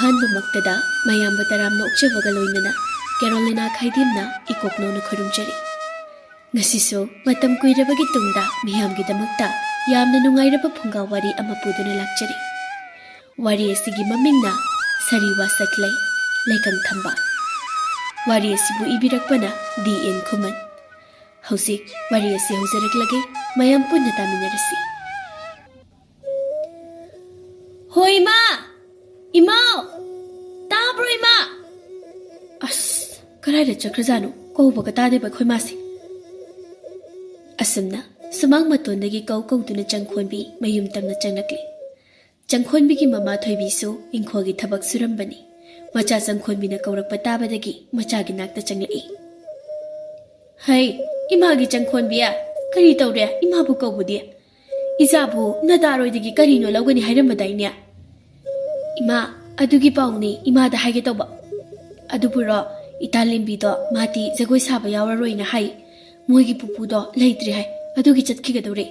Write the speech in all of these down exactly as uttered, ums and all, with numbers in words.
ꯑꯍꯥꯟꯕꯃꯛꯇꯗ ꯃꯌꯥꯝꯕꯨ ꯇꯔꯥꯝꯅ ꯑꯣꯛꯆꯕꯒ ꯂꯣꯏꯅꯅ ꯀꯦꯔꯣꯂꯤꯅꯥ ꯈꯥꯏꯗꯦꯝꯅ ꯏꯀꯣꯛꯅꯧꯅ ꯈꯨꯔꯨꯝꯖꯔꯤ꯫ ꯉꯁꯤꯁꯨ ꯃꯇꯝ ꯀꯨꯏꯔꯕꯒꯤ ꯇꯨꯡꯗ ꯃꯤꯌꯥꯝꯒꯤꯗꯃꯛꯇ ꯌꯥꯝꯅ ꯅꯨꯡꯉꯥꯏꯔꯕ ꯐꯨꯡꯒꯥ ꯋꯥꯔꯤ ꯑꯃ ꯄꯨꯗꯨꯅ ꯂꯥꯛꯆꯔꯤ꯫ ꯋꯥꯔꯤ ꯑꯁꯤꯒꯤ ꯃꯃꯤꯡꯅ ꯁꯔꯤ ꯋꯥꯁꯛꯂꯩ, ꯂꯩꯀꯪ ꯊꯝꯕꯥꯜ꯫ ꯋꯥꯔꯤ ꯑꯁꯤꯕꯨ ꯏꯕꯤꯔꯛꯄꯅ ꯗꯤ ꯑꯦꯟ ꯈꯨꯃꯟ꯫ ꯍꯧꯖꯤꯛ ꯋꯥꯔꯤ ꯑꯁꯤ ꯍꯧꯖꯔꯛꯂꯒꯦ, ꯃꯌꯥꯝ ꯄꯨꯟꯅ ꯇꯥꯃꯤꯟꯅꯔꯁꯤ꯫ ꯍꯣ ꯏꯃꯥ! ꯏꯃꯥꯎ! ꯇꯥꯕ꯭ꯔꯣ ꯏꯃꯥ? ꯑꯁ, ꯀꯗꯥꯏꯗ ꯆꯠꯈ꯭ꯔꯖꯥꯠꯅꯣ? ꯀꯧꯕꯒ ꯇꯥꯗꯦꯕ ꯑꯩꯈꯣꯏ ꯃꯥꯁꯦ꯫ ꯑꯁꯨꯝꯅ ꯁꯨꯃꯥꯡ ꯃꯇꯣꯟꯗꯒꯤ ꯀꯧ ꯀꯧꯗꯨꯅ ꯆꯪꯈꯣꯟꯕꯤ ꯃꯌꯨꯝ ꯇꯝꯅ ꯆꯪꯂꯛꯂꯤ꯫ ꯆꯪꯈꯣꯟꯕꯤꯒꯤ ꯃꯃꯥ ꯊꯣꯏꯕꯤꯁꯨ ꯏꯪꯈꯣꯜꯒꯤ ꯊꯕꯛ ꯁꯨꯔꯝꯕꯅꯤ꯫ ꯃꯆꯥ ꯆꯪꯈꯣꯟꯕꯤꯅ ꯀꯧꯔꯛꯄ ꯇꯥꯕꯗꯒꯤ ꯃꯆꯥꯒꯤ ꯅꯥꯛꯇ ꯆꯪꯂꯛꯏ꯫ "ꯍꯩ, ꯏꯃꯥꯒꯤ ꯆꯪꯈꯣꯟꯕꯤ, ꯀꯔꯤ ꯇꯧꯔꯦ? ꯏꯃꯥꯕꯨ ꯀꯧꯕꯗꯤ? ꯏꯆꯥꯕꯨ ꯅꯗꯥꯔꯣꯏꯗꯒꯤ ꯀꯔꯤꯅꯣ ꯂꯧꯒꯅꯤ ꯍꯥꯏꯔꯝꯕꯗꯥꯏꯅꯦ?" "ꯏꯃꯥ, ꯑꯗꯨꯒꯤ ꯄꯥꯎꯅꯤ ꯏꯃꯥꯗ ꯍꯥꯏꯒꯦ ꯇꯧꯕ꯫ ꯑꯗꯨꯕꯨꯔꯣ, ꯏꯇꯥ ꯂꯦꯝꯕꯤꯗꯣ ꯃꯥꯗꯤ ꯖꯒꯣꯏ ꯁꯥꯕ ꯌꯥꯎꯔꯔꯣꯏꯅ ꯍꯥꯏ꯫ ꯃꯣꯏꯒꯤ ꯄꯨꯄꯨꯗꯣ ꯂꯩꯇ꯭ꯔꯦ ꯍꯥꯏ, ꯑꯗꯨꯒꯤ ꯆꯠꯈꯤꯒꯗꯧꯔꯦ꯫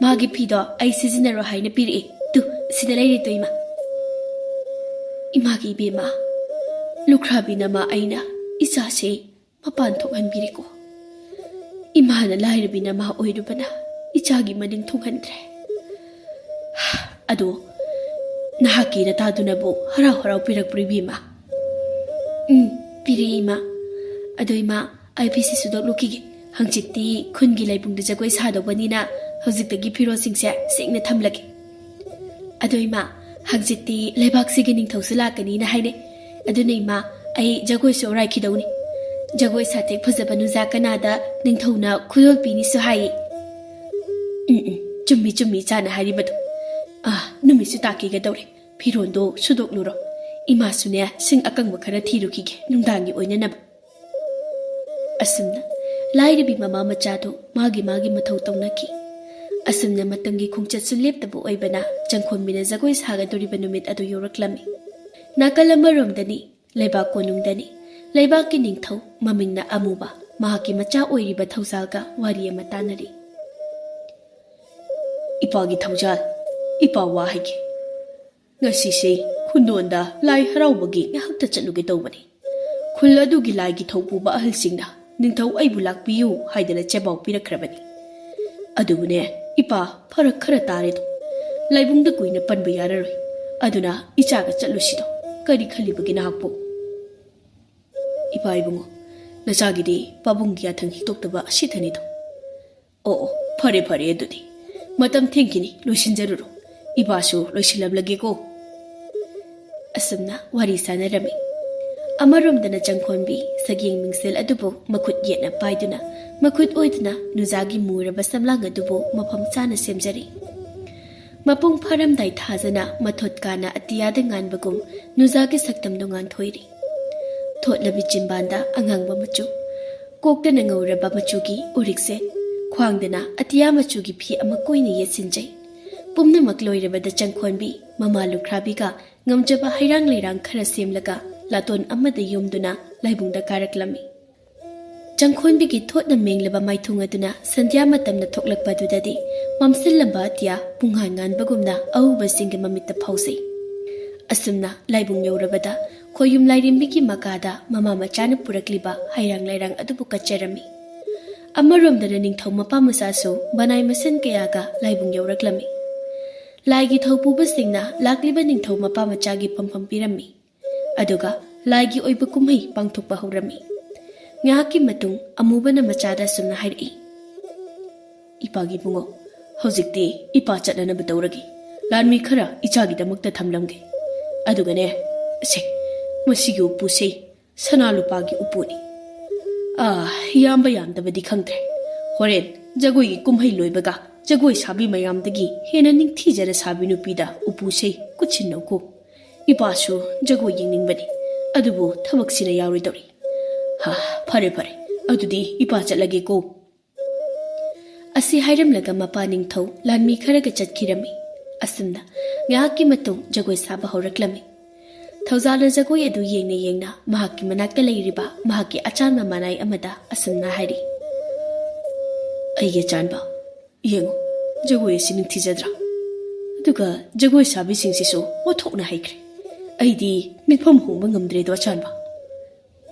ꯃꯥꯒꯤ ꯐꯤꯗꯣ ꯑꯩ ꯁꯤꯖꯤꯟꯅꯔꯣ ꯍꯥꯏꯅ ꯄꯤꯔꯛꯑꯦ꯫ ꯇꯨ, ꯁꯤꯗ ꯂꯩꯔꯦ ꯇꯨ ꯏꯃꯥ꯫" ꯏꯃꯥꯒꯤ ꯏꯕꯦꯝꯃ, ꯂꯨꯈ꯭ꯔꯥꯕꯤ ꯅꯃꯥ ꯑꯩꯅ ꯏꯆꯥꯁꯦ ꯃꯄꯥꯟ ꯊꯣꯛꯍꯟꯕꯤꯔꯦꯀꯣ꯫ ꯏꯃꯥꯅ ꯂꯥꯏꯔꯕꯤ ꯅꯃꯥ ꯑꯣꯏꯔꯨꯕꯅ ꯏꯆꯥꯒꯤ ꯃꯅꯤꯡ ꯊꯨꯡꯍꯟꯗ꯭ꯔꯦ꯫ ꯑꯗꯣ ꯅꯍꯥꯛꯀꯤ ꯅꯇꯥꯗꯨꯅꯕꯨ ꯍꯔꯥꯎ ꯍꯔꯥꯎ ꯄꯤꯔꯛꯄ꯭ꯔꯣ ꯏꯕꯦꯝꯃ? ꯎꯝ, ꯄꯤꯔꯛꯏ ꯏꯃꯥ꯫ ꯑꯗꯣ ꯏꯃꯥ, ꯑꯩ ꯐꯤꯁꯤ ꯁꯨꯗꯣꯛꯂꯨꯈꯤꯒꯦ꯫ ꯍꯪꯆꯤꯠꯇꯤ ꯈꯨꯟꯒꯤ ꯂꯥꯏꯕꯨꯡꯗ ꯖꯒꯣꯏ ꯁꯥꯗꯧꯕꯅꯤꯅ ꯍꯧꯖꯤꯛꯇꯒꯤ ꯐꯤꯔꯣꯜꯁꯤꯡꯁꯦ ꯁꯦꯡꯅ ꯊꯝꯂꯒꯦ꯫ ꯑꯗꯣ ꯏꯃꯥ, ꯍꯪꯆꯤꯠꯇꯤ ꯂꯩꯕꯥꯛꯁꯤꯒꯤ ꯅꯤꯡꯊꯧꯁꯨ ꯂꯥꯛꯀꯅꯤꯅ ꯍꯥꯏꯅꯩ꯫ ꯑꯗꯨꯅ ꯏꯃꯥ, ꯑꯩ ꯖꯒꯣꯏꯁꯨ ꯑꯣꯔꯥꯏꯈꯤꯗꯧꯅꯤ꯫ ꯖꯒꯣꯏ ꯁꯥꯊꯦꯛ ꯐꯖꯕ ꯅꯨꯖꯥ ꯀꯅꯥꯗ ꯅꯤꯡꯊꯧꯅ ꯈꯨꯗꯣꯜ ꯄꯤꯅꯤꯁꯨ ꯍꯥꯏꯌꯦ꯫ ꯎꯝ, ꯎꯝ, ꯆꯨꯝꯃꯤ, ꯆꯨꯝꯃꯤ ꯏꯆꯥꯅ ꯍꯥꯏꯔꯤꯕꯗꯣ꯫ ꯑꯥ, ꯅꯨꯃꯤꯠꯁꯨ ꯇꯥꯈꯤꯒꯗꯧꯔꯦ꯫ ꯐꯤꯔꯣꯜꯗꯣ ꯁꯨꯗꯣꯛꯂꯨꯔꯣ꯫ ꯏꯃꯥꯁꯨꯅꯦ, ꯁꯤꯡ ꯑꯀꯪꯕ ꯈꯔ ꯊꯤꯔꯨꯈꯤꯒꯦ ꯅꯨꯡꯗꯥꯡꯒꯤ ꯑꯣꯏꯅꯅꯕ꯫ ꯑꯁꯨꯝꯅ ꯂꯥꯏꯔꯕꯤ ꯃꯃꯥ ꯃꯆꯥꯗꯨ ꯃꯥꯒꯤ ꯃꯥꯒꯤ ꯃꯊꯧ ꯇꯧꯅꯈꯤ꯫ ꯑꯁꯨꯝꯅ ꯃꯇꯝꯒꯤ ꯈꯣꯡꯆꯠꯁꯨ ꯂꯦꯞꯇꯕ ꯑꯣꯏꯕꯅ ꯆꯪꯈꯣꯟꯕꯤꯅ ꯖꯒꯣꯏ ꯁꯥꯒꯗꯧꯔꯤꯕ ꯅꯨꯃꯤꯠ ꯑꯗꯨ ꯌꯧꯔꯛꯂꯝꯃꯤ꯫ ꯅꯥꯀꯜ ꯑꯃꯔꯣꯝꯗꯅꯤ ꯂꯩꯕꯥꯛ ꯀꯣꯅꯨꯡꯗꯅꯤ ꯂꯩꯕꯥꯛꯀꯤ ꯅꯤꯡꯊꯧ ꯃꯃꯤꯡꯅ ꯑꯃꯨꯕ ꯃꯍꯥꯛꯀꯤ ꯃꯆꯥ ꯑꯣꯏꯔꯤꯕ ꯊꯧꯖꯥꯜꯒ ꯋꯥꯔꯤ ꯑꯃ ꯇꯥꯅꯔꯤ꯫ "ꯏꯄꯥꯒꯤ ꯊꯧꯖꯥꯜ, ꯏꯄꯥ ꯋꯥ ꯍꯥꯏꯒꯦ꯫ ꯉꯁꯤꯁꯦ ꯈꯨꯟꯗꯣꯟꯗ ꯂꯥꯏ ꯍꯔꯥꯎꯕꯒꯤ ꯉꯥꯏꯍꯥꯛꯇ ꯆꯠꯂꯨꯒꯦ ꯇꯧꯕꯅꯤ꯫ ꯈꯨꯜ ꯑꯗꯨꯒꯤ ꯂꯥꯏꯒꯤ ꯊꯧꯄꯨꯕ ꯑꯍꯜꯁꯤꯡꯅ ꯅꯤꯡꯊꯧ ꯑꯩꯕꯨ ꯂꯥꯛꯄꯤꯌꯨ ꯍꯥꯏꯗꯅ ꯆꯦꯕꯥꯎ ꯄꯤꯔꯛꯈ꯭ꯔꯕꯅꯤ꯫ ꯑꯗꯨꯕꯨꯅꯦ, ꯏꯄꯥ, ꯐꯔꯛ ꯈꯔ ꯇꯥꯔꯦꯗꯣ꯫ ꯂꯥꯏꯕꯨꯡꯗ ꯀꯨꯏꯅ ꯄꯟꯕ ꯌꯥꯔꯔꯣꯏ꯫ ꯑꯗꯨꯅ ꯏꯆꯥꯒ ꯆꯠꯂꯨꯁꯤꯗꯣ꯫ ꯀꯔꯤ ꯈꯜꯂꯤꯕꯒꯦ ꯅꯍꯥꯛꯄꯨ? ꯏꯄꯥ ꯏꯕꯨꯡꯉꯣ, ꯅꯆꯥꯒꯤꯗꯤ ꯄꯥꯕꯨꯡꯒꯤ ꯌꯥꯊꯪ ꯍꯤꯛꯇꯣꯛꯇꯕ ꯑꯁꯤꯗꯅꯤꯗꯣ꯫ ꯑꯣ, ꯑꯣ, ꯐꯔꯦ, ꯐꯔꯦ ꯑꯗꯨꯗꯤ꯫ ꯃꯇꯝ ꯊꯦꯡꯈꯤꯅꯤ, ꯂꯣꯏꯁꯤꯟꯖꯔꯨꯔꯣ꯫ ꯏꯄꯥꯁꯨ ꯂꯣꯏꯁꯤꯜꯂꯝꯂꯒꯦꯀꯣ꯫ ꯑꯁꯨꯝꯅ ꯋꯥꯔꯤ ꯁꯥꯟꯅꯔꯝꯃꯤ꯫ ꯑꯃꯔꯣꯝꯗꯅ ꯆꯪꯈꯣꯟꯕꯤ ꯁꯒꯦꯡ ꯃꯤꯡꯁꯦꯜ ꯑꯗꯨꯕꯨ ꯃꯈꯨꯠ ꯌꯦꯠꯅ ꯄꯥꯏꯗꯨꯅ, ꯃꯈꯨꯠ ꯑꯣꯏꯗꯨꯅ ꯅꯨꯖꯥꯒꯤ ꯃꯨꯔꯕ ꯁꯝꯂꯥꯡ ꯑꯗꯨꯕꯨ ꯃꯐꯝ ꯆꯥꯅ ꯁꯦꯝꯖꯔꯤ꯫ ꯃꯄꯨꯡ ꯐꯥꯔꯝꯗꯥꯏ ꯊꯥꯖꯅ ꯃꯊꯣꯠ ꯀꯥꯅ ꯑꯇꯤꯌꯥꯗ ꯉꯥꯟꯕꯒꯨꯝ ꯅꯨꯖꯥꯒꯤ ꯁꯛꯇꯝꯗꯨ ꯉꯥꯟꯊꯣꯏꯔꯤ꯫ ꯊꯣꯠꯂꯕꯤ ꯆꯤꯟꯕꯥꯟꯗ ꯑꯉꯥꯡꯕ ꯃꯆꯨ, ꯀꯣꯛꯇꯅ ꯉꯧꯔꯕ ꯃꯆꯨꯒꯤ ꯎꯔꯤꯛꯁꯦ, ꯈ꯭ꯋꯥꯡꯗꯅ ꯑꯇꯤꯌꯥ ꯃꯆꯨꯒꯤ ꯐꯤ ꯑꯃ ꯀꯣꯏꯅ ꯌꯦꯠꯁꯤꯟꯖꯩ꯫ ꯄꯨꯝꯅꯃꯛ ꯂꯣꯏꯔꯕꯗ ꯆꯪꯈꯣꯟꯕꯤ ꯃꯃꯥ ꯂꯨꯈ꯭ꯔꯥꯕꯤꯒ ꯉꯝꯖꯕ ꯍꯩꯔꯥꯡ ꯂꯩꯔꯥꯡ ꯈꯔ ꯁꯦꯝꯂꯒ ꯂꯥꯇꯣꯟ ꯑꯃꯗ ꯌꯣꯝꯗꯨꯅ ꯂꯥꯏꯕꯨꯡꯗ ꯀꯥꯔꯛꯂꯝꯃꯤ꯫ ꯆꯪꯈꯣꯟꯕꯤꯒꯤ ꯊꯣꯠꯅ ꯃꯦꯡꯂꯕ ꯃꯥꯏꯊꯣꯡ ꯑꯗꯨꯅ ꯁꯟꯙ꯭ꯌꯥ ꯃꯇꯝꯅ ꯊꯣꯛꯂꯛꯄꯗꯨꯗꯗꯤ ꯃꯝꯁꯤꯜꯂꯝꯕ ꯑꯇꯤꯌꯥ ꯄꯨꯡꯉꯥꯟ ꯉꯥꯟꯕꯒꯨꯝꯅ ꯑꯎꯕꯁꯤꯡꯒꯤ ꯃꯃꯤꯠꯇ ꯐꯥꯎꯖꯩ꯫ ꯑꯁꯨꯝꯅ ꯂꯥꯏꯕꯨꯡ ꯌꯧꯔꯕꯗ ꯈꯣꯌꯨꯝ ꯂꯥꯏꯔꯦꯝꯕꯤꯒꯤ ꯃꯀꯥꯗ ꯃꯃꯥ ꯃꯆꯥꯅ ꯄꯨꯔꯛꯂꯤꯕ ꯍꯩꯔꯥꯡ ꯂꯩꯔꯥꯡ ꯑꯗꯨꯕꯨ ꯀꯠꯆꯔꯝꯃꯤ꯫ ꯑꯃꯔꯣꯝꯗꯅ ꯅꯤꯡꯊꯧ ꯃꯄꯥ ꯃꯆꯥꯁꯨ ꯃꯅꯥꯏ ꯃꯁꯤꯟ ꯀꯌꯥꯒ ꯂꯥꯏꯕꯨꯡ ꯌꯧꯔꯛꯂꯝꯃꯤ꯫ ꯂꯥꯏꯒꯤ ꯊꯧꯄꯨꯕꯁꯤꯡꯅ ꯂꯥꯛꯂꯤꯕ ꯅꯤꯡꯊꯧ ꯃꯄꯥ ꯃꯆꯥꯒꯤ ꯐꯝꯐꯝ ꯄꯤꯔꯝꯃꯤ꯫ ꯑꯗꯨꯒ ꯂꯥꯏꯒꯤ ꯑꯣꯏꯕ ꯀꯨꯝꯍꯩ ꯄꯥꯡꯊꯣꯛꯄ ꯍꯧꯔꯝꯃꯤ꯫ ꯉꯥꯏꯍꯥꯛꯀꯤ ꯃꯇꯨꯡ ꯑꯃꯨꯕꯅ ꯃꯆꯥꯗ ꯑꯁꯨꯝꯅ ꯍꯥꯏꯔꯛꯏ, "ꯏꯄꯥꯒꯤ ꯏꯕꯨꯡꯉꯣ, ꯍꯧꯖꯤꯛꯇꯤ ꯏꯄꯥ ꯆꯠꯅꯅꯕ ꯇꯧꯔꯒꯦ꯫ ꯂꯥꯟꯃꯤ ꯈꯔ ꯏꯆꯥꯒꯤꯗꯃꯛꯇ ꯊꯝꯂꯝꯒꯦ꯫ ꯑꯗꯨꯒꯅꯦ, ꯑꯁꯦ, ꯃꯁꯤꯒꯤ ꯎꯄꯨꯁꯦ ꯁꯅꯥ ꯂꯨꯄꯥꯒꯤ ꯎꯄꯨꯅꯤ꯫ ꯑꯥ, ꯌꯥꯝꯕ ꯌꯥꯝꯗꯕꯗꯤ ꯈꯪꯗ꯭ꯔꯦ꯫ ꯍꯣꯔꯦꯟ ꯖꯒꯣꯏꯒꯤ ꯀꯨꯝꯍꯩ ꯂꯣꯏꯕꯒ ꯖꯒꯣꯏ ꯁꯥꯕꯤ ꯃꯌꯥꯝꯗꯒꯤ ꯍꯦꯟꯅ ꯅꯤꯡꯊꯤꯖꯅ ꯁꯥꯕꯤ ꯅꯨꯄꯤꯗ ꯎꯄꯨꯁꯦ ꯀꯨꯠꯁꯤꯟꯅꯧꯀꯣ꯫ ꯏꯄꯥꯁꯨ ꯖꯒꯣꯏ ꯌꯦꯡꯅꯤꯡꯕꯅꯤ, ꯑꯗꯨꯕꯨ ꯊꯕꯛꯁꯤꯅ ꯌꯥꯔꯣꯏꯗꯧꯔꯤ꯫ ꯍꯥ, ꯐꯔꯦ, ꯐꯔꯦ, ꯑꯗꯨꯗꯤ ꯏꯄꯥ ꯆꯠꯂꯒꯦꯀꯣ꯫" ꯑꯁꯤ ꯍꯥꯏꯔꯝꯂꯒ ꯃꯄꯥ ꯅꯤꯡꯊꯧ ꯂꯥꯟꯃꯤ ꯈꯔꯒ ꯆꯠꯈꯤꯔꯝꯃꯤ꯫ ꯑꯁꯨꯝꯅ ꯉꯥꯏꯍꯥꯛꯀꯤ ꯃꯇꯨꯡ ꯖꯒꯣꯏ ꯁꯥꯕ ꯍꯧꯔꯛꯂꯝꯃꯤ꯫ ꯊꯧꯖꯥꯜꯅ ꯖꯒꯣꯏ ꯑꯗꯨ ꯌꯦꯡꯅ ꯌꯦꯡꯅ ꯃꯍꯥꯛꯀꯤ ꯃꯅꯥꯛꯇ ꯂꯩꯔꯤꯕ ꯃꯍꯥꯛꯀꯤ ꯑꯆꯥꯟꯕ ꯃꯅꯥꯏ ꯑꯃꯗ ꯑꯁꯨꯝꯅ ꯍꯥꯏꯔꯤ, "ꯑꯩꯒꯤ ꯑꯆꯥꯟꯕ, ꯌꯦꯡꯉꯨ, ꯖꯒꯣꯏ ꯑꯁꯤ ꯅꯤꯡꯊꯤꯖꯗ꯭ꯔꯥ? ꯑꯗꯨꯒ ꯖꯒꯣꯏ ꯁꯥꯕꯤꯁꯤꯡꯁꯤꯁꯨ ꯑꯣꯟꯊꯣꯛꯅ ꯍꯩꯈ꯭ꯔꯦ꯫ "ꯑꯩꯗꯤ ꯃꯤꯠꯐꯝ ꯍꯣꯡꯕ ꯉꯝꯗ꯭ꯔꯦꯗꯣ, ꯑꯆꯥꯟꯕ꯫"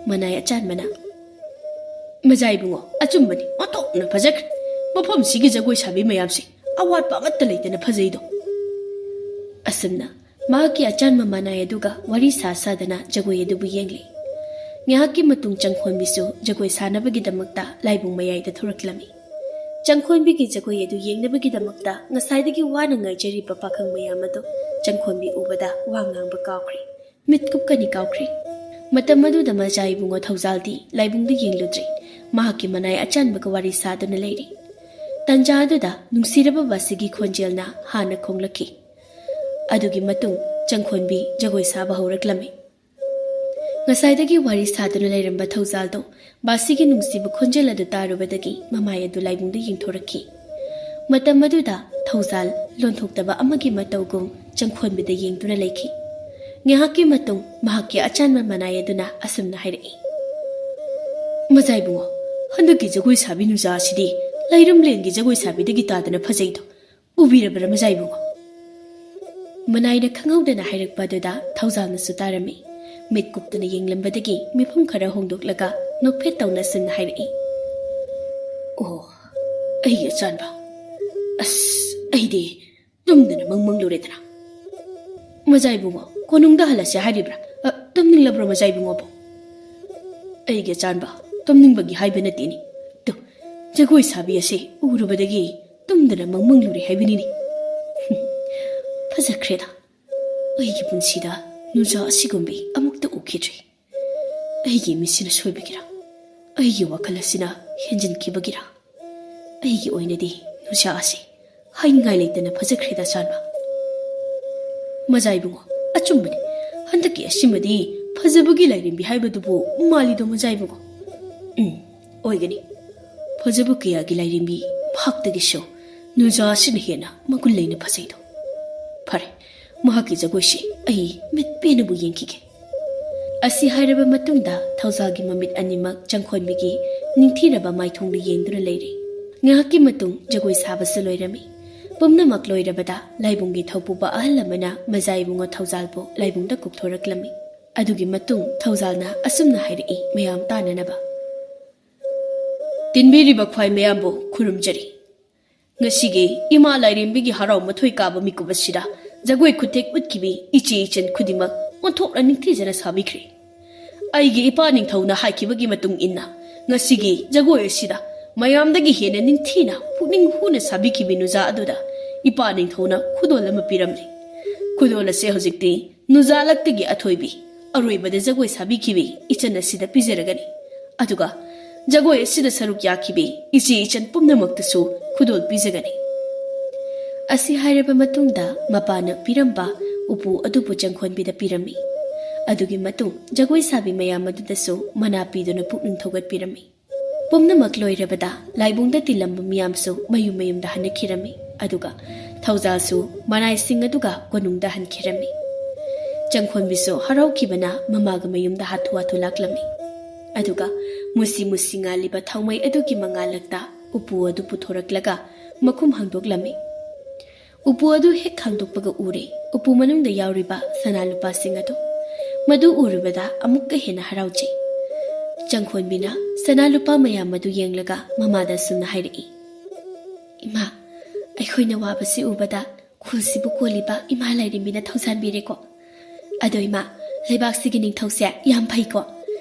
ꯃꯅꯥꯏ ꯑꯆꯥꯟꯕꯅ, "ꯃꯖꯥ ꯏꯕꯨꯡꯉꯣ, ꯑꯆꯨꯝꯕꯅꯤ, ꯑꯣꯟꯊꯣꯛꯅ ꯐꯖꯈ꯭ꯔꯦ꯫ ꯃꯐꯝꯁꯤꯒꯤ ꯖꯒꯣꯏ ꯁꯥꯕꯤ ꯃꯌꯥꯝꯁꯦ ꯑꯋꯥꯠꯄ ꯑꯃꯠꯇ ꯂꯩꯇꯅ ꯐꯖꯩꯗꯣ꯫" ꯑꯁꯨꯝꯅ ꯃꯍꯥꯛꯀꯤ ꯑꯆꯥꯟꯕ ꯃꯅꯥꯏ ꯑꯗꯨꯒ ꯋꯥꯔꯤ ꯁꯥ ꯁꯥꯗꯅ ꯖꯒꯣꯏ ꯑꯗꯨꯕꯨ ꯌꯦꯡꯂꯤ꯫ ꯉꯥꯏꯍꯥꯛꯀꯤ ꯃꯇꯨꯡ ꯆꯪꯈꯣꯟꯕꯤꯁꯨ ꯖꯒꯣꯏ ꯁꯥꯅꯕꯒꯤꯗꯃꯛꯇ ꯂꯥꯏꯕꯨꯡ ꯃꯌꯥꯏꯗ ꯊꯣꯔꯛꯂꯝꯃꯤ꯫ ꯆꯪꯈꯣꯟꯕꯤꯒꯤ ꯖꯒꯣꯏ ꯑꯗꯨ ꯌꯦꯡꯅꯕꯒꯤꯗꯃꯛꯇ ꯉꯁꯥꯏꯗꯒꯤ ꯋꯥꯅ ꯉꯥꯏꯖꯔꯤꯕ ꯄꯥꯈꯪ ꯃꯌꯥꯝ ꯑꯗꯨ ꯆꯪꯈꯣꯟꯕꯤ ꯎꯕꯗ ꯋꯥ ꯉꯥꯡꯕ ꯀꯥꯎꯈ꯭ꯔꯦ꯫ ꯃꯤꯠ ꯀꯨꯞꯀꯅꯤ ꯀꯥꯎꯈ꯭ꯔꯦ꯫ ꯃꯇꯝ ꯑꯗꯨꯗ ꯃꯖꯥ ꯏꯕꯨꯡꯉꯣ ꯊꯧꯖꯥꯜꯗꯤ ꯂꯥꯏꯕꯨꯡꯗ ꯌꯦꯡꯂꯨꯗ꯭ꯔꯤ꯫ ꯃꯍꯥꯛꯀꯤ ꯃꯅꯥꯏ ꯑꯆꯥꯟꯕꯒ ꯋꯥꯔꯤ ꯁꯥꯗꯨꯅ ꯂꯩꯔꯤ꯫ ꯇꯟꯖꯥ ꯑꯗꯨꯗ ꯅꯨꯡꯁꯤꯔꯕ ꯕꯥꯁꯤꯒꯤ ꯈꯣꯟꯖꯦꯜꯅ ꯍꯥꯟꯅ ꯈꯣꯡꯂꯛꯈꯤ꯫ ꯑꯗꯨꯒꯤ ꯃꯇꯨꯡ ꯆꯪꯈꯣꯟꯕꯤ ꯖꯒꯣꯏ ꯁꯥꯕ ꯍꯧꯔꯛꯂꯝꯃꯤ꯫ ꯉꯁꯥꯏꯗꯒꯤ ꯋꯥꯔꯤ ꯁꯥꯗꯨꯅ ꯂꯩꯔꯝꯕ ꯊꯧꯖꯥꯜꯗꯣ ꯕꯥꯁꯤꯒꯤ ꯅꯨꯡꯁꯤꯕ ꯈꯣꯟꯖꯦꯜ ꯑꯗꯨ ꯇꯥꯔꯨꯕꯗꯒꯤ ꯃꯃꯥꯏ ꯑꯗꯨ ꯂꯥꯏꯕꯨꯡꯗ ꯌꯦꯡꯊꯣꯔꯛꯈꯤ꯫ ꯃꯇꯝ ꯑꯗꯨꯗ ꯊꯧꯖꯥꯜ ꯂꯣꯟꯊꯣꯛꯇꯕ ꯑꯃꯒꯤ ꯃꯇꯧꯒꯨꯝ ꯆꯪꯈꯣꯟꯕꯤꯗ ꯌꯦꯡꯗꯨꯅ ꯂꯩꯈꯤ꯫ ꯉꯥꯏꯍꯥꯛꯀꯤ ꯃꯇꯨꯡ ꯃꯍꯥꯛꯀꯤ ꯑꯆꯥꯟꯕ ꯃꯅꯥꯏ ꯑꯗꯨꯅ ꯑꯁꯨꯝꯅ ꯍꯥꯏꯔꯛꯏ, "ꯃꯖꯥ ꯏꯕꯨꯡꯉꯣ, ꯍꯟꯗꯛꯀꯤ ꯖꯒꯣꯏ ꯁꯥꯕꯤ ꯅꯨꯖꯥ ꯑꯁꯤꯗꯤ ꯂꯩꯔꯝꯂꯦꯟꯒꯤ ꯖꯒꯣꯏ ꯁꯥꯕꯤꯗꯒꯤ ꯇꯥꯗꯅ ꯐꯖꯩꯗꯣ꯫ ꯎꯕꯤꯔꯕ꯭ꯔꯥ, ꯃꯖꯥ ꯏꯕꯨꯡꯉꯣ?" ꯃꯅꯥꯏꯅ ꯈꯪꯍꯧꯗꯅ ꯍꯥꯏꯔꯛꯄ ꯑꯗꯨꯗ ꯊꯧꯖꯥꯜꯅꯁꯨ ꯇꯥꯔꯝꯃꯤ꯫ ꯃꯤꯠ ꯀꯨꯞꯇꯅ ꯌꯦꯡꯂꯝꯕꯗꯒꯤ ꯃꯤꯐꯝ ꯈꯔ ꯍꯣꯡꯗꯣꯛꯂꯒ ꯅꯣꯛꯐꯦꯠ ꯇꯧꯅ ꯑꯁꯨꯝꯅ ꯍꯥꯏꯔꯛꯏ, "ꯑꯣ, ꯑꯩꯒꯤ ꯑꯆꯥꯟꯕ, ꯑꯁ, ꯑꯩꯗꯤ ꯇꯨꯝꯗꯅ ꯃꯪ ꯃꯪꯂꯨꯔꯦꯗꯅ꯫ ꯃꯖꯥ ꯏꯕꯨꯡꯉꯣ, ꯀꯣꯅꯨꯡꯗ ꯍꯜꯂꯁꯦ ꯍꯥꯏꯔꯤꯕ꯭ꯔꯥ? ꯑ, ꯇꯨꯝꯅꯤꯡꯂꯕ꯭ꯔꯣ, ꯃꯖꯥ ꯏꯕꯨꯡꯉꯣꯕꯨ?" "ꯑꯩꯒꯤ ꯑꯆꯥꯟꯕ, ꯇꯨꯝꯅꯤꯡꯕꯒꯤ ꯍꯥꯏꯕ ꯅꯠꯇꯦꯅꯦ꯫ ꯇꯨ, ꯖꯒꯣꯏ ꯁꯥꯕꯤ ꯑꯁꯦ ꯎꯔꯨꯕꯗꯒꯤ ꯇꯨꯝꯗꯅ ꯃꯪ ꯃꯪꯂꯨꯔꯦ ꯍꯥꯏꯕꯅꯤꯅꯦ꯫" ꯐꯖꯈ꯭ꯔꯦꯗ꯫ ꯑꯩꯒꯤ ꯄꯨꯟꯁꯤꯗ ꯅꯨꯖꯥ ꯑꯁꯤꯒꯨꯝꯕꯤ ꯑꯃꯨꯛꯇ ꯎꯈꯤꯗ꯭ꯔꯤ꯫ ꯑꯩꯒꯤ ꯃꯤꯠꯁꯤꯅ ꯁꯣꯏꯕꯒꯤꯔ? ꯑꯩꯒꯤ ꯋꯥꯈꯜ ꯑꯁꯤꯅ ꯍꯦꯟꯖꯤꯟꯈꯤꯕꯒꯤꯔ? ꯑꯩꯒꯤ ꯑꯣꯏꯅꯗꯤ ꯅꯨꯖꯥ ꯑꯁꯤ ꯍꯥꯏꯅꯤꯡꯉꯥꯏ ꯂꯩꯇꯅ ꯐꯖꯈ꯭ꯔꯦꯗ, ꯑꯆꯥꯟꯕ꯫ ꯃꯖꯥ ꯏꯕꯨꯡꯉꯣ, ꯑꯆꯨꯝꯕꯅꯤ꯫ ꯍꯟꯗꯛꯀꯤ ꯑꯁꯤꯃꯗꯤ ꯐꯖꯕꯒꯤ ꯂꯥꯏꯔꯦꯝꯕꯤ ꯍꯥꯏꯕꯗꯨꯕꯨ ꯃꯥꯜꯂꯤꯗꯣ, ꯃꯖꯥ ꯏꯕꯨꯡꯉꯣ꯫ ꯎꯝ, ꯑꯣꯏꯒꯅꯤ꯫ ꯐꯖꯕ ꯀꯌꯥꯒꯤ ꯂꯥꯏꯔꯦꯝꯕꯤ ꯃꯍꯥꯛꯇꯒꯤꯁꯨ ꯅꯨꯖꯥ ꯑꯁꯤꯅ ꯍꯦꯟꯅ ꯃꯒꯨꯟ ꯂꯩꯅ ꯐꯖꯩꯗꯣ꯫ ꯐꯔꯦ, ꯃꯍꯥꯛꯀꯤ ꯖꯒꯣꯏꯁꯤ ꯑꯩ ꯃꯤꯠ ꯄꯦꯟꯅꯕꯨ ꯌꯦꯡꯈꯤꯒꯦ꯫ ꯑꯁꯤ ꯍꯥꯏꯔꯕ ꯃꯇꯨꯡꯗ ꯊꯧꯖꯥꯜꯒꯤ ꯃꯃꯤꯠ ꯑꯅꯤꯃꯛ ꯆꯪꯈꯣꯟꯕꯤꯒꯤ ꯅꯤꯡꯊꯤꯔꯕ ꯃꯥꯏꯊꯣꯡꯗ ꯌꯦꯡꯗꯨꯅ ꯂꯩꯔꯦ꯫ ꯉꯥꯏꯍꯥꯛꯀꯤ ꯃꯇꯨꯡ ꯖꯒꯣꯏ ꯁꯥꯕꯁꯨ ꯂꯣꯏꯔꯝꯃꯤ꯫ ꯄꯨꯝꯅꯃꯛ ꯂꯣꯏꯔꯕꯗ ꯂꯥꯏꯕꯨꯡꯒꯤ ꯊꯧꯄꯨꯕ ꯑꯍꯜ ꯑꯃꯅ ꯃꯖꯥ ꯏꯕꯨꯡꯉꯣ ꯊꯧꯖꯥꯜꯕꯨ ꯂꯥꯏꯕꯨꯡꯗ ꯀꯧꯊꯣꯔꯛꯂꯝꯃꯤ꯫ ꯑꯗꯨꯒꯤ ꯃꯇꯨꯡ ꯊꯧꯖꯥꯜꯅ ꯑꯁꯨꯝꯅ ꯍꯥꯏꯔꯛꯏ ꯃꯌꯥꯝ ꯇꯥꯅꯅꯕ: "ꯇꯤꯟꯕꯤꯔꯤꯕ ꯈ꯭ꯋꯥꯏ ꯃꯌꯥꯝꯕꯨ ꯈꯨꯔꯨꯝꯖꯔꯤ꯫ ꯉꯁꯤꯒꯤ ꯏꯃꯥ ꯂꯥꯏꯔꯦꯝꯕꯤꯒꯤ ꯍꯔꯥꯎ ꯃꯊꯣꯏ ꯀꯥꯕ ꯃꯤꯀꯨꯞ ꯑꯁꯤꯗ ꯖꯒꯣꯏ ꯈꯨꯊꯦꯛ ꯎꯠꯈꯤꯕꯤ ꯏꯆꯦ ꯏꯆꯟ ꯈꯨꯗꯤꯡꯃꯛ ꯑꯣꯟꯊꯣꯛꯅ ꯅꯤꯡꯊꯤꯖꯅ ꯁꯥꯕꯤꯈ꯭ꯔꯦ꯫ ꯑꯩꯒꯤ ꯏꯄꯥ ꯅꯤꯡꯊꯧꯅ ꯍꯥꯏꯈꯤꯕꯒꯤ ꯃꯇꯨꯡ ꯏꯟꯅ, ꯉꯁꯤꯒꯤ ꯖꯒꯣꯏ ꯑꯁꯤꯗ ꯃꯌꯥꯝꯗꯒꯤ ꯍꯦꯟꯅ ꯅꯤꯡꯊꯤꯅ ꯄꯨꯛꯅꯤꯡ ꯍꯨꯅ ꯁꯥꯕꯤꯈꯤꯕꯤ ꯅꯨꯖꯥ ꯑꯗꯨꯗ ꯏꯄꯥ ꯅꯤꯡꯊꯧꯅ ꯈꯨꯗꯣꯜ ꯑꯃ ꯄꯤꯔꯝꯂꯦ꯫ ꯈꯨꯗꯣꯜ ꯑꯁꯦ ꯍꯧꯖꯤꯛꯇꯤ ꯅꯨꯖꯥ ꯂꯛꯇꯒꯤ ꯑꯊꯣꯏꯕꯤ, ꯑꯔꯣꯏꯕꯗ ꯖꯒꯣꯏ ꯁꯥꯕꯤꯈꯤꯕꯤ ꯏꯆꯟ ꯑꯁꯤꯗ ꯄꯤꯖꯔꯒꯅꯤ꯫ ꯑꯗꯨꯒ ꯖꯒꯣꯏ ꯑꯁꯤꯗ ꯁꯔꯨꯛ ꯌꯥꯈꯤꯕꯤ ꯏꯆꯦ ꯏꯆꯟ ꯄꯨꯝꯅꯃꯛꯇꯁꯨ ꯈꯨꯗꯣꯜ ꯄꯤꯖꯒꯅꯤ"꯫ ꯑꯁꯤ ꯍꯥꯏꯔꯕ ꯃꯇꯨꯡꯗ ꯃꯄꯥꯅ ꯄꯤꯔꯝꯕ ꯎꯄꯨ ꯑꯗꯨꯕꯨ ꯆꯪꯈꯣꯟꯕꯤꯗ ꯄꯤꯔꯝꯃꯤ꯫ ꯑꯗꯨꯒꯤ ꯃꯇꯨꯡ ꯖꯒꯣꯏ ꯁꯥꯕꯤ ꯃꯌꯥꯝ ꯑꯗꯨꯗꯁꯨ ꯃꯅꯥ ꯄꯤꯗꯨꯅ ꯄꯨꯛꯅꯤꯡ ꯊꯧꯒꯠꯄꯤꯔꯝꯃꯤ꯫ ꯄꯨꯝꯅꯃꯛ ꯂꯣꯏꯔꯕꯗ ꯂꯥꯏꯕꯨꯡꯗ ꯇꯤꯜꯂꯝꯕ ꯃꯤꯌꯥꯝꯁꯨ ꯃꯌꯨꯝ ꯃꯌꯨꯝꯗ ꯍꯟꯅꯈꯤꯔꯝꯃꯤ꯫ ꯑꯗꯨꯒ ꯊꯧꯖꯥꯜꯁꯨ ꯃꯅꯥꯏꯁꯤꯡ ꯑꯗꯨꯒ ꯀꯣꯅꯨꯡꯗ ꯍꯟꯈꯤꯔꯝꯃꯤ꯫ ꯆꯪꯈꯣꯟꯕꯤꯁꯨ ꯍꯔꯥꯎꯈꯤꯕꯅ ꯃꯃꯥꯒ ꯃꯌꯨꯝꯗ ꯍꯥꯊꯨ ꯍꯥꯊꯨ ꯂꯥꯛꯂꯝꯃꯤ꯫ ꯑꯗꯨꯒ ꯃꯨꯁꯤ ꯃꯨꯁꯤ ꯉꯥꯜꯂꯤꯕ ꯊꯥꯎꯃꯩ ꯑꯗꯨꯒꯤ ꯃꯉꯥꯜꯂꯛꯇ ꯎꯄꯨ ꯑꯗꯨ ꯄꯨꯊꯣꯔꯛꯂꯒ ꯃꯈꯨꯝ ꯍꯥꯡꯗꯣꯛꯂꯝꯃꯤ꯫ ꯎꯄꯨ ꯑꯗꯨ ꯍꯦꯛ ꯍꯥꯡꯗꯣꯛꯄꯒ ꯎꯔꯦ ꯎꯄꯨ ꯃꯅꯨꯡꯗ ꯌꯥꯎꯔꯤꯕ ꯁꯅꯥ ꯂꯨꯄꯥꯁꯤꯡ ꯑꯗꯨ꯫ ꯃꯗꯨ ꯎꯔꯨꯕꯗ ꯑꯃꯨꯛꯀ ꯍꯦꯟꯅ ꯍꯔꯥꯎꯖꯩ꯫ ꯆꯪꯈꯣꯟꯕꯤꯅ ꯁꯅꯥ ꯂꯨꯄꯥ ꯃꯌꯥꯝ ꯑꯗꯨ ꯌꯦꯡꯂꯒ ꯃꯃꯥꯗ ꯑꯁꯨꯝꯅ ꯍꯥꯏꯔꯛꯏ: "ꯏꯃꯥ, ꯑꯩꯈꯣꯏꯅ ꯋꯥꯕꯁꯤ ꯎꯕꯗ ꯈꯨꯜꯁꯤꯕꯨ ꯀꯣꯜꯂꯤꯕ ꯏꯃꯥ ꯂꯥꯏꯔꯦꯝꯕꯤꯅ ꯊꯧꯖꯥꯟꯕꯤꯔꯦꯀꯣ꯫ ꯑꯗꯣ ꯏꯃꯥ, ꯂꯩꯕꯥꯛꯁꯤꯒꯤ ꯅꯤꯡꯊꯧꯁꯦ ꯌꯥꯝ ꯐꯩꯀꯣ꯫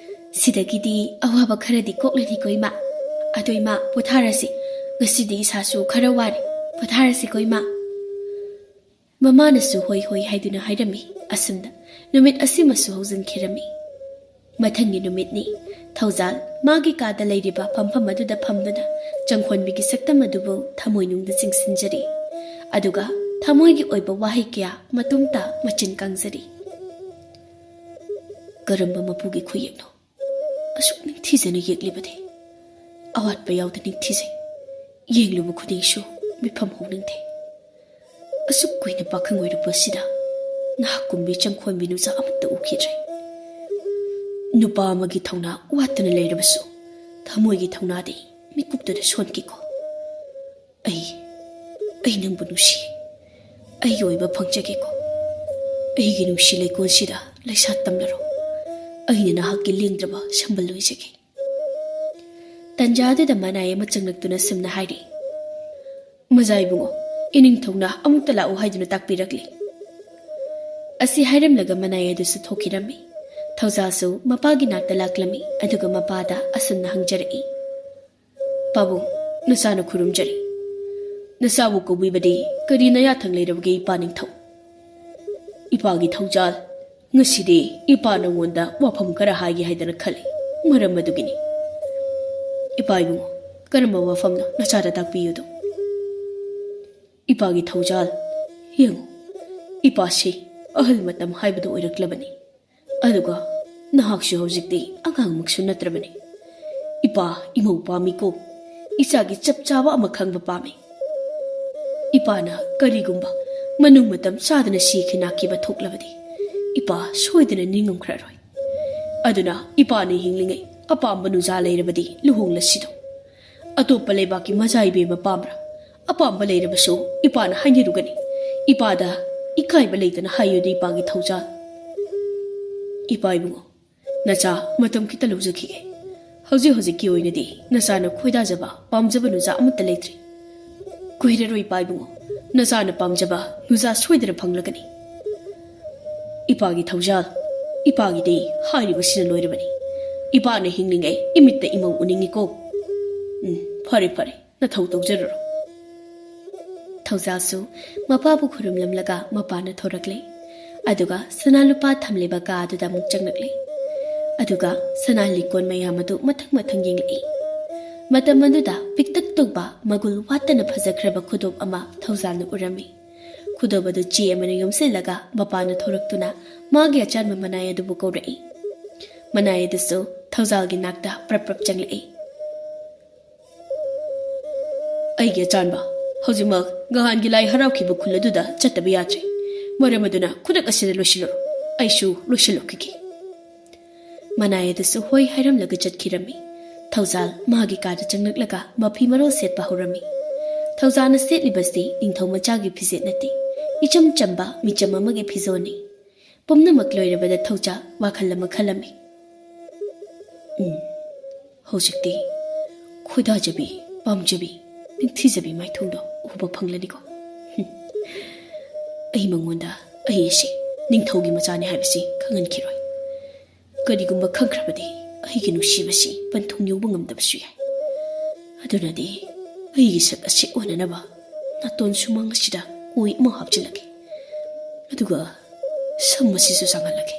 ꯁꯤꯗꯒꯤꯗꯤ ꯑꯋꯥꯕ ꯈꯔꯗꯤ ꯀꯣꯛꯂꯅꯤꯀꯣ ꯏꯃꯥ꯫ ꯑꯗꯣ ꯏꯃꯥ, ꯄꯣꯊꯥꯔꯁꯤ꯫ ꯉꯁꯤꯗꯤ ꯏꯁꯥꯁꯨ ꯈꯔ ꯋꯥꯔꯦ꯫ ꯄꯣꯊꯥꯔꯁꯤꯀꯣ ꯏꯃꯥ"꯫ ꯃꯃꯥꯅꯁꯨ ꯍꯣꯏ ꯍꯣꯏ ꯍꯥꯏꯗꯨꯅ ꯍꯥꯏꯔꯝꯃꯤ꯫ ꯑꯁꯨꯝꯅ ꯅꯨꯃꯤꯠ ꯑꯁꯤꯃꯁꯨ ꯍꯧꯖꯤꯟꯈꯤꯔꯝꯃꯤ꯫ ꯃꯊꯪꯒꯤ ꯅꯨꯃꯤꯠꯅꯤ꯫ ꯊꯧꯖꯥꯜ ꯃꯥꯒꯤ ꯀꯥꯗ ꯂꯩꯔꯤꯕ ꯐꯝꯐꯝ ꯑꯗꯨꯗ ꯐꯝꯗꯨꯅ ꯆꯪꯈꯣꯟꯕꯤꯒꯤ ꯁꯛꯇꯝ ꯑꯗꯨꯕꯨ ꯊꯃꯣꯏꯅꯨꯡꯗ ꯆꯤꯡꯁꯤꯟꯖꯔꯤ꯫ ꯑꯗꯨꯒ ꯊꯃꯣꯏꯒꯤ ꯑꯣꯏꯕ ꯋꯥꯍꯩ ꯀꯌꯥ ꯃꯇꯨꯡꯇ ꯃꯆꯤꯟ ꯀꯪꯖꯔꯤ꯫ "ꯀꯔꯝꯕ ꯃꯄꯨꯒꯤ ꯈꯨꯌꯦꯛꯅꯣ ꯑꯁꯨꯛ ꯅꯤꯡꯊꯤꯖꯅ ꯌꯦꯛꯂꯤꯕꯗꯤ? ꯑꯋꯥꯠꯄ ꯌꯥꯎꯗ ꯅꯤꯡꯊꯤꯖꯩ꯫ ꯌꯦꯡꯂꯨꯕ ꯈꯨꯗꯤꯡꯁꯨ ꯃꯤꯠꯐꯝ ꯍꯣꯡꯅꯤꯡꯗꯦ꯫ ꯑꯁꯨꯛ ꯀꯨꯏꯅ ꯄꯥꯈꯪ ꯑꯣꯏꯔꯛꯄꯁꯤꯗ ꯅꯍꯥꯛꯀꯨꯝꯕꯤ ꯆꯪꯈꯣꯟꯕꯤ ꯅꯨꯖꯥ ꯑꯃꯠꯇ ꯎꯈꯤꯗ꯭ꯔꯤ꯫ ꯅꯨꯄꯥ ꯑꯃꯒꯤ ꯊꯧꯅꯥ ꯋꯥꯠꯇꯅ ꯂꯩꯔꯕꯁꯨ ꯊꯃꯣꯏꯒꯤ ꯊꯧꯅꯥꯗꯤ ꯃꯤꯀꯨꯞꯇꯨꯗ ꯁꯣꯟꯈꯤꯀꯣ꯫ ꯑꯩ ꯑꯩ ꯅꯪꯕꯨ ꯅꯨꯡꯁꯤ꯫ ꯑꯩꯒꯤ ꯑꯣꯏꯕ ꯐꯪꯖꯒꯦꯀꯣ꯫ ꯑꯩꯒꯤ ꯅꯨꯡꯁꯤ ꯂꯩꯀꯣꯜꯁꯤꯗ ꯂꯩꯁꯥ ꯇꯝꯂꯔꯣ꯫ ꯑꯩꯅ ꯅꯍꯥꯛꯀꯤ ꯂꯦꯡꯗ꯭ꯔꯕ ꯁꯝꯕꯜ ꯑꯣꯏꯖꯒꯦ꯫ ꯇꯟꯖꯥꯗꯨꯗ ꯃꯅꯥꯏ ꯑꯃ ꯆꯪꯂꯛꯇꯨꯅ ꯁꯨꯝꯅ ꯍꯥꯏꯔꯛꯏ, "ꯃꯖꯥ ꯏꯕꯨꯡꯉꯣ, ꯏꯅꯤꯡꯊꯧꯅ ꯑꯃꯨꯛꯇ ꯂꯥꯛꯎ ꯍꯥꯏꯗꯨꯅ ꯇꯥꯛꯄꯤꯔꯛꯂꯤ꯫" ꯑꯁꯤ ꯍꯥꯏꯔꯝꯂꯒ ꯃꯅꯥꯏ ꯑꯗꯨꯁꯨ ꯊꯣꯛꯈꯤꯔꯝꯃꯤ꯫ ꯊꯧꯖꯥꯜꯁꯨ ꯃꯄꯥꯒꯤ ꯅꯥꯛꯇ ꯂꯥꯛꯂꯝꯃꯤ, ꯑꯗꯨꯒ ꯃꯄꯥꯗ ꯑꯁꯨꯝꯅ ꯍꯪꯖꯔꯛꯏ, "ꯄꯥꯕꯨꯡ, ꯅꯆꯥꯅ ꯈꯨꯔꯨꯝꯖꯔꯤ꯫ ꯅꯆꯥꯕꯨ ꯀꯧꯕꯤꯕꯗꯤ ꯀꯔꯤ ꯅꯌꯥꯊꯪ ꯂꯩꯔꯕꯒꯦ, ꯏꯄꯥ ꯅꯤꯡꯊꯧ?" "ꯏꯄꯥꯒꯤ ꯊꯧꯖꯥꯜ, ꯉꯁꯤꯗꯤ ꯏꯄꯥ ꯅꯉꯣꯟꯗ ꯋꯥꯐꯝ ꯈꯔ ꯍꯥꯏꯒꯦ ꯍꯥꯏꯗꯅ ꯈꯜꯂꯤ꯫ ꯃꯔꯝ ꯑꯗꯨꯒꯤꯅꯤ꯫ ꯏꯄꯥ ꯏꯕꯨꯡꯉꯣ, ꯀꯔꯝꯕ ꯋꯥꯐꯝꯅꯣ? ꯅꯆꯥꯗ ꯇꯥꯛꯄꯤꯌꯨꯗꯣ꯫" "ꯏꯄꯥꯒꯤ ꯊꯧꯖꯥꯜ, ꯌꯦꯡꯉꯨ, ꯏꯄꯥꯁꯤ ꯑꯍꯜ ꯃꯇꯝ ꯍꯥꯏꯕꯗꯨ ꯑꯣꯏꯔꯛꯂꯕꯅꯤ꯫ ꯑꯗꯨꯒ ꯅꯍꯥꯛꯁꯨ ꯍꯧꯖꯤꯛꯇꯤ ꯑꯉꯥꯡꯃꯛꯁꯨ ꯅꯠꯇ꯭ꯔꯕꯅꯤ꯫ ꯏꯄꯥ ꯏꯃꯧ ꯄꯥꯝꯃꯤꯀꯣ꯫ ꯏꯆꯥꯒꯤ ꯆꯞ ꯆꯥꯕ ꯑꯃ ꯈꯪꯕ ꯄꯥꯝꯃꯤ꯫ ꯏꯄꯥꯅ ꯀꯔꯤꯒꯨꯝꯕ ꯃꯅꯨꯡ ꯃꯇꯝ ꯆꯥꯗꯅ ꯁꯤꯈꯤ ꯅꯥꯈꯤꯕ ꯊꯣꯛꯂꯕꯗꯤ, ꯏꯄꯥ ꯁꯣꯏꯗꯅ ꯅꯤꯡꯉꯝꯈ꯭ꯔꯔꯣꯏ꯫ ꯑꯗꯨꯅ ꯏꯄꯥꯅ ꯍꯤꯡꯂꯤꯉꯩ ꯑꯄꯥꯝꯕ ꯅꯨꯖꯥ ꯂꯩꯔꯕꯗꯤ ꯂꯨꯍꯣꯡꯂꯁꯤꯗꯣ꯫ ꯑꯇꯣꯞꯄ ꯂꯩꯕꯥꯛꯀꯤ ꯃꯖꯥ ꯏꯕꯦꯝꯃ ꯄꯥꯝꯕ꯭ꯔꯥ? ꯑꯄꯥꯝꯕ ꯂꯩꯔꯕꯁꯨ ꯏꯄꯥꯅ ꯍꯥꯏꯅꯔꯨꯒꯅꯤ꯫ ꯏꯄꯥꯗ ꯏꯀꯥꯏꯕ ꯂꯩꯇꯅ ꯍꯥꯏꯌꯨꯗ, ꯏꯄꯥꯒꯤ ꯊꯧꯖꯥꯜ꯫" "ꯏꯄꯥ ꯏꯕꯨꯡꯉꯣ, ꯅꯆꯥ ꯃꯇꯝ ꯈꯤꯇ ꯂꯧꯖꯈꯤꯒꯦ꯫ ꯍꯧꯖꯤꯛ ꯍꯧꯖꯤꯛꯀꯤ ꯑꯣꯏꯅꯗꯤ ꯅꯆꯥꯅ ꯈꯣꯏꯗꯥꯖꯕ, ꯄꯥꯝꯖꯕ ꯅꯨꯖꯥ ꯑꯃꯠꯇ ꯂꯩꯇ꯭ꯔꯤ꯫ ꯀꯨꯏꯔꯔꯣꯏ ꯏꯄꯥ ꯏꯕꯨꯡꯉꯣ, ꯅꯆꯥꯅ ꯄꯥꯝꯖꯕ ꯅꯨꯖꯥ ꯁꯣꯏꯗꯅ ꯐꯪꯂꯒꯅꯤ꯫ ꯏꯄꯥꯒꯤ ꯊꯧꯖꯥꯜ, ꯏꯄꯥꯒꯤꯗꯤ ꯍꯥꯏꯔꯤꯕꯁꯤꯅ ꯂꯣꯏꯔꯕꯅꯤ꯫ ꯏꯄꯥꯅ ꯍꯤꯡꯂꯤꯉꯩ ꯏꯃꯤꯠꯇ ꯏꯃꯧ ꯎꯅꯤꯡꯉꯤꯀꯣ꯫ ꯎꯝ, ꯐꯔꯦ ꯐꯔꯦ, ꯅꯊꯧ ꯇꯧꯖꯔꯨꯔꯣ꯫" ꯊꯧꯖꯥꯜꯁꯨ ꯃꯄꯥꯕꯨ ꯈꯨꯔꯨꯝꯂꯝꯂꯒ ꯃꯄꯥꯟꯅ ꯊꯣꯔꯛꯂꯦ꯫ ꯑꯗꯨꯒ ꯁꯅꯥ ꯂꯨꯄꯥ ꯊꯝꯂꯤꯕ ꯀꯥ ꯑꯗꯨꯗ ꯑꯃꯨꯛ ꯆꯪꯂꯛꯂꯦ꯫ ꯑꯗꯨꯒ ꯁꯅꯥ ꯂꯤꯛꯀꯣꯟ ꯃꯌꯥꯝ ꯑꯗꯨ ꯃꯊꯪ ꯃꯊꯪ ꯌꯦꯡꯂꯛꯏ꯫ ꯃꯇꯝ ꯑꯗꯨꯗ ꯄꯤꯛꯇꯛ ꯇꯧꯕ, ꯃꯒꯨꯜ ꯋꯥꯠꯇꯅ ꯐꯖꯈ꯭ꯔꯕ ꯈꯨꯗꯣꯞ ꯑꯃ ꯊꯧꯖꯥꯜꯅ ꯎꯔꯝꯃꯤ꯫ ꯈꯨꯗꯣꯞ ꯑꯗꯨ ꯆꯦ ꯑꯃꯅ ꯌꯣꯝꯁꯤꯜꯂꯒ ꯃꯄꯥꯟꯅ ꯊꯣꯔꯛꯇꯨꯅ ꯃꯥꯒꯤ ꯑꯆꯥꯟꯕ ꯃꯅꯥꯏ ꯑꯗꯨꯕꯨ ꯀꯧꯔꯛꯏ꯫ ꯃꯅꯥꯏ ꯑꯗꯨꯁꯨ ꯊꯧꯖꯥꯜꯒꯤ ꯅꯥꯛꯇ ꯄ꯭ꯔꯞ ꯄ꯭ꯔꯞ ꯆꯪꯂꯛꯏ꯫ "ꯑꯩꯒꯤ ꯑꯆꯥꯟꯕ, ꯍꯧꯖꯤꯛꯃꯛ ꯉꯍꯥꯟꯒꯤ ꯂꯥꯏ ꯍꯔꯥꯎꯈꯤꯕ ꯈꯨꯜ ꯑꯗꯨꯗ ꯆꯠꯇꯕ ꯌꯥꯗ꯭ꯔꯦ꯫ ꯃꯔꯝ ꯑꯗꯨꯅ ꯈꯨꯗꯛ ꯑꯁꯤꯗ ꯂꯣꯏꯁꯤꯜꯂꯨꯔꯣ꯫ ꯑꯩꯁꯨ ꯂꯣꯏꯁꯤꯜꯂꯨꯈꯤꯒꯦ꯫" ꯃꯅꯥꯏ ꯑꯗꯨꯁꯨ ꯍꯣꯏ ꯍꯥꯏꯔꯝꯂꯒ ꯆꯠꯈꯤꯔꯝꯃꯤ꯫ ꯊꯧꯖꯥꯜ ꯃꯥꯒꯤ ꯀꯥꯗ ꯆꯪꯂꯛꯂꯒ ꯃꯐꯤ ꯃꯔꯣꯜ ꯁꯦꯠꯄ ꯍꯧꯔꯝꯃꯤ꯫ ꯊꯧꯖꯥꯜꯅ ꯁꯦꯠꯂꯤꯕꯁꯤ ꯅꯤꯡꯊꯧ ꯃꯆꯥꯒꯤ ꯐꯤꯖꯦꯠ ꯅꯠꯇꯦ, ꯏꯆꯝ ꯆꯝꯕ ꯃꯤꯆꯝ ꯑꯃꯒꯤ ꯐꯤꯖꯣꯜꯅꯤ꯫ ꯄꯨꯝꯅꯃꯛ ꯂꯣꯏꯔꯕꯗ ꯊꯧꯖꯥꯜ ꯋꯥꯈꯜ ꯑꯃ ꯈꯜꯂꯝꯃꯤ꯫ "ꯎꯝ, ꯍꯧꯖꯤꯛꯇꯤ ꯈꯣꯏꯗꯥꯖꯕꯤ, ꯄꯥꯝꯖꯕꯤ, ꯅꯤꯡꯊꯤꯖꯕꯤ ꯃꯥꯏꯊꯣꯡꯗꯣ ꯎꯕ ꯐꯪꯂꯅꯤꯀꯣ꯫ ꯍꯨꯝ꯫ ꯑꯩ ꯃꯉꯣꯟꯗ ꯑꯩ ꯑꯁꯤ ꯅꯤꯡꯊꯧꯒꯤ ꯃꯆꯥꯅꯤ ꯍꯥꯏꯕꯁꯤ ꯈꯪꯍꯟꯈꯤꯔꯣꯏ꯫ ꯀꯔꯤꯒꯨꯝꯕ ꯈꯪꯈ꯭ꯔꯕꯗꯤ ꯑꯩꯒꯤ ꯅꯨꯡꯁꯤꯕꯁꯤ ꯄꯟꯊꯨꯡ ꯌꯧꯕ ꯉꯝꯗꯕꯁꯨ ꯌꯥꯏ꯫ ꯑꯗꯨꯅꯗꯤ ꯑꯩꯒꯤ ꯁꯛ ꯑꯁꯤ ꯑꯣꯟꯅꯅꯕ ꯅꯥꯇꯣꯟ ꯁꯨꯃꯥꯡ ꯑꯁꯤꯗ ꯑꯣꯏ ꯑꯃ ꯍꯥꯞꯆꯤꯜꯂꯒꯦ꯫ ꯑꯗꯨꯒ ꯁꯝ ꯑꯁꯤꯁꯨ ꯁꯥꯡꯍꯜꯂꯒꯦ꯫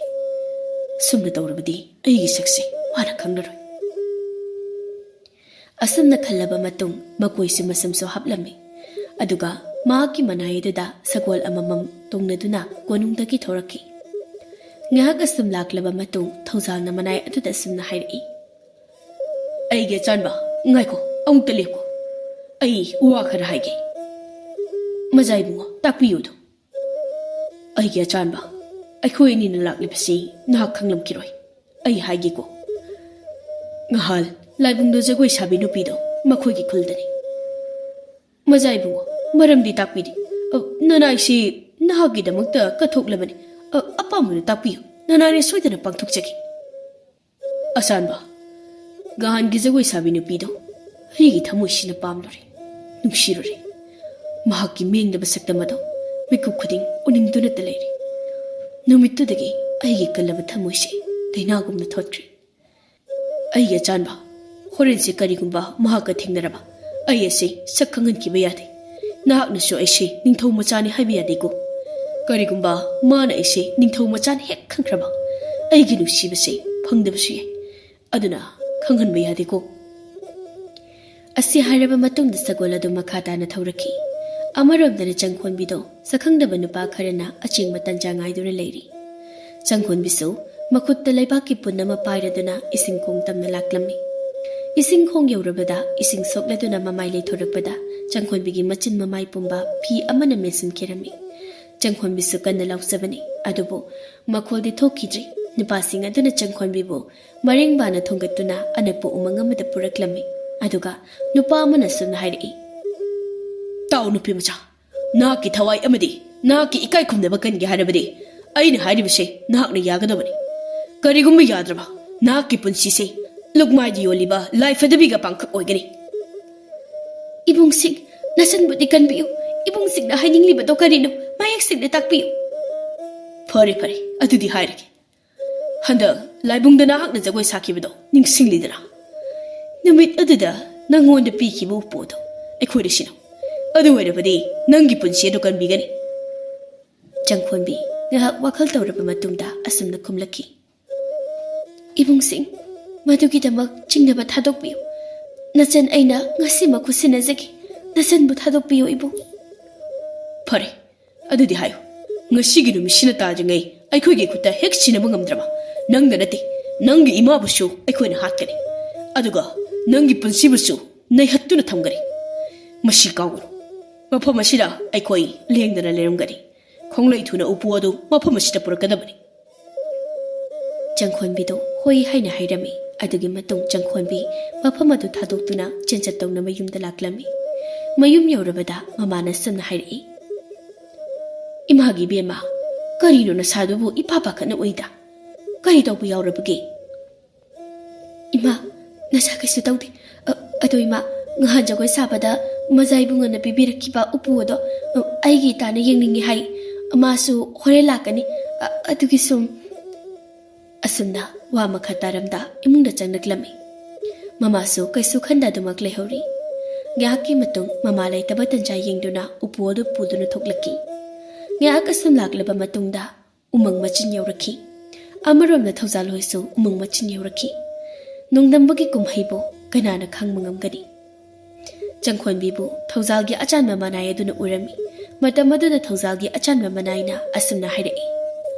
ꯁꯨꯝꯅ ꯇꯧꯔꯕꯗꯤ ꯑꯩꯒꯤ ꯁꯛꯁꯦ ꯃꯥꯅ ꯈꯪꯂꯔꯣꯏ꯫" ꯑꯁꯨꯝꯅ ꯈꯜꯂꯕ ꯃꯇꯨꯡ ꯃꯀꯣꯏꯁꯨ ꯃꯁꯝꯁꯨ ꯍꯥꯞꯂꯝꯃꯤ꯫ ꯑꯗꯨꯒ ꯃꯍꯥꯛꯀꯤ ꯃꯅꯥꯏ ꯑꯗꯨꯗ ꯁꯒꯣꯜ ꯑꯃꯃꯝ ꯇꯣꯡꯅꯗꯨꯅ ꯀꯣꯅꯨꯡꯗꯒꯤ ꯊꯣꯔꯛꯈꯤ꯫ ꯉꯥꯏꯍꯥꯛ ꯑꯁꯨꯝ ꯂꯥꯛꯂꯕ ꯃꯇꯨꯡ ꯊꯧꯖꯥꯜꯅ ꯃꯅꯥꯏ ꯑꯗꯨꯗ ꯑꯁꯨꯝꯅ ꯍꯥꯏꯔꯛꯏ꯫ "ꯑꯩꯒꯤ ꯑꯆꯥꯟꯕ, ꯉꯥꯏꯈꯣ, ꯑꯃꯨꯛꯇ ꯂꯦꯞꯈꯣ꯫ ꯑꯩ ꯋꯥ ꯈꯔ ꯍꯥꯏꯒꯦ꯫" "ꯃꯖꯥ ꯏꯕꯨꯡꯉꯣ, ꯇꯥꯛꯄꯤꯌꯨꯗꯣ꯫" "ꯑꯩꯒꯤ ꯑꯆꯥꯟꯕ, ꯑꯩꯈꯣꯏ ꯑꯅꯤꯅ ꯂꯥꯛꯂꯤꯕꯁꯤ ꯅꯍꯥꯛ ꯈꯪꯂꯝꯈꯤꯔꯣꯏ꯫ ꯑꯩ ꯍꯥꯏꯒꯦꯀꯣ꯫ ꯉꯍꯥꯜ ꯂꯥꯏꯕꯨꯡꯗ ꯖꯒꯣꯏ ꯁꯥꯕꯤ ꯅꯨꯄꯤꯗꯣ ꯃꯈꯣꯏꯒꯤ ꯈꯨꯜꯗꯅꯤ꯫" "ꯃꯖꯥ ꯏꯕꯨꯡꯉꯣ, ꯃꯔꯝꯗꯤ ꯇꯥꯛꯄꯤꯗꯦ꯫ ꯑ, ꯅꯅꯥꯏꯁꯤ ꯅꯍꯥꯛꯀꯤꯗꯃꯛꯇ ꯀꯠꯊꯣꯛꯂꯕꯅꯤ꯫ ꯑ, ꯑꯄꯥꯝꯕꯗꯨ ꯇꯥꯛꯄꯤꯌꯨ꯫ ꯅꯅꯥꯏꯅ ꯁꯣꯏꯗꯅ ꯄꯥꯡꯊꯣꯛꯆꯒꯦ꯫" "ꯑꯆꯥꯟꯕ, ꯉꯍꯥꯟꯒꯤ ꯖꯒꯣꯏ ꯁꯥꯕꯤ ꯅꯨꯄꯤꯗꯣ ꯑꯩꯒꯤ ꯊꯃꯣꯏꯁꯤꯅ ꯄꯥꯝꯂꯨꯔꯦ, ꯅꯨꯡꯁꯤꯔꯨꯔꯦ꯫ ꯃꯍꯥꯛꯀꯤ ꯃꯤꯡꯗꯕ ꯁꯛꯇꯝ ꯑꯗꯣ ꯃꯤꯀꯨꯞ ꯈꯨꯗꯤꯡ ꯎꯅꯤꯡꯗꯨꯅꯇ ꯂꯩꯔꯦ꯫ ꯅꯨꯃꯤꯠꯇꯨꯗꯒꯤ ꯑꯩꯒꯤ ꯀꯜꯂꯕ ꯊꯃꯣꯏꯁꯦ ꯂꯩꯅꯥꯒꯨꯝꯅ ꯊꯣꯠꯈ꯭ꯔꯦ꯫ ꯑꯩꯒꯤ ꯑꯆꯥꯟꯕ, ꯍꯣꯔꯦꯟꯁꯦ ꯀꯔꯤꯒꯨꯝꯕ ꯃꯍꯥꯛꯀ ꯊꯦꯡꯅꯔꯕ, ꯑꯩ ꯑꯁꯤ ꯁꯛ ꯈꯪꯍꯟꯈꯤꯕ ꯌꯥꯗꯦ꯫ ꯅꯍꯥꯛꯅꯁꯨ ꯑꯩꯁꯦ ꯅꯤꯡꯊꯧ ꯃꯆꯥꯅꯤ ꯍꯥꯏꯕ ꯌꯥꯗꯦꯀꯣ꯫ ꯀꯔꯤꯒꯨꯝꯕ ꯃꯥꯅ ꯑꯩꯁꯦ ꯅꯤꯡꯊꯧ ꯃꯆꯥꯅꯤ ꯍꯦꯛ ꯈꯪꯈ꯭ꯔꯕ, ꯑꯩꯒꯤ ꯅꯨꯡꯁꯤꯕꯁꯦ ꯐꯪꯗꯕꯁꯨ ꯌꯥꯏ꯫ ꯑꯗꯨꯅ ꯈꯪꯍꯟꯕ ꯌꯥꯗꯦꯀꯣ꯫" ꯑꯁꯤ ꯍꯥꯏꯔꯕ ꯃꯇꯨꯡꯗ ꯁꯒꯣꯜ ꯑꯗꯨ ꯃꯈꯥ ꯇꯥꯅ ꯊꯧꯔꯛꯈꯤ꯫ ꯑꯃꯔꯣꯝꯗꯅ ꯆꯪꯈꯣꯟꯕꯤꯗꯣ ꯁꯛꯈꯪꯗꯕ ꯅꯨꯄꯥ ꯈꯔꯅ ꯑꯆꯦꯡꯕ ꯇꯟꯖꯥ ꯉꯥꯏꯗꯨꯅ ꯂꯩꯔꯤ꯫ ꯆꯪꯈꯣꯟꯕꯤꯁꯨ ꯃꯈꯨꯠꯇ ꯂꯩꯕꯥꯛꯀꯤ ꯄꯨꯟ ꯑꯃ ꯄꯥꯏꯔꯗꯨꯅ ꯏꯁꯤꯡ ꯈꯣꯡ ꯇꯝꯅ ꯂꯥꯛꯂꯝꯃꯤ꯫ ꯏꯁꯤꯡ ꯈꯣꯡ ꯌꯧꯔꯕꯗ ꯏꯁꯤꯡ ꯁꯣꯛꯂꯗꯨꯅ ꯃꯃꯥꯏ ꯂꯩꯊꯣꯔꯛꯄꯗ ꯆꯪꯈꯣꯟꯕꯤꯒꯤ ꯃꯆꯤꯟ ꯃꯃꯥꯏ ꯄꯨꯝꯕ ꯐꯤ ꯑꯃꯅ ꯃꯦꯟꯁꯤꯟꯈꯤꯔꯝꯃꯤ꯫ ꯆꯪꯈꯣꯟꯕꯤꯁꯨ ꯀꯟꯅ ꯂꯥꯎꯖꯕꯅꯤ, ꯑꯗꯨꯕꯨ ꯃꯈꯣꯜꯗꯤ ꯊꯣꯛꯈꯤꯗ꯭ꯔꯤ꯫ ꯅꯨꯄꯥꯁꯤꯡ ꯑꯗꯨꯅ ꯆꯪꯈꯣꯟꯕꯤꯕꯨ ꯃꯔꯦꯡꯕꯥꯅ ꯊꯣꯡꯒꯠꯇꯨꯅ ꯑꯅꯛꯄ ꯎꯃꯪ ꯑꯃꯗ ꯄꯨꯔꯛꯂꯝꯃꯤ꯫ ꯑꯗꯨꯒ ꯅꯨꯄꯥ ꯑꯃꯅ ꯁꯨꯝꯅ ꯍꯥꯏꯔꯛꯏ, ꯇꯥꯎ, ꯅꯨꯄꯤ ꯃꯆꯥ, ꯅꯍꯥꯛꯀꯤ ꯊꯋꯥꯏ ꯑꯃꯗꯤ ꯅꯍꯥꯛꯀꯤ ꯏꯀꯥꯏ ꯈꯨꯝꯅꯕ ꯀꯟꯒꯦ ꯍꯥꯏꯔꯕꯗꯤ ꯑꯩꯅ ꯍꯥꯏꯔꯤꯕꯁꯦ ꯅꯍꯥꯛꯅ ꯌꯥꯒꯗꯕꯅꯤ꯫ ꯀꯔꯤꯒꯨꯝꯕ ꯌꯥꯗ꯭ꯔꯕ, ꯅꯍꯥꯛꯀꯤ ꯄꯨꯟꯁꯤꯁꯦ ꯂꯨꯛꯃꯥꯏꯗ ꯌꯣꯜꯂꯤꯕ ꯂꯥꯏ ꯐꯗꯕꯤꯒ ꯄꯥꯡꯈꯛ ꯑꯣꯏꯒꯅꯤ꯫ ꯏꯕꯨꯡꯁꯤꯡ, ꯅꯆꯟꯕꯨꯗꯤ ꯀꯟꯕꯤꯌꯨ꯫ ꯏꯕꯨꯡꯁꯤꯡꯅ ꯍꯥꯏꯅꯤꯡꯂꯤꯕꯗꯣ ꯀꯔꯤꯅꯣ, ꯃꯌꯦꯛ ꯁꯦꯡꯅ ꯇꯥꯛꯄꯤꯌꯨ꯫ ꯐꯔꯦ, ꯐꯔꯦ, ꯑꯗꯨꯗꯤ ꯍꯥꯏꯔꯒꯦ꯫ ꯍꯟꯗꯛ ꯂꯥꯏꯕꯨꯡꯗ ꯅꯍꯥꯛꯅ ꯖꯒꯣꯏ ꯁꯥꯈꯤꯕꯗꯣ ꯅꯤꯡꯁꯤꯡꯂꯤꯗꯅ? ꯅꯨꯃꯤꯠ ꯑꯗꯨꯗ ꯅꯪꯉꯣꯟꯗ ꯄꯤꯈꯤꯕ ꯎꯄꯨ ꯑꯗꯣ ꯑꯩꯈꯣꯏꯗ ꯁꯤꯟꯅꯧ꯫ ꯑꯗꯨ ꯑꯣꯏꯔꯕꯗꯤ ꯅꯪꯒꯤ ꯄꯨꯟꯁꯤ ꯑꯗꯨ ꯀꯟꯕꯤꯒꯅꯤ꯫ ꯆꯪꯈꯣꯟꯕꯤ ꯉꯥꯏꯍꯥꯛ ꯋꯥꯈꯜ ꯇꯧꯔꯕ ꯃꯇꯨꯡꯗ ꯑꯁꯨꯝꯅ ꯈꯨꯝꯂꯛꯈꯤ: ꯏꯕꯨꯡꯁꯤꯡ, ꯃꯗꯨꯒꯤꯗꯃꯛ ꯆꯤꯡꯅꯕ ꯊꯥꯗꯣꯛꯄꯤꯌꯨ꯫ ꯅꯆꯟ ꯑꯩꯅ ꯉꯁꯤꯃꯛ ꯈꯨꯠꯁꯤꯟꯅꯖꯒꯦ꯫ ꯅꯆꯟꯕꯨ ꯊꯥꯗꯣꯛꯄꯤꯌꯨ, ꯏꯕꯨꯡ꯫ ꯐꯔꯦ, ꯑꯗꯨꯗꯤ ꯍꯥꯏꯌꯨ, ꯉꯁꯤꯒꯤ ꯅꯨꯃꯤꯠꯁꯤꯅ ꯇꯥꯗ꯭ꯔꯤꯉꯩ ꯑꯩꯈꯣꯏꯒꯤ ꯈꯨꯠꯇ ꯍꯦꯛ ꯁꯤꯟꯅꯕ ꯉꯝꯗ꯭ꯔꯕ, ꯅꯪꯗ ꯅꯠꯇꯦ, ꯅꯪꯒꯤ ꯏꯃꯥꯕꯨꯁꯨ ꯑꯩꯈꯣꯏꯅ ꯍꯥꯠꯀꯅꯤ, ꯑꯗꯨꯒ ꯅꯪꯒꯤ ꯄꯨꯟꯁꯤꯕꯨꯁꯨ ꯅꯩꯍꯠꯇꯨꯅ ꯊꯝꯒꯅꯤ꯫ ꯃꯁꯤ ꯀꯥꯎꯒꯅꯨ, ꯃꯐꯝ ꯑꯁꯤꯗ ꯑꯩꯈꯣꯏ ꯂꯦꯡꯗꯅ ꯂꯩꯔꯝꯒꯅꯤ꯫ ꯈꯣꯡꯂꯩ ꯊꯨꯅ ꯎꯄꯨ ꯑꯗꯨ ꯃꯐꯝ ꯑꯁꯤꯗ ꯄꯨꯔꯛꯀꯗꯕꯅꯤ꯫ ꯆꯪꯈꯣꯟꯕꯤꯗꯨ ꯍꯣꯏ ꯍꯥꯏꯅ ꯍꯥꯏꯔꯝꯃꯤ꯫ ꯑꯗꯨꯒꯤ ꯃꯇꯨꯡ ꯆꯪꯈꯣꯟꯕꯤ ꯃꯐꯝ ꯑꯗꯨ ꯊꯥꯗꯣꯛꯇꯨꯅ ꯆꯦꯟꯆꯠ ꯇꯧꯅ ꯃꯌꯨꯝꯗ ꯂꯥꯛꯂꯝꯃꯤ꯫ ꯃꯌꯨꯝ ꯌꯧꯔꯕꯗ ꯃꯃꯥꯅ ꯁꯨꯝꯅ ꯍꯥꯏꯔꯛꯏ: "ꯏꯃꯥꯒꯤ ꯏꯕꯦꯝꯃ, ꯀꯔꯤꯅꯣ ꯅꯁꯥꯗꯨꯕꯨ ꯏꯄꯥ ꯄꯥꯈꯠꯅ ꯎꯏꯗ? ꯀꯔꯤ ꯇꯧꯕ ꯌꯥꯎꯔꯕꯒꯦ?" "ꯏꯃꯥ, ꯅꯁꯥ ꯀꯩꯁꯨ ꯇꯧꯗꯦ꯫ ꯑ, ꯑꯗꯣ ꯏꯃꯥ, ꯉꯍꯥꯟ ꯖꯒꯣꯏ ꯁꯥꯕꯗ ꯃꯖꯥ ꯏꯕꯨꯡꯉꯣꯅ ꯄꯤꯕꯤꯔꯛꯈꯤꯕ ꯎꯄꯨ ꯑꯗꯣ, ꯑ, ꯑꯩꯒꯤ ꯏꯇꯥꯅ ꯌꯦꯡꯅꯤꯡꯉꯤ ꯍꯥꯏ꯫ ꯃꯥꯁꯨ ꯍꯣꯔꯦꯟ ꯂꯥꯛꯀꯅꯤ꯫ ꯑ, ꯑꯗꯨꯒꯤ ꯁꯨꯝ"꯫ ꯑꯁꯨꯝꯅ ꯋꯥ ꯃꯈꯥ ꯇꯥꯔꯝꯗ ꯏꯃꯨꯡꯗ ꯆꯪꯂꯛꯂꯝꯃꯤ꯫ ꯃꯃꯥꯁꯨ ꯀꯩꯁꯨ ꯈꯟꯗ ꯑꯗꯨꯃꯛ ꯂꯩꯍꯧꯔꯤ꯫ ꯉꯥꯏꯍꯥꯛꯀꯤ ꯃꯇꯨꯡ ꯃꯃꯥ ꯂꯩꯇꯕ ꯇꯟꯖꯥ ꯌꯦꯡꯗꯨꯅ ꯎꯄꯨ ꯑꯗꯨ ꯄꯨꯗꯨꯅ ꯊꯣꯛꯂꯛꯈꯤ꯫ ꯉꯥꯏꯍꯥꯛ ꯑꯁꯨꯝ ꯂꯥꯛꯂꯕ ꯃꯇꯨꯡꯗ ꯎꯃꯪ ꯃꯆꯤꯟ ꯌꯧꯔꯛꯈꯤ꯫ ꯑꯃꯔꯣꯝꯗ ꯊꯧꯖꯥꯜ ꯍꯣꯏꯁꯨ ꯎꯃꯪ ꯃꯆꯤꯟ ꯌꯧꯔꯛꯈꯤ꯫ ꯅꯣꯡꯗꯝꯕꯒꯤ ꯀꯨꯝꯍꯩꯕꯨ ꯀꯅꯥꯅ ꯈꯪꯕ ꯉꯝꯒꯅꯤ? ꯆꯪꯈꯣꯟꯕꯤꯕꯨ ꯊꯧꯖꯥꯜꯒꯤ ꯑꯆꯥꯟꯕ ꯃꯅꯥꯏ ꯑꯗꯨꯅ ꯎꯔꯝꯃꯤ꯫ ꯃꯇꯝ ꯑꯗꯨꯗ ꯊꯧꯖꯥꯜꯒꯤ ꯑꯆꯥꯟꯕ ꯃꯅꯥꯏꯅ ꯑꯁꯨꯝꯅ ꯍꯥꯏꯔꯛꯏ: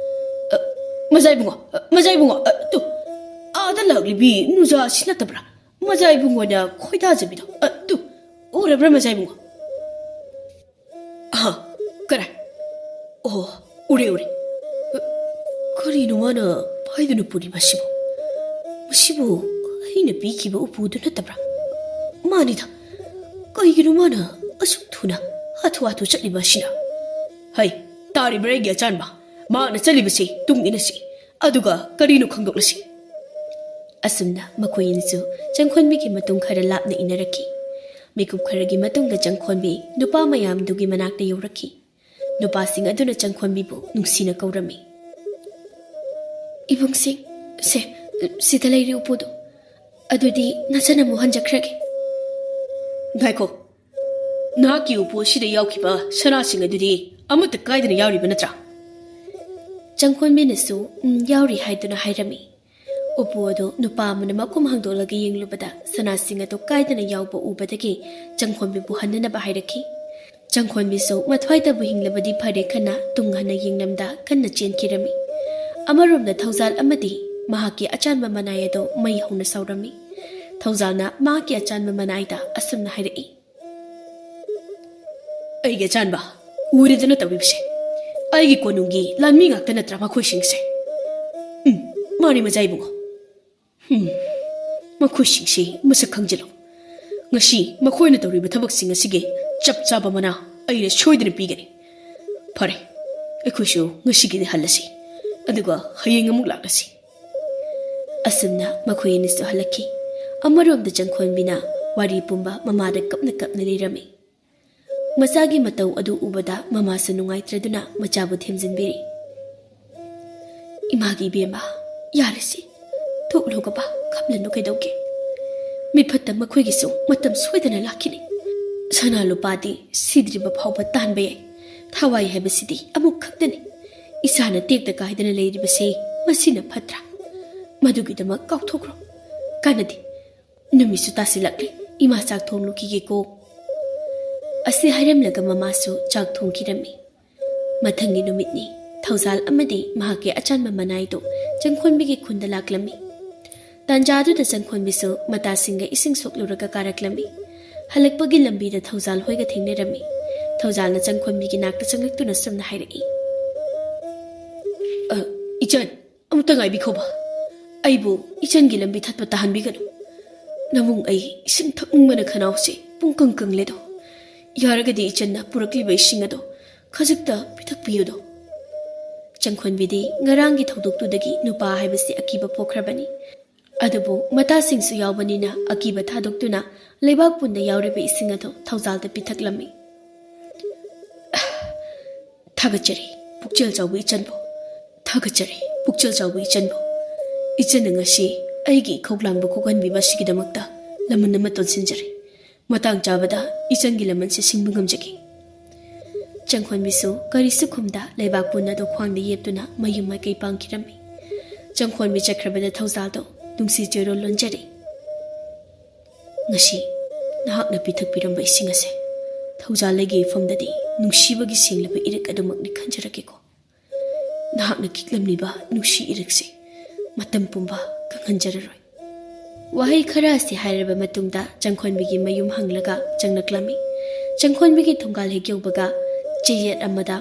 "ꯑ, ꯃꯖꯥ ꯏꯕꯨꯡꯉꯣ, ꯑ, ꯃꯖꯥ ꯏꯕꯨꯡꯉꯣ, ꯑ, ꯇꯨ, ꯑꯥꯗ ꯂꯥꯛꯂꯤꯕꯤ ꯅꯨꯡꯖꯥ ꯑꯁꯤ ꯅꯠꯇꯕ꯭ꯔꯥ? ꯃꯖꯥ ꯏꯕꯨꯡꯉꯣꯅ ꯈꯣꯏꯗꯥꯖꯕꯤꯗꯣ, ꯑ, ꯇꯨ, ꯎꯔꯕ꯭ꯔꯥ ꯃꯖꯥ ꯏꯕꯨꯡꯉꯣ?" "ꯑꯍ, ꯀꯔꯥꯏ? ꯑꯣ, ꯎꯔꯦ, ꯎꯔꯦ꯫ ꯀꯔꯤꯅꯣ ꯃꯥꯅ ꯄꯥꯏꯗꯨꯅ ꯄꯨꯔꯤꯕꯁꯤꯕꯨ? ꯃꯁꯤꯕꯨ ꯑꯩꯅ ꯄꯤꯈꯤꯕ ꯎꯄꯨꯗꯨ ꯅꯠꯇꯕ꯭ꯔꯥ? ꯃꯥꯅꯤꯗ, ꯀꯩꯒꯤꯅꯣ ꯃꯥꯅ ꯑꯁꯨꯛ ꯊꯨꯅ ꯍꯥꯊꯨ ꯍꯥꯊꯨ ꯆꯠꯂꯤꯕ ꯑꯁꯤꯅ? ꯍꯩ, ꯇꯥꯔꯤꯕ꯭ꯔꯥ ꯑꯩꯒꯤ ꯑꯆꯥꯟꯕ? ꯃꯍꯥꯛꯅ ꯆꯠꯂꯤꯕꯁꯤ ꯇꯨꯡ ꯏꯟꯅꯁꯤ, ꯑꯗꯨꯒ ꯀꯔꯤꯅꯣ ꯈꯪꯗꯣꯛꯂꯁꯤ꯫ ꯑꯁꯨꯝꯅ ꯃꯈꯣꯏ ꯑꯅꯤꯁꯨ ꯆꯪꯈꯣꯟꯕꯤꯒꯤ ꯃꯇꯨꯡ ꯈꯔ ꯂꯥꯞꯅ ꯏꯟꯅꯔꯛꯈꯤ꯫ ꯃꯤꯀꯨꯞ ꯈꯔꯒꯤ ꯃꯇꯨꯡꯗ ꯆꯪꯈꯣꯟꯕꯤ ꯅꯨꯄꯥ ꯃꯌꯥꯝꯗꯨꯒꯤ ꯃꯅꯥꯛꯇ ꯌꯧꯔꯛꯈꯤ꯫ ꯅꯨꯄꯥꯁꯤꯡ ꯑꯗꯨꯅ ꯆꯪꯈꯣꯟꯕꯤꯕꯨ ꯅꯨꯡꯁꯤꯅ ꯀꯧꯔꯝꯃꯤ꯫ "ꯏꯕꯨꯡꯁꯤꯡ, ꯁꯦ, ꯁꯤꯗ ꯂꯩꯔꯤ ꯎꯄꯨꯗꯣ꯫ ꯑꯗꯨꯗꯤ ꯅꯆꯟ ꯑꯃꯨꯛ ꯍꯟꯖꯈ꯭ꯔꯒꯦ꯫" "ꯉꯥꯏꯈꯣ, ꯅꯍꯥꯛꯀꯤ ꯎꯄꯨ ꯑꯁꯤꯗ ꯌꯥꯎꯈꯤꯕ ꯁꯅꯥꯁꯤꯡ ꯑꯗꯨꯗꯤ ꯑꯃꯠꯇ ꯀꯥꯏꯗꯅ ꯌꯥꯎꯔꯤꯕ ꯅꯠꯇ꯭ꯔꯥ?" ꯆꯪꯈꯣꯟꯕꯤꯅꯁꯨ "ꯎꯝ, ꯌꯥꯎꯔꯤ" ꯍꯥꯏꯗꯨꯅ ꯍꯥꯏꯔꯝꯃꯤ꯫ ꯎꯄꯨ ꯑꯗꯨ ꯅꯨꯄꯥ ꯑꯃꯅ ꯃꯈꯨꯝ ꯍꯥꯡꯗꯣꯛꯂꯒ ꯌꯦꯡꯂꯨꯕꯗ ꯁꯅꯥꯁꯤꯡ ꯑꯗꯨ ꯀꯥꯏꯗꯅ ꯌꯥꯎꯕ ꯎꯕꯗꯒꯤ ꯆꯪꯈꯣꯟꯕꯤꯕꯨ ꯍꯟꯅꯅꯕ ꯍꯥꯏꯔꯛꯈꯤ꯫ ꯆꯪꯈꯣꯟꯕꯤꯁꯨ ꯃꯊ꯭ꯋꯥꯏꯇꯕꯨ ꯍꯤꯡꯂꯕꯗꯤ ꯐꯔꯦ ꯈꯟꯅ ꯇꯨꯡ ꯍꯟꯅ ꯌꯦꯡꯂꯝꯗ ꯀꯟꯅ ꯆꯦꯟꯈꯤꯔꯝꯃꯤ꯫ ꯑꯃꯔꯣꯝꯗ ꯊꯧꯖꯥꯜ ꯑꯃꯗꯤ ꯃꯍꯥꯛꯀꯤ ꯑꯆꯥꯟꯕ ꯃꯅꯥꯏ ꯑꯗꯨ ꯃꯩ ꯍꯧꯅ ꯁꯧꯔꯝꯃꯤ꯫ ꯊꯧꯖꯥꯜꯅ ꯃꯍꯥꯛꯀꯤ ꯑꯆꯥꯟꯕ ꯃꯅꯥꯏꯗ ꯑꯁꯨꯝꯅ ꯍꯥꯏꯔꯛꯏ꯫ "ꯑꯩꯒꯤ ꯑꯆꯥꯟꯕ, ꯎꯔꯦꯗꯅ ꯇꯧꯔꯤꯕꯁꯦ꯫ ꯑꯩꯒꯤ ꯀꯣꯅꯨꯡꯒꯤ ꯂꯥꯟꯃꯤ ꯉꯥꯛꯇ ꯅꯠꯇ꯭ꯔꯥ ꯃꯈꯣꯏꯁꯤꯡꯁꯦ?" "ꯎꯝ, ꯃꯥꯅꯤ ꯃꯆꯥ ꯏꯕꯨꯡꯉꯣ꯫ ꯎꯝ, ꯃꯈꯣꯏꯁꯤꯡꯁꯤ ꯃꯁꯛ ꯈꯪꯖꯤꯜꯂꯨ꯫ ꯉꯁꯤ ꯃꯈꯣꯏꯅ ꯇꯧꯔꯤꯕ ꯊꯕꯛꯁꯤꯡ ꯑꯁꯤꯒꯤ ꯆꯞ ꯆꯥꯕ ꯃꯅꯥ ꯑꯩꯅ ꯁꯣꯏꯗꯅ ꯄꯤꯒꯅꯤ꯫ ꯐꯔꯦ, ꯑꯩꯈꯣꯏꯁꯨ ꯉꯁꯤꯒꯤꯗꯤ ꯍꯜꯂꯁꯤ, ꯑꯗꯨꯒ ꯍꯌꯦꯡ ꯑꯃꯨꯛ ꯂꯥꯛꯂꯁꯤ꯫" ꯑꯁꯨꯝꯅ ꯃꯈꯣꯏ ꯑꯅꯤꯁꯨ ꯍꯜꯂꯛꯈꯤ꯫ ꯑꯃꯔꯣꯝꯗ ꯆꯪꯈꯣꯟꯕꯤꯅ ꯋꯥꯔꯤ ꯄꯨꯝꯕ ꯃꯃꯥꯗ ꯀꯞꯅ ꯀꯞꯅ ꯂꯤꯔꯝꯃꯤ꯫ ꯃꯆꯥꯒꯤ ꯃꯇꯧ ꯑꯗꯨ ꯎꯕꯗ ꯃꯃꯥꯁꯨ ꯅꯨꯡꯉꯥꯏꯇ꯭ꯔꯗꯨꯅ ꯃꯆꯥꯕꯨ ꯊꯦꯝꯖꯤꯟꯕꯤꯔꯤ꯫ "ꯏꯃꯥꯒꯤ ꯏꯕꯦꯝꯃ, ꯌꯥꯔꯦꯁꯤ, ꯊꯣꯛꯂꯨꯒꯕ, ꯀꯞꯂꯅꯨ ꯀꯩꯗꯧꯒꯦ? ꯃꯤꯐꯠꯇ ꯃꯈꯣꯏꯒꯤꯁꯨ ꯃꯇꯝ ꯁꯣꯏꯗꯅ ꯂꯥꯛꯈꯤꯅꯤ꯫ ꯁꯅꯥ ꯂꯨꯄꯥꯗꯤ ꯁꯤꯗ꯭ꯔꯤꯕ ꯐꯥꯎꯕ ꯇꯥꯟꯕ ꯌꯥꯏ, ꯊꯋꯥꯏ ꯍꯥꯏꯕꯁꯤꯗꯤ ꯑꯃꯨꯛ ꯈꯛꯇꯅꯤ꯫ ꯏꯁꯥꯅ ꯇꯦꯛꯇ ꯀꯥꯏꯗꯅ ꯂꯩꯔꯤꯕꯁꯦ ꯃꯁꯤꯅ ꯐꯠꯇ꯭ꯔꯥ? ꯃꯗꯨꯒꯤꯗꯃꯛ ꯀꯥꯎꯊꯣꯛꯈ꯭ꯔꯣ꯫ ꯀꯥꯟꯅꯗꯦ꯫ ꯅꯨꯃꯤꯠꯁꯨ ꯇꯥꯁꯤꯜꯂꯛꯂꯦ, ꯏꯃꯥ ꯆꯥꯛ ꯊꯣꯡꯂꯨꯈꯤꯒꯦꯀꯣ꯫" ꯑꯁꯤ ꯍꯥꯏꯔꯝꯂꯒ ꯃꯃꯥꯁꯨ ꯆꯥꯛ ꯊꯣꯡꯈꯤꯔꯝꯃꯤ꯫ ꯃꯊꯪꯒꯤ ꯅꯨꯃꯤꯠꯅꯤ꯫ ꯊꯧꯖꯥꯜ ꯑꯃꯗꯤ ꯃꯍꯥꯛꯀꯤ ꯑꯆꯥꯟꯕ ꯃꯅꯥꯏꯗꯨ ꯆꯪꯈꯣꯟꯕꯤꯒꯤ ꯈꯨꯟꯗ ꯂꯥꯛꯂꯝꯃꯤ꯫ ꯇꯥꯟꯖꯥꯗꯨꯗ ꯆꯪꯈꯣꯟꯕꯤꯁꯨ ꯃꯇꯥꯁꯤꯡꯒ ꯏꯁꯤꯡ ꯁꯣꯛꯂꯨꯔꯒ ꯀꯥꯔꯛꯂꯝꯃꯤ꯫ ꯍꯜꯂꯛꯄꯒꯤ ꯂꯝꯕꯤꯗ ꯊꯧꯖꯥꯜ ꯍꯣꯏꯒ ꯊꯦꯡꯅꯔꯝꯃꯤ꯫ ꯊꯧꯖꯥꯜꯅ ꯆꯪꯈꯣꯟꯕꯤꯒꯤ ꯅꯥꯛꯇ ꯆꯪꯂꯛꯇꯨꯅ ꯁꯨꯝꯅ ꯍꯥꯏꯔꯛꯏ꯫ "ꯑ, ꯏꯆꯟ, ꯑꯃꯨꯛꯇ ꯉꯥꯏꯕꯤꯈꯣꯕ꯫ ꯑꯩꯕꯨ ꯏꯆꯟꯒꯤ ꯂꯝꯕꯤ ꯊꯠꯄ ꯇꯥꯍꯟꯕꯤꯒꯅꯨ꯫ ꯅꯕꯨꯡ ꯑꯩ ꯏꯁꯤꯡ ꯊꯛꯅꯤꯡꯕꯅ ꯈꯅꯥꯎꯁꯦ ꯄꯨꯡꯀꯪ ꯀꯪꯂꯦꯗꯣ꯫ ꯌꯥꯔꯒꯗꯤ ꯏꯆꯟꯅ ꯄꯨꯔꯛꯂꯤꯕ ꯏꯁꯤꯡ ꯑꯗꯣ ꯈꯖꯤꯛꯇ ꯄꯤꯊꯛꯄꯤꯌꯨꯗꯣ꯫ ꯆꯪꯈꯣꯟꯕꯤꯗꯤ ꯉꯔꯥꯡꯒꯤ ꯊꯧꯗꯣꯛꯇꯨꯗꯒꯤ ꯅꯨꯄꯥ ꯍꯥꯏꯕꯁꯤ ꯑꯀꯤꯕ ꯄꯣꯛꯈ꯭ꯔꯕꯅꯤ꯫ ꯑꯗꯨꯕꯨ ꯃꯇꯥꯁꯤꯡꯁꯨ ꯌꯥꯎꯕꯅꯤꯅ ꯑꯀꯤꯕ ꯊꯥꯗꯣꯛꯇꯨꯅ ꯂꯩꯕꯥꯛ ꯄꯨꯟꯅ ꯌꯥꯎꯔꯤꯕ ꯏꯁꯤꯡ ꯑꯗꯨ ꯊꯧꯖꯥꯜꯗ ꯄꯤꯊꯛꯂꯝꯃꯤ꯫ "ꯊꯥꯒꯠꯆꯔꯤ, ꯄꯨꯛꯆꯦꯜ ꯆꯥꯎꯕ ꯏꯆꯟꯕꯨ꯫ ꯊꯥꯒꯠꯆꯔꯤ, ꯄꯨꯛꯆꯦꯜ ꯆꯥꯎꯕ ꯏꯆꯟꯕꯨ꯫ ꯏꯆꯟꯅ ꯉꯁꯤ ꯑꯩꯒꯤ ꯏꯈꯧ ꯂꯥꯡꯕ ꯀꯣꯛꯍꯟꯕꯤꯕ ꯑꯁꯤꯒꯤꯗꯃꯛꯇ ꯂꯃꯟ ꯑꯃ ꯇꯣꯟꯁꯤꯟꯖꯔꯤ꯫ ꯃꯇꯥꯡ ꯆꯥꯕꯗ ꯏꯆꯟꯒꯤ ꯂꯃꯟꯁꯦ ꯁꯤꯡꯕ ꯉꯝꯖꯒꯦ꯫" ꯆꯪꯈꯣꯟꯕꯤꯁꯨ ꯀꯔꯤꯁꯨ ꯈꯨꯝꯗ ꯂꯩꯕꯥꯛ ꯄꯨꯟ ꯑꯗꯨ ꯈ꯭ꯋꯥꯡꯗ ꯌꯦꯞꯇꯨꯅ ꯃꯌꯨꯝ ꯃꯥꯏꯀꯩ ꯄꯥꯡꯈꯤꯔꯝꯃꯤ꯫ ꯆꯪꯈꯣꯟꯕꯤ ꯆꯠꯈ꯭ꯔꯕꯗ ꯊꯧꯖꯥꯜꯗꯣ ꯅꯨꯡꯁꯤ ꯆꯦꯔꯣꯜ ꯂꯣꯟꯖꯔꯤ꯫ "ꯉꯁꯤ ꯅꯍꯥꯛꯅ ꯄꯤꯊꯛꯄꯤꯔꯝꯕ ꯏꯁꯤꯡ ꯑꯁꯦ ꯊꯧꯖꯥꯜ ꯑꯩꯒꯤ ꯏꯐꯝꯗꯗꯤ ꯅꯨꯡꯁꯤꯕꯒꯤ ꯁꯦꯡꯂꯕ ꯏꯔꯤꯛ ꯑꯗꯨꯃꯛꯅꯤ ꯈꯟꯖꯔꯛꯀꯦꯀꯣ꯫ ꯅꯍꯥꯛꯅ ꯈꯤꯛꯂꯝꯂꯤꯕ ꯅꯨꯡꯁꯤ ꯏꯔꯤꯛꯁꯤ ꯃꯇꯝ ꯄꯨꯝꯕ ꯀꯪꯍꯟꯖꯔꯔꯣꯏ꯫" ꯋꯥꯍꯩ ꯈꯔ ꯑꯁꯤ ꯍꯥꯏꯔꯕ ꯃꯇꯨꯡꯗ ꯆꯪꯈꯣꯟꯕꯤꯒꯤ ꯃꯌꯨꯝ ꯍꯪꯂꯒ ꯆꯪꯂꯛꯂꯝꯃꯤ꯫ ꯆꯪꯈꯣꯟꯕꯤꯒꯤ ꯊꯣꯡꯒꯥꯜ ꯍꯦꯛ ꯌꯧꯕꯒ ꯆꯦꯌꯦꯠ ꯑꯃꯗ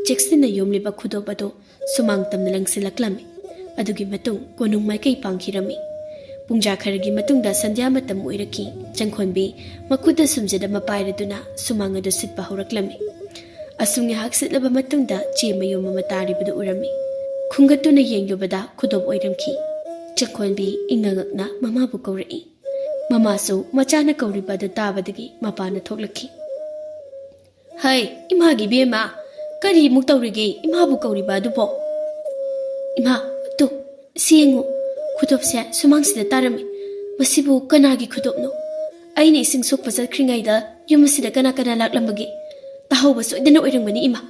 ꯆꯦꯛꯁꯤꯟꯅ ꯌꯣꯝꯂꯤꯕ ꯈꯨꯗꯣꯞ ꯑꯗꯨ ꯁꯨꯃꯥꯡ ꯇꯝꯅ ꯂꯪꯁꯤꯜꯂꯛꯂꯝꯃꯤ꯫ ꯑꯗꯨꯒꯤ ꯃꯇꯨꯡ ꯀꯣꯅꯨꯡ ꯃꯥꯏꯀꯩ ꯄꯥꯡꯈꯤꯔꯝꯃꯤ꯫ ꯄꯨꯡꯖꯥ ꯈꯔꯒꯤ ꯃꯇꯨꯡꯗ ꯁꯟꯙ꯭ꯌꯥ ꯃꯇꯝ ꯑꯣꯏꯔꯛꯈꯤ꯫ ꯆꯪꯈꯣꯟꯕꯤ ꯃꯈꯨꯠꯇ ꯁꯨꯝꯖꯤꯠ ꯑꯃ ꯄꯥꯏꯔꯗꯨꯅ ꯁꯨꯃꯥꯡ ꯑꯗꯨ ꯁꯤꯠꯄ ꯍꯧꯔꯛꯂꯝꯃꯤ꯫ ꯑꯁꯨꯝ ꯉꯥꯏꯍꯥꯛ ꯁꯤꯠꯂꯕ ꯃꯇꯨꯡꯗ ꯆꯦ ꯃꯌꯨꯝ ꯑꯃ ꯇꯥꯔꯤꯕꯗꯨ ꯎꯔꯝꯃꯤ꯫ ꯈꯨꯝꯒꯠꯇꯨꯅ ꯌꯦꯡꯂꯨꯕꯗ ꯈꯨꯗꯣꯞ ꯑꯣꯏꯔꯝꯈꯤ꯫ ꯆꯪꯈꯣꯟꯕꯤ ꯏꯉꯛ ꯉꯛꯅ ꯃꯃꯥꯕꯨ ꯀꯧꯔꯛꯏ꯫ ꯃꯃꯥꯁꯨ ꯃꯆꯥꯅ ꯀꯧꯔꯤꯕ ꯑꯗꯨ ꯇꯥꯕꯗꯒꯤ ꯃꯄꯥꯟꯗ ꯊꯣꯛꯂꯛꯈꯤ꯫ "ꯍꯩ, ꯏꯃꯥꯒꯤ ꯏꯕꯦꯝꯃ, ꯀꯔꯤꯃꯨꯛ ꯇꯧꯔꯤꯒꯦ ꯏꯃꯥꯕꯨ ꯀꯧꯔꯤꯕ ꯑꯗꯨꯕꯣ?" "ꯏꯃꯥ, ꯇꯨ, ꯁꯤ ꯌꯦꯡꯉꯨ, ꯈꯨꯗꯣꯞꯁꯦ ꯁꯨꯃꯥꯡꯁꯤꯗ ꯇꯥꯔꯝꯃꯤ꯫ ꯃꯁꯤꯕꯨ ꯀꯅꯥꯒꯤ ꯈꯨꯗꯣꯞꯅꯣ? ꯑꯩꯅ ꯏꯁꯤꯡ ꯁꯣꯛꯄ ꯆꯠꯈ꯭ꯔꯤꯉꯩꯗ ꯌꯨꯝ ꯑꯁꯤꯗ ꯀꯅꯥ ꯀꯅꯥ ꯂꯥꯛꯂꯝꯕꯒꯦ? ꯇꯥꯍꯧꯕ ꯁꯣꯏꯗꯅ ꯑꯣꯏꯔꯝꯒꯅꯤ ꯏꯃꯥ꯫"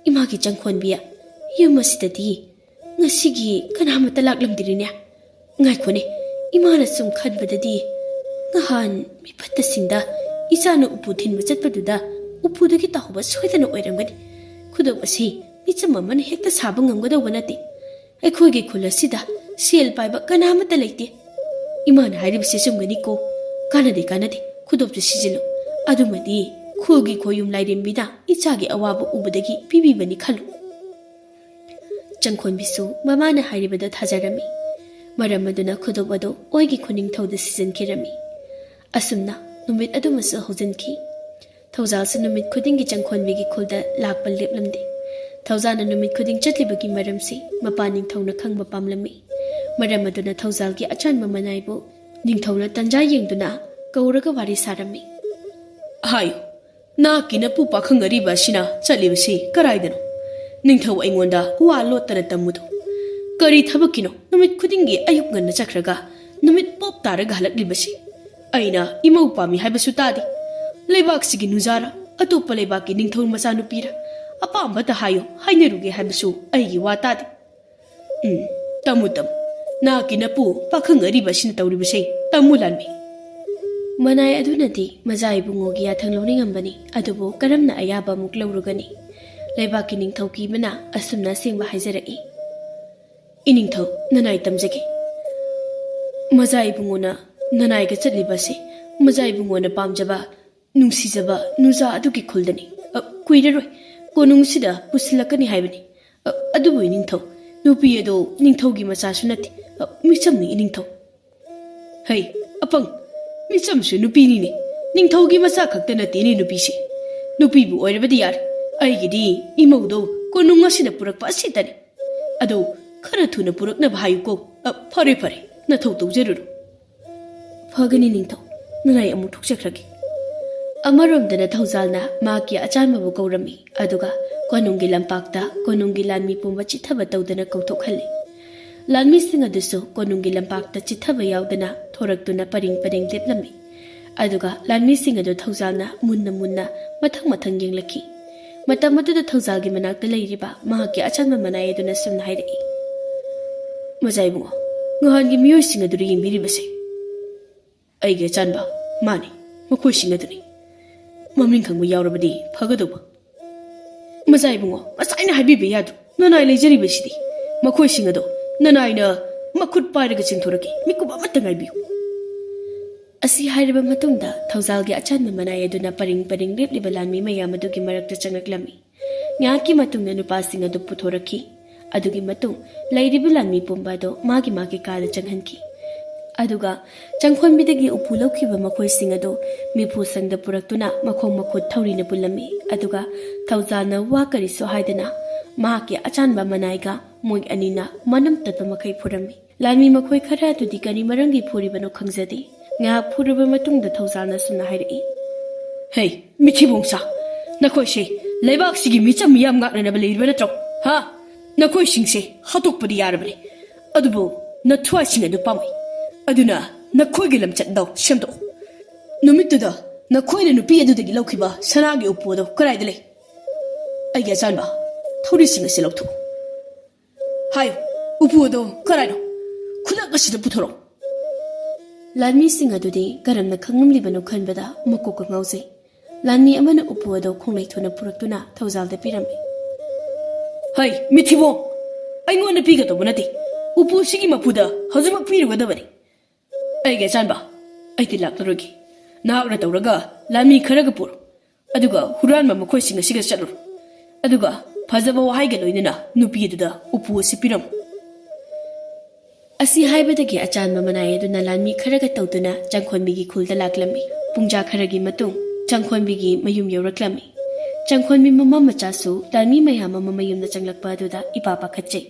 "ꯏꯃꯥꯒꯤ ꯆꯪꯈꯣꯟꯕꯤ, ꯌꯨꯝ ꯑꯁꯤꯗꯗꯤ ꯉꯁꯤꯒꯤ ꯀꯅꯥꯃꯠꯇ ꯂꯥꯛꯂꯝꯗ꯭ꯔꯤꯅꯦ꯫ ꯉꯥꯏꯈꯣꯅꯦ, ꯏꯃꯥꯅ ꯁꯨꯝ ꯈꯟꯕꯗꯗꯤ ꯅꯍꯥꯟ ꯃꯤꯐꯠꯇꯁꯤꯡꯗ ꯏꯆꯥꯅ ꯎꯄꯨ ꯊꯤꯟꯕ ꯆꯠꯄꯗꯨꯗ ꯎꯄꯨꯗꯒꯤ ꯇꯥꯍꯧꯕ ꯁꯣꯏꯗꯅ ꯑꯣꯏꯔꯝꯒꯅꯤ꯫ ꯈꯨꯗꯣꯞ ꯑꯁꯤ ꯃꯤꯆꯝ ꯑꯃꯅ ꯍꯦꯛꯇ ꯁꯥꯕ ꯉꯝꯒꯗꯧꯕ ꯅꯠꯇꯦ꯫ ꯑꯩꯈꯣꯏꯒꯤ ꯈꯨꯜ ꯑꯁꯤꯗ ꯁꯦꯜ ꯄꯥꯏꯕ ꯀꯅꯥꯃꯠꯇ ꯂꯩꯇꯦ꯫ ꯏꯃꯥꯅ ꯍꯥꯏꯔꯤꯕꯁꯤ ꯆꯨꯝꯒꯅꯤꯀꯣ꯫ ꯀꯥꯟꯅꯗꯦ, ꯀꯥꯟꯅꯗꯦ, ꯈꯨꯗꯣꯞꯇꯨ ꯁꯤꯖꯤꯜꯂꯨ꯫ ꯑꯗꯨꯃꯗꯤ ꯈꯨꯜꯒꯤ ꯈꯣꯌꯨꯝ ꯂꯥꯏꯔꯦꯝꯕꯤꯅ ꯏꯆꯥꯒꯤ ꯑꯋꯥꯕ ꯎꯕꯗꯒꯤ ꯄꯤꯕꯤꯕꯅꯤ ꯈꯜꯂꯨ꯫" ꯆꯪꯈꯣꯟꯕꯤꯁꯨ ꯃꯃꯥꯅ ꯍꯥꯏꯔꯤꯕꯗ ꯊꯥꯖꯔꯝꯃꯤ꯫ ꯃꯔꯝ ꯑꯗꯨꯅ ꯈꯨꯗꯣꯞ ꯑꯗꯨ ꯑꯣꯏꯒꯤ ꯈꯨꯅꯤꯡꯊꯧꯗ ꯁꯤꯖꯤꯟꯈꯤꯔꯝꯃꯤ꯫ ꯑꯁꯨꯝꯅ ꯅꯨꯃꯤꯠ ꯑꯗꯨꯃꯁꯨ ꯍꯧꯖꯤꯟꯈꯤ꯫ ꯊꯧꯖꯥꯜꯁꯨ ꯅꯨꯃꯤꯠ ꯈꯨꯗꯤꯡꯒꯤ ꯆꯪꯈꯣꯟꯕꯤꯒꯤ ꯈꯨꯜꯗ ꯂꯥꯛꯄ ꯂꯦꯞꯂꯝꯗꯦ꯫ ꯊꯧꯖꯥꯜꯅ ꯅꯨꯃꯤꯠ ꯈꯨꯗꯤꯡ ꯆꯠꯂꯤꯕꯒꯤ ꯃꯔꯝꯁꯤ ꯃꯄꯥ ꯅꯤꯡꯊꯧꯅ ꯈꯪꯕ ꯄꯥꯝꯂꯝꯃꯤ꯫ ꯃꯔꯝ ꯑꯗꯨꯅ ꯊꯧꯖꯥꯜꯒꯤ ꯑꯆꯥꯟꯕ ꯃꯅꯥꯏꯕꯨ ꯅꯤꯡꯊꯧꯅ ꯇꯟꯖꯥ ꯌꯦꯡꯗꯨꯅ ꯀꯧꯔꯒ ꯋꯥꯔꯤ ꯁꯥꯔꯝꯃꯤ꯫ ꯍꯥꯏꯌꯨ, ꯅꯍꯥꯛꯀꯤ ꯅꯄꯨ ꯄꯥꯈꯪ ꯑꯔꯤꯕ ꯑꯁꯤꯅ ꯆꯠꯂꯤꯕꯁꯤ ꯀꯔꯥꯏꯗꯅꯣ? ꯅꯤꯡꯊꯧ ꯑꯩꯉꯣꯟꯗ ꯋꯥ ꯂꯣꯠꯇꯅ ꯇꯝꯃꯨꯗꯣ꯫ ꯀꯔꯤ ꯊꯕꯛꯀꯤꯅꯣ ꯅꯨꯃꯤꯠ ꯈꯨꯗꯤꯡꯒꯤ ꯑꯌꯨꯛ ꯉꯟꯅ ꯆꯠꯈ꯭ꯔꯒ ꯅꯨꯃꯤꯠ ꯄꯣꯞ ꯇꯥꯔꯒ ꯍꯜꯂꯛꯂꯤꯕꯁꯤ? ꯑꯩꯅ ꯏꯃꯧ ꯄꯥꯝꯃꯤ ꯍꯥꯏꯕꯁꯨ ꯇꯥꯗꯦ꯫ ꯂꯩꯕꯥꯛꯁꯤꯒꯤ ꯅꯨꯖꯥꯔ, ꯑꯇꯣꯞꯄ ꯂꯩꯕꯥꯛꯀꯤ ꯅꯤꯡꯊꯧ ꯃꯆꯥꯅꯨꯄꯤꯔ, ꯑꯄꯥꯝꯕꯇ ꯍꯥꯏꯌꯨ, ꯍꯥꯏꯅꯔꯨꯒꯦ ꯍꯥꯏꯕꯁꯨ ꯑꯩꯒꯤ ꯋꯥ ꯇꯥꯗꯦ꯫ ꯎꯝ, ꯇꯝꯃꯨ ꯇꯝꯃꯨ꯫ ꯅꯍꯥꯛꯀꯤ ꯅꯄꯨ ꯄꯥꯈꯪ ꯑꯔꯤꯕ ꯑꯁꯤꯅ ꯇꯧꯔꯤꯕꯁꯦ ꯇꯝꯃꯨ ꯂꯥꯟꯃꯤ꯫ ꯃꯅꯥꯏ ꯑꯗꯨꯅꯗꯤ ꯃꯖꯥ ꯏꯕꯨꯡꯉꯣꯒꯤ ꯌꯥꯊꯪ ꯂꯧꯅꯤꯡꯉꯝꯕꯅꯤ, ꯑꯗꯨꯕꯨ ꯀꯔꯝꯅ ꯑꯌꯥꯕ ꯑꯃꯨꯛ ꯂꯧꯔꯨꯒꯅꯤ? ꯂꯩꯕꯥꯛꯀꯤ ꯅꯤꯡꯊꯧ ꯀꯤꯕꯅ ꯑꯁꯨꯝꯅ ꯑꯁꯦꯡꯕ ꯍꯥꯏꯖꯔꯛꯏ꯫ ꯏꯅꯤꯡꯊꯧ, ꯅꯅꯥꯏ ꯇꯝꯖꯒꯦ꯫ ꯃꯖꯥ ꯏꯕꯨꯡꯉꯣꯅ ꯅꯅꯥꯏꯒ ꯆꯠꯂꯤꯕꯁꯦ ꯃꯖꯥ ꯏꯕꯨꯡꯉꯣꯅ ꯄꯥꯝꯖꯕ, ꯅꯨꯡꯁꯤꯖꯕ ꯅꯨꯖꯥ ꯑꯗꯨꯒꯤ ꯈꯨꯜꯗꯅꯤ꯫ ꯑ, ꯀꯨꯏꯔꯔꯣꯏ ꯀꯣꯅꯨꯡꯁꯤꯗ ꯄꯨꯁꯤꯜꯂꯛꯀꯅꯤ ꯍꯥꯏꯕꯅꯤ꯫ ꯑ, ꯑꯗꯨꯕꯨ ꯏꯅꯤꯡꯊꯧ, ꯅꯨꯄꯤ ꯑꯗꯣ ꯅꯤꯡꯊꯧꯒꯤ ꯃꯆꯥꯁꯨ ꯅꯠꯇꯦ꯫ ꯑ, ꯃꯤꯆꯝꯅꯤ ꯏꯅꯤꯡꯊꯧ꯫ ꯍꯩ, ꯑꯄꯪ, ꯃꯤꯆꯝꯁꯨ ꯅꯨꯄꯤꯅꯤꯅꯦ꯫ ꯅꯤꯡꯊꯧꯒꯤ ꯃꯆꯥ ꯈꯛꯇ ꯅꯠꯇꯦꯅꯦ ꯅꯨꯄꯤꯁꯦ꯫ ꯅꯨꯄꯤꯕꯨ ꯑꯣꯏꯔꯕꯗꯤ ꯌꯥꯔꯦ꯫ ꯑꯩꯒꯤꯗꯤ ꯏꯃꯧꯗꯣ ꯀꯣꯅꯨꯡ ꯑꯁꯤꯗ ꯄꯨꯔꯛꯄ ꯑꯁꯤꯇꯅꯤ꯫ ꯑꯗꯣ ꯈꯔ ꯊꯨꯅ ꯄꯨꯔꯛꯅꯕ ꯍꯥꯏꯌꯨꯀꯣ꯫ ꯑ, ꯐꯔꯦ, ꯐꯔꯦ, ꯅꯊꯧ ꯇꯧꯖꯔꯨꯔꯣ꯫ ꯐꯒꯅꯤ ꯅꯤꯡꯊꯧ, ꯅꯅꯥꯏ ꯑꯃꯨꯛ ꯊꯣꯛꯆꯈ꯭ꯔꯒꯦ꯫ ꯑꯃꯔꯣꯝꯗꯅ ꯊꯧꯖꯥꯜꯅ ꯃꯍꯥꯛꯀꯤ ꯑꯆꯥꯟꯕꯕꯨ ꯀꯧꯔꯝꯃꯤ, ꯑꯗꯨꯒ ꯀꯣꯅꯨꯡꯒꯤ ꯂꯝꯄꯥꯛꯇ ꯀꯣꯅꯨꯡꯒꯤ ꯂꯥꯟꯃꯤ ꯄꯨꯝꯕ ꯆꯤꯠꯊꯕ ꯇꯧꯗꯅ ꯀꯧꯊꯣꯛꯍꯜꯂꯤ꯫ ꯂꯥꯟꯃꯤꯁꯤꯡ ꯑꯗꯨꯁꯨ ꯀꯣꯅꯨꯡꯒꯤ ꯂꯝꯄꯥꯛꯇ ꯆꯤꯠꯊꯕ ꯌꯥꯎꯗꯅ ꯊꯣꯔꯛꯇꯨꯅ ꯄꯔꯤꯡ ꯄꯔꯤꯡ ꯂꯦꯞꯂꯝꯃꯤ꯫ ꯑꯗꯨꯒ ꯂꯥꯟꯃꯤꯁꯤꯡ ꯑꯗꯨ ꯊꯧꯖꯥꯜꯅ ꯃꯨꯟꯅ ꯃꯨꯟꯅ ꯃꯊꯪ ꯃꯊꯪ ꯌꯦꯡꯂꯛꯈꯤ꯫ ꯃꯇꯝ ꯑꯗꯨꯗ ꯊꯧꯖꯥꯜꯒꯤ ꯃꯅꯥꯛꯇ ꯂꯩꯔꯤꯕ ꯃꯍꯥꯛꯀꯤ ꯑꯆꯥꯟꯕ ꯃꯅꯥꯏ ꯑꯗꯨꯅ ꯁꯨꯝꯅ ꯍꯥꯏꯔꯛꯏ, "ꯃꯖꯥ ꯏꯕꯨꯡꯉꯣ, ꯉꯍꯥꯟꯒꯤ ꯃꯤꯑꯣꯏꯁꯤꯡ ꯑꯗꯨꯔ ꯌꯦꯡꯕꯤꯔꯤꯕꯁꯦ?" "ꯑꯩꯒꯤ ꯑꯆꯥꯟꯕ, ꯃꯥꯅꯤ, ꯃꯈꯣꯏꯁꯤꯡ ꯑꯗꯨꯅꯤ꯫ ꯃꯃꯤꯡ ꯈꯪꯕ ꯌꯥꯎꯔꯕꯗꯤ ꯐꯒꯗꯧꯕ꯫" "ꯃꯖꯥ ꯏꯕꯨꯡꯉꯣ, ꯉꯁꯥꯏꯅ ꯍꯥꯏꯕꯤꯕ ꯌꯥꯗ꯭ꯔꯣ? ꯅꯅꯥꯏ ꯂꯩꯖꯔꯤꯕꯁꯤꯗꯤ꯫ ꯃꯈꯣꯏꯁꯤꯡ ꯑꯗꯣ ꯅꯅꯥꯏꯅ ꯃꯈꯨꯠ ꯄꯥꯏꯔꯒ ꯆꯤꯡꯊꯣꯔꯛꯀꯦ꯫ ꯃꯤꯀꯨꯞ ꯑꯃꯠꯇ ꯉꯥꯏꯕꯤꯌꯨ꯫" ꯑꯁꯤ ꯍꯥꯏꯔꯕ ꯃꯇꯨꯡꯗ ꯊꯧꯖꯥꯜꯒꯤ ꯑꯆꯥꯟꯕ ꯃꯅꯥꯏ ꯑꯗꯨꯅ ꯄꯔꯤꯡ ꯄꯔꯤꯡ ꯂꯦꯞꯂꯤꯕ ꯂꯥꯟꯃꯤ ꯃꯌꯥꯝ ꯑꯗꯨꯒꯤ ꯃꯔꯛꯇ ꯆꯪꯂꯛꯂꯝꯃꯤ꯫ ꯉꯥꯏꯍꯥꯛꯀꯤ ꯃꯇꯨꯡꯗ ꯅꯨꯄꯥꯁꯤꯡ ꯑꯗꯨ ꯄꯨꯊꯣꯔꯛꯈꯤ꯫ ꯑꯗꯨꯒꯤ ꯃꯇꯨꯡ ꯂꯩꯔꯤꯕ ꯂꯥꯟꯃꯤ ꯄꯨꯝꯕ ꯑꯗꯨ ꯃꯥꯒꯤ ꯃꯥꯒꯤ ꯀꯥꯗ ꯆꯪꯍꯟꯈꯤ꯫ ꯑꯗꯨꯒ ꯆꯪꯈꯣꯟꯕꯤꯗꯒꯤ ꯎꯄꯨ ꯂꯧꯈꯤꯕ ꯃꯈꯣꯏꯁꯤꯡ ꯑꯗꯨ ꯃꯤꯐꯨ ꯁꯪꯗ ꯄꯨꯔꯛꯇꯨꯅ ꯃꯈꯣꯡ ꯃꯈꯨꯠ ꯊꯧꯔꯤꯅ ꯄꯨꯜꯂꯝꯃꯤ꯫ ꯑꯗꯨꯒ ꯊꯧꯖꯥꯜꯅ ꯋꯥ ꯀꯔꯤꯁꯨ ꯍꯥꯏꯗꯅ ꯃꯍꯥꯛꯀꯤ ꯑꯆꯥꯟꯕ ꯃꯅꯥꯏꯒ ꯃꯣꯏ ꯑꯅꯤꯅ ꯃꯅꯝ ꯇꯠꯄ ꯃꯈꯩ ꯐꯨꯔꯝꯃꯤ꯫ ꯂꯥꯟꯃꯤ ꯃꯈꯣꯏ ꯈꯔ ꯑꯗꯨꯗꯤ ꯀꯔꯤ ꯃꯔꯝꯒꯤ ꯐꯨꯔꯤꯕꯅꯣ ꯈꯪꯖꯗꯦ꯫ ꯉꯥꯏꯍꯥꯛ ꯐꯨꯔꯕ ꯃꯇꯨꯡꯗ ꯊꯧꯖꯥꯜꯅ ꯑꯁꯨꯝꯅ ꯍꯥꯏꯔꯛꯏ, "ꯍꯦ, ꯃꯤꯊꯤꯕꯣꯡꯁꯥ, ꯅꯈꯣꯏꯁꯦ ꯂꯩꯕꯥꯛꯁꯤꯒꯤ ꯃꯤꯆꯝ ꯃꯤꯌꯥꯝ ꯉꯥꯛꯅꯅꯕ ꯂꯩꯔꯤꯕ ꯅꯠꯇ꯭ꯔꯣ? ꯍꯥ? ꯅꯈꯣꯏꯁꯤꯡꯁꯦ ꯍꯥꯠꯇꯣꯛꯄꯗꯤ ꯌꯥꯔꯕꯅꯤ, ꯑꯗꯨꯕꯨ ꯅꯊ꯭ꯋꯥꯏꯁꯤꯡ ꯑꯗꯨ ꯄꯥꯝꯃꯤ꯫ ꯑꯗꯨꯅ ꯅꯈꯣꯏꯒꯤ ꯂꯝꯆꯠ ꯑꯗꯨ ꯁꯦꯝꯗꯣꯛꯎ꯫ ꯅꯨꯃꯤꯠꯇꯨꯗ ꯅꯈꯣꯏꯅ ꯅꯨꯄꯤ ꯑꯗꯨꯗꯒꯤ ꯂꯧꯈꯤꯕ ꯁꯅꯥꯒꯤ ꯎꯄꯨ ꯑꯗꯨ ꯀꯗꯥꯏꯗ ꯂꯩ? ꯑꯩꯒꯤ ꯑꯆꯥꯟꯕ, ꯊꯧꯔꯤꯁꯤꯡ ꯑꯁꯤ ꯂꯧꯊꯣꯛꯎ꯫ ꯍꯥꯏꯌꯨ, ꯎꯄꯨ ꯑꯗꯨ ꯀꯗꯥꯏꯅꯣ? ꯈꯨꯗꯛ ꯑꯁꯤꯗ ꯄꯨꯊꯣꯔꯛꯎ꯫" ꯂꯥꯟꯃꯤꯁꯤꯡ ꯑꯗꯨꯗꯤ ꯀꯔꯝꯅ ꯈꯪꯂꯝꯂꯤꯕꯅꯣ ꯈꯟꯕꯗ ꯃꯀꯣꯛꯀ ꯉꯥꯎꯖꯩ꯫ ꯂꯥꯟꯃꯤ ꯑꯃꯅ ꯎꯄꯨ ꯑꯗꯨ ꯈꯣꯡꯂꯩ ꯊꯨꯅ ꯄꯨꯔꯛꯇꯨꯅ ꯊꯧꯖꯥꯜꯗ ꯄꯤꯔꯝꯃꯤ꯫ "ꯍꯩ, ꯃꯤꯊꯤꯕꯣꯡ! ꯑꯩꯉꯣꯟꯗ ꯄꯤꯒꯗꯧꯕ ꯅꯠꯇꯦ꯫ ꯎꯄꯨ ꯑꯁꯤꯒꯤ ꯃꯄꯨꯗ ꯍꯧꯖꯤꯛꯃꯛ ꯄꯤꯔꯨꯒꯗꯕꯅꯤ꯫ ꯑꯩꯒꯤ ꯑꯆꯥꯟꯕ, ꯑꯩꯗꯤ ꯂꯥꯛꯂꯔꯣꯏꯒꯦ꯫ ꯅꯍꯥꯛꯅ ꯇꯧꯔꯒ ꯂꯥꯟꯃꯤ ꯈꯔꯒ ꯄꯨꯔꯣ꯫ ꯑꯗꯨꯒ ꯍꯨꯔꯥꯟꯕ ꯃꯈꯣꯏꯁꯤꯡ ꯑꯁꯤꯒ ꯆꯠꯂꯨꯔꯣ꯫ ꯑꯗꯨꯒ ꯐꯖꯕ ꯋꯥꯍꯩꯒ ꯂꯣꯏꯅꯅ ꯅꯨꯄꯤ ꯑꯗꯨꯗ ꯎꯄꯨ ꯑꯁꯤ ꯄꯤꯔꯝꯃꯨ꯫" ꯑꯁꯤ ꯍꯥꯏꯕꯗꯒꯤ ꯑꯆꯥꯟꯕ ꯃꯅꯥꯏ ꯑꯗꯨꯅ ꯂꯥꯟꯃꯤ ꯈꯔꯒ ꯇꯧꯗꯨꯅ ꯆꯪꯈꯣꯟꯕꯤꯒꯤ ꯈꯨꯜꯗ ꯂꯥꯛꯂꯝꯃꯤ꯫ ꯄꯨꯡꯖꯥ ꯈꯔꯒꯤ ꯃꯇꯨꯡ ꯆꯪꯈꯣꯟꯕꯤꯒꯤ ꯃꯌꯨꯝ ꯌꯧꯔꯛꯂꯝꯃꯤ꯫ ꯆꯪꯈꯣꯟꯕꯤ ꯃꯃꯥ ꯃꯆꯥꯁꯨ ꯂꯥꯟꯃꯤ ꯃꯌꯥꯝ ꯑꯃ ꯃꯌꯨꯝꯗ ꯆꯪꯂꯛꯄ ꯑꯗꯨꯗ ꯏꯄꯥ ꯄꯥꯈꯠꯆꯩ꯫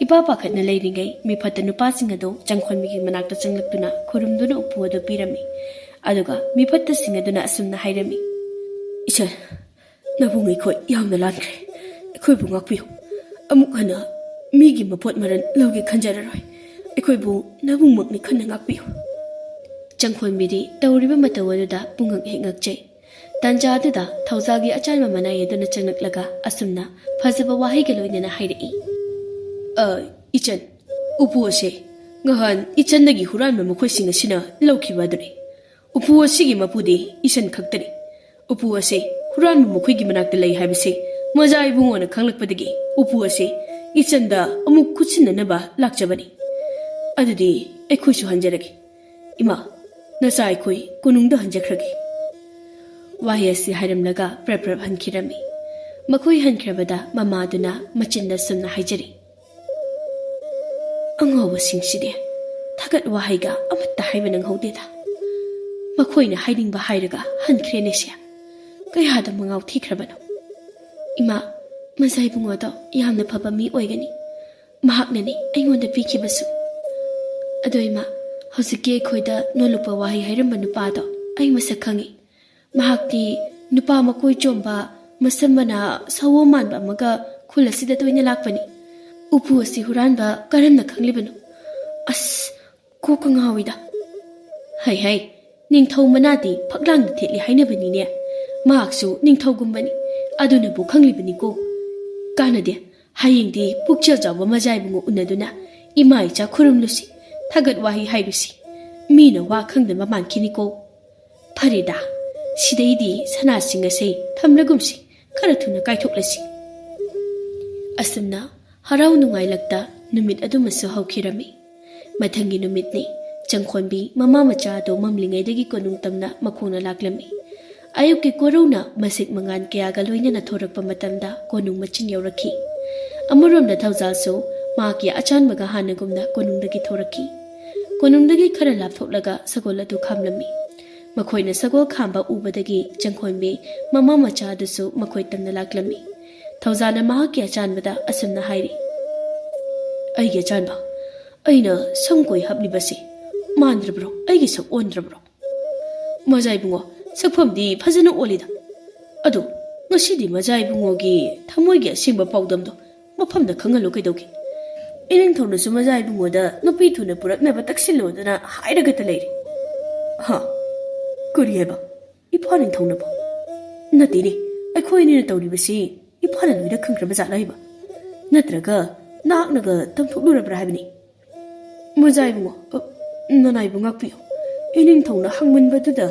ꯏꯄꯥ ꯄꯥꯈꯠꯅ ꯂꯩꯔꯤꯉꯩ ꯃꯤꯐꯠꯇ ꯅꯨꯄꯥꯁꯤꯡ ꯑꯗꯨ ꯆꯪꯈꯣꯟꯕꯤꯒꯤ ꯃꯅꯥꯛꯇ ꯆꯪꯂꯛꯇꯨꯅ ꯈꯨꯔꯨꯝꯗꯨꯅ ꯎꯄꯨ ꯑꯗꯨ ꯄꯤꯔꯝꯃꯤ꯫ ꯑꯗꯨꯒ ꯃꯤꯐꯠꯇꯁꯤꯡ ꯑꯗꯨꯅ ꯑꯁꯨꯝꯅ ꯍꯥꯏꯔꯝꯃꯤ, "ꯏꯆꯟ, ꯅꯕꯨꯡ ꯑꯩꯈꯣꯏ ꯌꯥꯝꯅ ꯂꯥꯟꯈ꯭ꯔꯦ꯫ ꯑꯩꯈꯣꯏꯕꯨ ꯉꯥꯛꯄꯤꯌꯨ꯫ ꯑꯃꯨꯛ ꯍꯟꯅ ꯃꯤꯒꯤ ꯃꯄꯣꯠ ꯃꯔꯜ ꯂꯧꯒꯦ ꯈꯟꯖꯔꯔꯣꯏ꯫ ꯑꯩꯈꯣꯏꯕꯨ ꯅꯕꯨꯡꯃꯛꯅꯤ ꯈꯟꯅ ꯉꯥꯛꯄꯤꯌꯨ꯫" ꯆꯪꯈꯣꯟꯕꯤꯗꯤ ꯇꯧꯔꯤꯕ ꯃꯇꯧ ꯑꯗꯨꯗ ꯄꯨꯡꯉꯛ ꯍꯦꯛ ꯉꯛꯆꯩ꯫ ꯇꯥꯟꯖꯥ ꯑꯗꯨꯗ ꯊꯧꯖꯥꯜꯒꯤ ꯑꯆꯥꯟꯕ ꯃꯅꯥꯏ ꯑꯗꯨꯅ ꯆꯪꯂꯛꯂꯒ ꯑꯁꯨꯝꯅ ꯐꯖꯕ ꯋꯥꯍꯩꯒ ꯂꯣꯏꯅꯅ ꯍꯥꯏꯔꯛꯏ, "ꯑ, ꯏꯆꯟ, ꯎꯄꯨ ꯑꯁꯦ ꯉꯍꯥꯟ ꯏꯆꯟꯗꯒꯤ ꯍꯨꯔꯥꯟꯕ ꯃꯈꯣꯏꯁꯤꯡ ꯑꯁꯤꯅ ꯂꯧꯈꯤꯕ ꯑꯗꯨꯅꯤ꯫ ꯎꯄꯨ ꯑꯁꯤꯒꯤ ꯃꯄꯨꯗꯤ ꯏꯆꯟ ꯈꯛꯇꯅꯤ꯫ ꯎꯄꯨ ꯑꯁꯦ ꯍꯨꯔꯥꯟꯕ ꯃꯈꯣꯏꯒꯤ ꯃꯅꯥꯛꯇ ꯂꯩ ꯍꯥꯏꯕꯁꯦ ꯃꯖꯥ ꯏꯕꯨꯡꯉꯣꯅ ꯈꯪꯂꯛꯄꯗꯒꯤ ꯎꯄꯨ ꯑꯁꯦ ꯏꯆꯟꯗ ꯑꯃꯨꯛ ꯈꯨꯠꯁꯤꯟꯅꯅꯕ ꯂꯥꯛꯆꯕꯅꯤ꯫ ꯑꯗꯨꯗꯤ ꯑꯩꯈꯣꯏꯁꯨ ꯍꯟꯖꯔꯒꯦ꯫ ꯏꯃꯥ, ꯅꯆꯥ ꯑꯩꯈꯣꯏ ꯀꯣꯅꯨꯡꯗ ꯍꯟꯖꯈ꯭ꯔꯒꯦ꯫" ꯋꯥꯍꯩ ꯑꯁꯤ ꯍꯥꯏꯔꯝꯂꯒ ꯄ꯭ꯔꯞ ꯄ꯭ꯔꯞ ꯍꯟꯈꯤꯔꯝꯃꯤ꯫ ꯃꯈꯣꯏ ꯍꯟꯈ꯭ꯔꯕꯗ ꯃꯃꯥꯗꯨꯅ ꯃꯆꯤꯟꯗ ꯁꯨꯝꯅ ꯍꯥꯏꯖꯔꯤ, "ꯑꯉꯥꯎꯕꯁꯤꯡꯁꯤꯗꯤ ꯊꯥꯒꯠ ꯋꯥꯍꯩꯒ ꯑꯃꯠꯇ ꯍꯥꯏꯕ ꯅꯪꯍꯧꯗꯦꯗ꯫ ꯃꯈꯣꯏꯅ ꯍꯥꯏꯅꯤꯡꯕ ꯍꯥꯏꯔꯒ ꯍꯟꯈ꯭ꯔꯦꯅꯦ ꯁꯦ꯫ ꯀꯌꯥꯗ ꯃꯉꯥꯎ ꯊꯤꯈ꯭ꯔꯕꯅꯣ? ꯏꯃꯥ, ꯃꯖꯥ ꯏꯕꯨꯡꯉꯣꯗꯣ ꯌꯥꯝꯅ ꯐꯕ ꯃꯤ ꯑꯣꯏꯒꯅꯤ꯫ ꯃꯍꯥꯛꯅꯅꯦ ꯑꯩꯉꯣꯟꯗ ꯄꯤꯈꯤꯕꯁꯨ꯫ ꯑꯗꯣ ꯏꯃꯥ, ꯍꯧꯖꯤꯛꯀꯤ ꯑꯩꯈꯣꯏꯗ ꯅꯣꯜꯂꯨꯛꯄ ꯋꯥꯍꯩ ꯍꯥꯏꯔꯝꯕ ꯅꯨꯄꯥꯗꯣ ꯑꯩ ꯃꯁꯛ ꯈꯪꯉꯤ꯫ ꯃꯍꯥꯛꯇꯤ ꯅꯨꯄꯥ ꯃꯀꯣꯏ ꯆꯣꯝꯕ, ꯃꯁꯝ ꯃꯅꯥ ꯁꯑꯣꯝ ꯃꯥꯟꯕ ꯑꯃꯒ ꯈꯨꯜ ꯑꯁꯤꯗ ꯇꯣꯏꯅ ꯂꯥꯛꯄꯅꯤ꯫ ꯎꯄꯨ ꯑꯁꯤ ꯍꯨꯔꯥꯟꯕ ꯀꯔꯝꯅ ꯈꯪꯂꯤꯕꯅꯣ? ꯑꯁ, ꯀꯣꯛꯀ ꯉꯥꯎꯏꯗ꯫ ꯍꯩ ꯍꯩ, ꯅꯤꯡꯊꯧ ꯃꯅꯥꯗꯤ ꯐꯛꯂꯥꯡꯗ ꯊꯦꯠꯂꯤ ꯍꯥꯏꯅꯕꯅꯤꯅꯦ꯫ ꯃꯍꯥꯛꯁꯨ ꯅꯤꯡꯊꯧꯒꯨꯝꯕꯅꯤ, ꯑꯗꯨꯅꯕꯨ ꯈꯪꯂꯤꯕꯅꯤꯀꯣ꯫ ꯀꯥꯟꯅꯗꯦ, ꯍꯌꯦꯡꯗꯤ ꯄꯨꯛꯆꯦꯜ ꯆꯥꯎꯕ ꯃꯖꯥ ꯏꯕꯨꯡꯉꯣ ꯎꯅꯗꯨꯅ ꯏꯃꯥ ꯏꯆꯥ ꯈꯨꯔꯨꯝꯂꯨꯁꯤ, ꯊꯥꯒꯠ ꯋꯥꯍꯩ ꯍꯥꯏꯔꯨꯁꯤ꯫ ꯃꯤꯅ ꯋꯥ ꯈꯪꯗꯅꯕ ꯃꯥꯟꯈꯤꯅꯤꯀꯣ꯫ ꯐꯔꯦꯗ, ꯁꯤꯗꯩꯗꯤ ꯁꯅꯥꯁꯤꯡ ꯑꯁꯦ ꯊꯝꯂꯒꯨꯝꯁꯤ, ꯈꯔ ꯊꯨꯅ ꯀꯥꯏꯊꯣꯛꯂꯁꯤ꯫ ꯑꯁꯨꯝꯅ ꯍꯔꯥꯎ ꯅꯨꯡꯉꯥꯏꯂꯛꯇ ꯅꯨꯃꯤꯠ ꯑꯗꯨꯃꯁꯨ ꯍꯧꯈꯤꯔꯝꯃꯤ꯫ ꯃꯊꯪꯒꯤ ꯅꯨꯃꯤꯠꯅꯤ꯫ ꯆꯪꯈꯣꯟꯕꯤ ꯃꯃꯥ ꯃꯆꯥ ꯑꯗꯨ ꯃꯝꯂꯤꯉꯩꯗꯒꯤ ꯀꯣꯅꯨꯡ ꯇꯝꯅ ꯃꯈꯣꯡꯅ ꯂꯥꯛꯂꯝꯃꯤ꯫ ꯑꯌꯨꯛꯀꯤ ꯀꯣꯔꯧꯅ ꯃꯁꯤꯛ ꯃꯉꯥꯟ ꯀꯌꯥꯒ ꯂꯣꯏꯅꯅ ꯊꯣꯔꯛꯄ ꯃꯇꯝꯗ ꯀꯣꯅꯨꯡ ꯃꯆꯤꯟ ꯌꯧꯔꯛꯈꯤ꯫ ꯑꯃꯔꯣꯝꯗ ꯊꯧꯖꯥꯜꯁꯨ ꯃꯍꯥꯛꯀꯤ ꯑꯆꯥꯟꯕꯒ ꯍꯥꯟꯅꯒꯨꯝꯅ ꯀꯣꯅꯨꯡꯗꯒꯤ ꯊꯣꯔꯛꯈꯤ꯫ ꯀꯣꯅꯨꯡꯗꯒꯤ ꯈꯔ ꯂꯥꯞꯊꯣꯛꯂꯒ ꯁꯒꯣꯜ ꯑꯗꯨ ꯈꯥꯝꯂꯝꯃꯤ꯫ ꯃꯈꯣꯏꯅ ꯁꯒꯣꯜ ꯈꯥꯝꯕ ꯎꯕꯗꯒꯤ ꯆꯪꯈꯣꯟꯕꯤ ꯃꯃꯥ ꯃꯆꯥ ꯑꯗꯨꯁꯨ ꯃꯈꯣꯏ ꯇꯝꯅ ꯂꯥꯛꯂꯝꯃꯤ꯫ ꯊꯧꯖꯥꯜꯅ ꯃꯍꯥꯛꯀꯤ ꯑꯆꯥꯟꯕꯗ ꯑꯁꯨꯝꯅ ꯍꯥꯏꯔꯤ, "ꯑꯩꯒꯤ ꯑꯆꯥꯟꯕ, ꯑꯩꯅ ꯁꯝ ꯀꯣꯏ ꯍꯥꯞꯂꯤꯕꯁꯤ ꯃꯥꯟꯗ꯭ꯔꯕ꯭ꯔꯣ? ꯑꯩꯒꯤ ꯁꯛ ꯑꯣꯟꯗ꯭ꯔꯕ꯭ꯔꯣ?" "ꯃꯖꯥ ꯏꯕꯨꯡꯉꯣ, ꯁꯛꯐꯝꯗꯤ ꯐꯖꯅ ꯑꯣꯜꯂꯤꯗ꯫ ꯑꯗꯣ ꯉꯁꯤꯗꯤ ꯃꯖꯥ ꯏꯕꯨꯡꯉꯣꯒꯤ ꯊꯃꯣꯏꯒꯤ ꯑꯁꯦꯡꯕ ꯄꯥꯎꯗꯝꯗꯣ ꯃꯐꯝꯗ ꯈꯪꯍꯜꯂꯨ ꯀꯩꯗꯧꯒꯦ? ꯏꯅꯤꯡꯊꯧꯅꯁꯨ ꯃꯖꯥ ꯏꯕꯨꯡꯉꯣꯗ ꯅꯨꯄꯤ ꯊꯨꯅ ꯄꯨꯔꯛꯅꯕ ꯇꯛꯁꯤꯜꯂꯣꯗꯅ ꯍꯥꯏꯔꯒꯇ ꯂꯩꯔꯦ꯫" "ꯍꯥ? ꯀꯔꯤ ꯍꯥꯏꯕ? ꯏꯄꯥ ꯅꯤꯡꯊꯧꯅꯕꯣ? ꯅꯠꯇꯦꯅꯦ, ꯑꯩꯈꯣꯏ ꯑꯅꯤꯅ ꯇꯧꯔꯤꯕꯁꯤ ꯏꯄꯥꯅ ꯂꯣꯏꯅ ꯈꯪꯈ꯭ꯔꯕ ꯖꯥꯠꯂ ꯍꯥꯏꯕ? ꯅꯠꯇ꯭ꯔꯒ ꯅꯍꯥꯛꯅꯒ ꯇꯝꯊꯣꯛꯂꯨꯔꯕ꯭ꯔꯥ ꯍꯥꯏꯕꯅꯤ?" "ꯃꯖꯥ ꯏꯕꯨꯡꯉꯣ, ꯑ, ꯅꯅꯥꯏꯕꯨ ꯉꯥꯛꯄꯤꯌꯨ꯫ ꯏꯅꯤꯡꯊꯧꯅ ꯍꯪꯃꯟꯕꯗꯨꯗ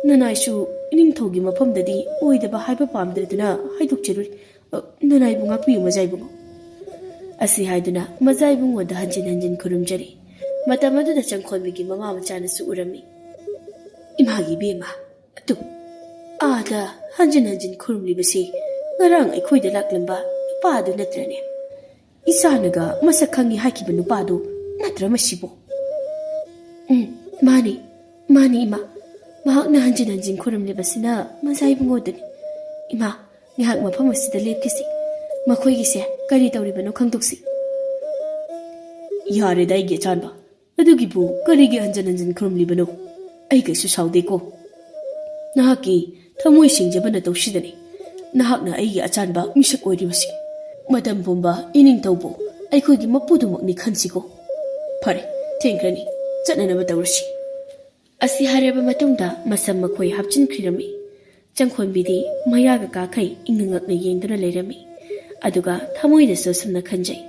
ꯅꯅꯥꯏꯁꯨ ꯏꯅꯤꯡꯊꯧꯒꯤ ꯃꯐꯝꯗꯗꯤ ꯑꯣꯏꯗꯕ ꯍꯥꯏꯕ ꯄꯥꯝꯗ꯭ꯔꯗꯨꯅ ꯍꯥꯏꯗꯣꯛꯆꯔꯨꯔꯦ꯫ ꯑ, ꯅꯅꯥꯏꯕꯨ ꯉꯥꯛꯄꯤꯌꯨ, ꯃꯖꯥ ꯏꯕꯨꯡꯉꯣ꯫" ꯑꯁꯤ ꯍꯥꯏꯗꯨꯅ ꯃꯖꯥ ꯏꯕꯨꯡꯉꯣꯗ ꯍꯟꯖꯤꯟ ꯍꯟꯖꯤꯟ ꯈꯨꯔꯨꯝꯖꯔꯤ꯫ ꯃꯇꯝ ꯑꯗꯨꯗ ꯆꯪꯈꯣꯟꯕꯤꯒꯤ ꯃꯃꯥ ꯃꯆꯥꯅꯁꯨ ꯎꯔꯝꯃꯤ꯫ "ꯏꯃꯥꯒꯤ ꯏꯕꯦꯝꯃ, ꯑꯗꯨ ꯑꯥꯗ ꯍꯟꯖꯤꯟ ꯍꯟꯖꯤꯟ ꯈꯨꯔꯨꯝꯂꯤꯕꯁꯤ ꯉꯔꯥꯡ ꯑꯩꯈꯣꯏꯗ ꯂꯥꯛꯂꯝꯕ ꯅꯨꯄꯥ ꯑꯗꯨ ꯅꯠꯇ꯭ꯔꯅꯦ? ꯏꯆꯥꯅꯒ ꯃꯁꯛ ꯈꯪꯉꯤ ꯍꯥꯏꯈꯤꯕ ꯅꯨꯄꯥꯗꯨ ꯅꯠꯇ꯭ꯔ ꯃꯁꯤꯕꯨ?" ꯎꯝ, ꯃꯥꯅꯤ, ꯃꯥꯅꯤ, ꯏꯃꯥ꯫ ꯃꯍꯥꯛꯅ ꯍꯟꯖꯤꯟ ꯍꯟꯖꯤꯟ ꯈꯨꯔꯨꯝꯂꯤꯕꯁꯤꯅ ꯃꯖꯥ ꯏꯕꯨꯡꯉꯣꯗꯨꯅꯤ꯫ ꯏꯃꯥ, ꯉꯥꯏꯍꯥꯛ ꯃꯐꯝ ꯑꯁꯤꯗ ꯂꯦꯞꯈꯤꯁꯤ꯫ ꯃꯈꯣꯏꯒꯤꯁꯦ ꯀꯔꯤ ꯇꯧꯔꯤꯕꯅꯣ ꯈꯪꯗꯣꯛꯁꯤ꯫ ꯌꯥꯔꯦꯗ, ꯑꯩꯒꯤ ꯑꯆꯥꯟꯕ꯫ ꯑꯗꯨꯒꯤꯕꯨ ꯀꯔꯤꯒꯤ ꯍꯟꯖꯤꯟ ꯍꯟꯖꯤꯟ ꯈꯨꯔꯨꯝꯂꯤꯕꯅꯣ? ꯑꯩ ꯀꯩꯁꯨ ꯁꯥꯎꯗꯦꯀꯣ꯫ ꯅꯍꯥꯛꯀꯤ ꯊꯃꯣꯏ ꯁꯦꯡꯖꯕ ꯅꯇꯧꯁꯤꯗꯅꯤ ꯅꯍꯥꯛꯅ ꯑꯩꯒꯤ ꯑꯆꯥꯟꯕ ꯃꯤꯁꯛ ꯑꯣꯏꯔꯤꯕꯁꯤ꯫ ꯃꯇꯝ ꯄꯨꯝꯕ ꯏꯅꯤꯡꯊꯧꯕꯨ ꯑꯩꯈꯣꯏꯒꯤ ꯃꯄꯨꯗꯨꯃꯛꯅꯤ ꯈꯟꯁꯤꯀꯣ꯫ ꯐꯔꯦ, ꯊꯦꯡꯈ꯭ꯔꯅꯤ, ꯆꯠꯅꯅꯕ ꯇꯧꯔꯁꯤ꯫ ꯑꯁꯤ ꯍꯥꯏꯔꯕ ꯃꯇꯨꯡꯗ ꯃꯁꯝ ꯃꯈꯣꯏ ꯍꯥꯞꯆꯤꯟꯈꯤꯔꯝꯃꯤ꯫ ꯆꯪꯈꯣꯟꯕꯤꯗꯤ ꯃꯌꯥꯒ ꯀꯥꯈꯩ ꯏꯪꯅ ꯉꯛꯅ ꯌꯦꯡꯗꯨꯅ ꯂꯩꯔꯝꯃꯤ꯫ ꯑꯗꯨꯒ ꯊꯃꯣꯏꯗꯁꯨ ꯑꯁꯨꯝꯅ ꯈꯟꯖꯩ,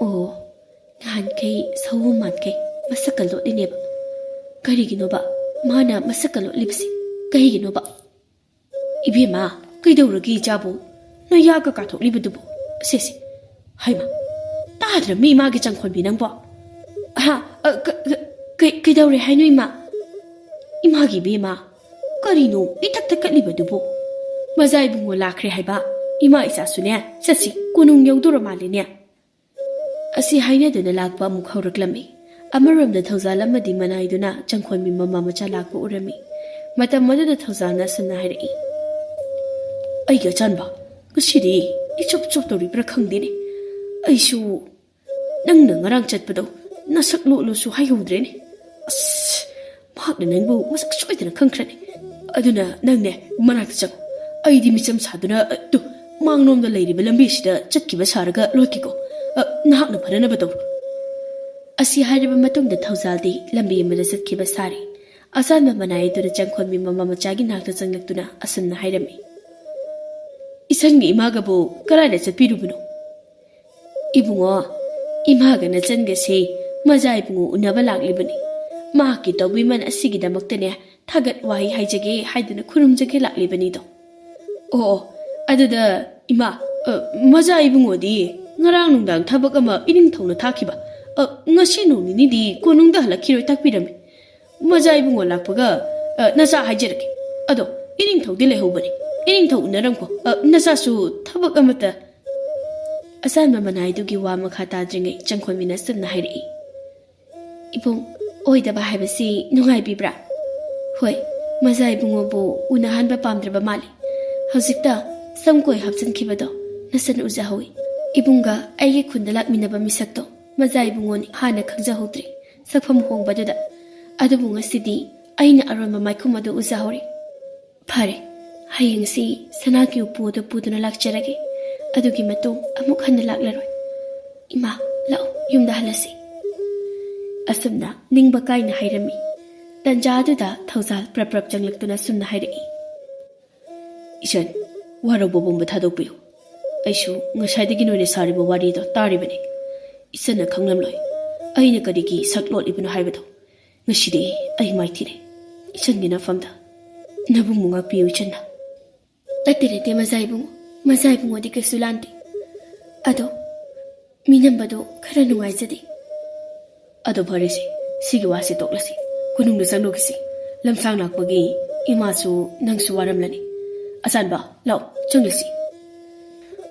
"ꯑꯣ, ꯅꯍꯥꯟꯈꯩ ꯁꯑꯣꯝ ꯃꯥꯟꯈꯩ ꯃꯁꯛꯀ ꯂꯣꯠꯂꯤꯅꯦꯕ꯫ ꯀꯔꯤꯒꯤꯅꯣꯕ ꯃꯥꯅ ꯃꯁꯛꯀ ꯂꯣꯠꯂꯤꯕꯁꯤ? ꯀꯩꯒꯤꯅꯣꯕ?" "ꯏꯕꯦꯝꯃ, ꯀꯩꯗꯧꯔꯒꯦ ꯏꯆꯥꯕꯨ? ꯅꯌꯥꯒ ꯀꯥꯊꯣꯛꯂꯤꯕꯗꯨꯕꯨ? ꯁꯦ, ꯁꯦ꯫ ꯍꯩꯃ, ꯇꯥꯗ꯭ꯔꯃꯤ ꯏꯃꯥꯒꯤ ꯆꯪꯈꯣꯟꯕꯤ ꯅꯪꯕꯣ?" "ꯍꯥ? ꯑ, ꯀ-, ꯀ-, ꯀꯩ-, ꯀꯩꯗꯧꯔꯦ ꯍꯥꯏꯅꯣ ꯏꯃꯥ?" "ꯏꯃꯥꯒꯤ ꯏꯕꯦꯝꯃ, ꯀꯔꯤꯅꯣ ꯏꯊꯛ ꯊꯛꯀꯠꯂꯤꯕꯗꯨꯕꯨ? ꯃꯖꯥ ꯏꯕꯨꯡꯉꯣ ꯂꯥꯛꯈ꯭ꯔꯦ ꯍꯥꯏꯕ꯫ ꯏꯃꯥ ꯏꯆꯥꯁꯨꯅꯦ, ꯆꯠꯁꯤ, ꯀꯣꯅꯨꯡ ꯌꯧꯗꯣꯔ ꯃꯥꯜꯂꯦꯅꯦ꯫" ꯑꯁꯤ ꯍꯥꯏꯅꯗꯨꯅ ꯂꯥꯛꯄ ꯑꯃꯨꯛ ꯍꯧꯔꯛꯂꯝꯃꯤ꯫ ꯑꯃꯔꯣꯝꯗ ꯊꯧꯖꯥꯜ ꯑꯃꯗꯤ ꯃꯅꯥꯏꯗꯨꯅ ꯆꯪꯈꯣꯟꯕꯤ ꯃꯃꯥ ꯃꯆꯥ ꯂꯥꯛꯄ ꯎꯔꯝꯃꯤ꯫ ꯃꯇꯝ ꯑꯗꯨꯗ ꯊꯧꯖꯥꯜꯅ ꯑꯁꯨꯝꯅ ꯍꯥꯏꯔꯛꯏ, "ꯑꯩꯒꯤ ꯑꯆꯥꯟꯕ, ꯉꯁꯤꯗꯤ ꯏꯆꯣꯞ ꯆꯣꯞ ꯇꯧꯔꯤꯕ꯭ꯔꯥ ꯈꯪꯗꯦꯅꯦ꯫ ꯑꯩꯁꯨ ꯅꯪꯅ ꯉꯔꯥꯡ ꯆꯠꯄꯗꯣ ꯅꯁꯛ ꯂꯣꯠꯂꯨꯁꯨ ꯍꯥꯏꯍꯧꯗ꯭ꯔꯦꯅꯦ꯫ ꯑꯁ, ꯃꯍꯥꯛꯅ ꯅꯪꯕꯨ ꯃꯁꯛ ꯁꯣꯏꯗꯅ ꯈꯪꯈ꯭ꯔꯅꯤ꯫ ꯑꯗꯨꯅ ꯅꯪꯅꯦ ꯃꯅꯥꯛꯇ ꯆꯪꯉꯨ꯫ ꯑꯩꯗꯤ ꯃꯤꯆꯝ ꯁꯥꯗꯨꯅ, ꯑ, ꯇꯨ, ꯃꯥꯡꯂꯣꯝꯗ ꯂꯩꯔꯤꯕ ꯂꯝꯕꯤꯁꯤꯗ ꯆꯠꯈꯤꯕ ꯁꯥꯔꯒ ꯂꯣꯠꯀꯦꯀꯣ꯫ ꯑ, ꯅꯍꯥꯛꯅ ꯐꯅꯅꯕ ꯇꯧꯔꯣ꯫" ꯑꯁꯤ ꯍꯥꯏꯔꯕ ꯃꯇꯨꯡꯗ ꯊꯧꯖꯥꯜꯗꯤ ꯂꯝꯕꯤ ꯑꯃꯗ ꯆꯠꯈꯤꯕ ꯁꯥꯔꯤ꯫ ꯑꯆꯥꯟꯕ ꯃꯅꯥꯏ ꯑꯗꯨꯅ ꯆꯪꯈꯣꯟꯕꯤ ꯃꯃꯥ ꯃꯆꯥꯒꯤ ꯅꯥꯛꯇ ꯆꯪꯂꯛꯇꯨꯅ ꯑꯁꯨꯝꯅ ꯍꯥꯏꯔꯝꯃꯤ, "ꯏꯆꯟꯒ ꯏꯃꯥꯒꯕꯨ ꯀꯗꯥꯏꯗ ꯆꯠꯄꯤꯔꯨꯕꯅꯣ?" "ꯏꯕꯨꯡꯉꯣ, ꯏꯃꯥꯒ ꯅꯆꯟꯒꯁꯦ ꯃꯖꯥ ꯏꯕꯨꯡꯉꯣ ꯎꯅꯕ ꯂꯥꯛꯂꯤꯕꯅꯤ꯫ ꯃꯍꯥꯛꯀꯤ ꯇꯧꯕꯤꯃꯜ ꯑꯁꯤꯒꯤꯗꯃꯛꯇꯅꯦ ꯊꯥꯒꯠ ꯋꯥꯍꯩ ꯍꯥꯏꯖꯒꯦ ꯍꯥꯏꯗꯨꯅ ꯈꯨꯔꯨꯝꯖꯒꯦ ꯂꯥꯛꯂꯤꯕꯅꯤꯗꯣ꯫" "ꯑꯣ, ꯑꯣ, ꯑꯗꯨꯗ ꯏꯃꯥ, ꯑ, ꯃꯖꯥ ꯏꯕꯨꯡꯉꯣꯗꯤ ꯉꯔꯥꯡ ꯅꯨꯡꯗꯥꯡ ꯊꯕꯛ ꯑꯃ ꯏꯅꯤꯡꯊꯧꯅ ꯊꯥꯈꯤꯕ, ꯑ, ꯉꯁꯤ ꯅꯣꯡ ꯅꯤꯅꯤꯗꯤ ꯀꯣꯅꯨꯡꯗ ꯍꯜꯂꯛꯈꯤꯔꯣꯏ ꯇꯥꯛꯄꯤꯔꯝꯃꯤ꯫ ꯃꯖꯥ ꯏꯕꯨꯡꯉꯣ ꯂꯥꯛꯄꯒ, ꯑ, ꯅꯆꯥ ꯍꯥꯏꯖꯔꯛꯀꯦ꯫ ꯑꯗꯣ ꯏꯅꯤꯡꯊꯧꯗꯤ ꯂꯩꯍꯧꯕꯅꯤ꯫ ꯏꯅꯤꯡꯊꯧ ꯎꯅꯔꯝꯀꯣ꯫ ꯑ, ꯅꯆꯥꯁꯨ ꯊꯕꯛ ꯑꯃꯠꯇ꯫" ꯑꯆꯥꯟꯕ ꯃꯅꯥꯏꯗꯨꯒꯤ ꯋꯥ ꯃꯈꯥ ꯇꯥꯗ꯭ꯔꯤꯉꯩ ꯆꯪꯈꯣꯟꯕꯤꯅ ꯑꯁꯨꯝꯅ ꯍꯥꯏꯔꯛꯏ, "ꯏꯕꯨꯡ, ꯑꯣꯏꯗꯕ ꯍꯥꯏꯕꯁꯤ ꯅꯨꯡꯉꯥꯏꯕꯤꯕ꯭ꯔꯥ?" "ꯍꯣꯏ, ꯃꯖꯥ ꯏꯕꯨꯡꯉꯣꯕꯨ ꯎꯅꯍꯟꯕ ꯄꯥꯝꯗ꯭ꯔꯕ ꯃꯥꯜꯂꯤ꯫ ꯍꯧꯖꯤꯛꯇ ꯁꯝ ꯀꯣꯏ ꯍꯥꯞꯆꯤꯟꯈꯤꯕꯗꯣ ꯅꯁꯟ ꯎꯖꯍꯧꯏ꯫ ꯏꯕꯨꯡꯒ ꯑꯩꯒꯤ ꯈꯨꯟꯗ ꯂꯥꯛꯃꯤꯟꯅꯕ ꯃꯤꯁꯛꯇꯣ ꯃꯖꯥ ꯏꯕꯨꯡꯉꯣꯅꯤ꯫ ꯍꯥꯟꯅ ꯈꯪꯖꯍꯧꯗ꯭ꯔꯤ, ꯁꯛꯐꯝ ꯍꯣꯡꯕꯗꯨꯗ꯫ ꯑꯗꯨꯕꯨ ꯉꯁꯤꯗꯤ ꯑꯩꯅ ꯑꯔꯣꯟꯕ ꯃꯥꯏꯈꯨꯝ ꯑꯗꯨ ꯎꯖꯍꯧꯔꯦ꯫ ꯐꯔꯦ, ꯍꯌꯦꯡꯁꯤ ꯁꯅꯥꯒꯤ ꯎꯄꯨ ꯑꯗꯨ ꯄꯨꯗꯨꯅ ꯂꯥꯛꯆꯔꯒꯦ꯫ ꯑꯗꯨꯒꯤ ꯃꯇꯨꯡ ꯑꯃꯨꯛ ꯍꯟꯅ ꯂꯥꯛꯂꯔꯣꯏ꯫ ꯏꯃꯥ, ꯂꯥꯛꯑꯣ, ꯌꯨꯝꯗ ꯍꯜꯂꯁꯤ꯫" ꯑꯁꯨꯝꯅ ꯅꯤꯡꯕ ꯀꯥꯏꯅ ꯍꯥꯏꯔꯝꯃꯤ꯫ ꯇꯟꯖꯥ ꯑꯗꯨꯗ ꯊꯧꯖꯥꯜ ꯄ꯭ꯔꯞ ꯄ꯭ꯔꯞ ꯆꯪꯂꯛꯇꯨꯅ ꯑꯁꯨꯝꯅ ꯍꯥꯏꯔꯛꯏ꯫ "ꯏꯆꯟ, ꯋꯥꯔꯧꯕ ꯄꯨꯝꯕ ꯊꯥꯗꯣꯛꯄꯤꯌꯨ꯫ ꯑꯩꯁꯨ ꯉꯁꯥꯏꯗꯒꯤ ꯅꯣꯏꯅ ꯁꯥꯔꯤꯕ ꯋꯥꯔꯤꯗꯣ ꯇꯥꯔꯤꯕꯅꯤ꯫ ꯏꯆꯟꯅ ꯈꯪꯂꯝꯂꯣꯏ ꯑꯩꯅ ꯀꯔꯤꯒꯤ ꯁꯛ ꯂꯣꯠꯂꯤꯕꯅꯣ ꯍꯥꯏꯕꯗꯣ꯫ ꯉꯁꯤꯗꯤ ꯑꯩ ꯃꯥꯏꯊꯤꯔꯦ꯫ ꯏꯆꯟꯒꯤ ꯅꯐꯝꯗ ꯅꯕꯨꯡꯕꯨ ꯉꯥꯛꯄꯤꯌꯨ ꯏꯆꯟꯅ꯫" "ꯅꯠꯇꯦ, ꯅꯠꯇꯦ, ꯃꯖꯥ ꯏꯕꯨꯡꯉꯣ꯫ ꯃꯖꯥ ꯏꯕꯨꯡꯉꯣꯗꯤ ꯀꯩꯁꯨ ꯂꯥꯟꯗꯦ꯫ ꯑꯗꯣ ꯃꯤꯅꯝꯕꯗꯣ ꯈꯔ ꯅꯨꯡꯉꯥꯏꯖꯗꯦ꯫" "ꯑꯗꯣ ꯐꯔꯦꯁꯦ, ꯁꯤꯒꯤ ꯋꯥꯁꯤ ꯇꯣꯛꯂꯁꯤ꯫ ꯀꯣꯅꯨꯡꯗ ꯆꯪꯂꯨꯈꯤꯁꯤ꯫ ꯂꯝꯁꯥꯡ ꯂꯥꯛꯄꯒꯤ ꯏꯃꯥꯁꯨ ꯅꯪꯁꯨ ꯋꯥꯔꯝꯂꯅꯤ꯫ ꯑꯆꯥꯟꯕ, ꯂꯥꯛꯑꯣ, ꯆꯪꯂꯁꯤ꯫"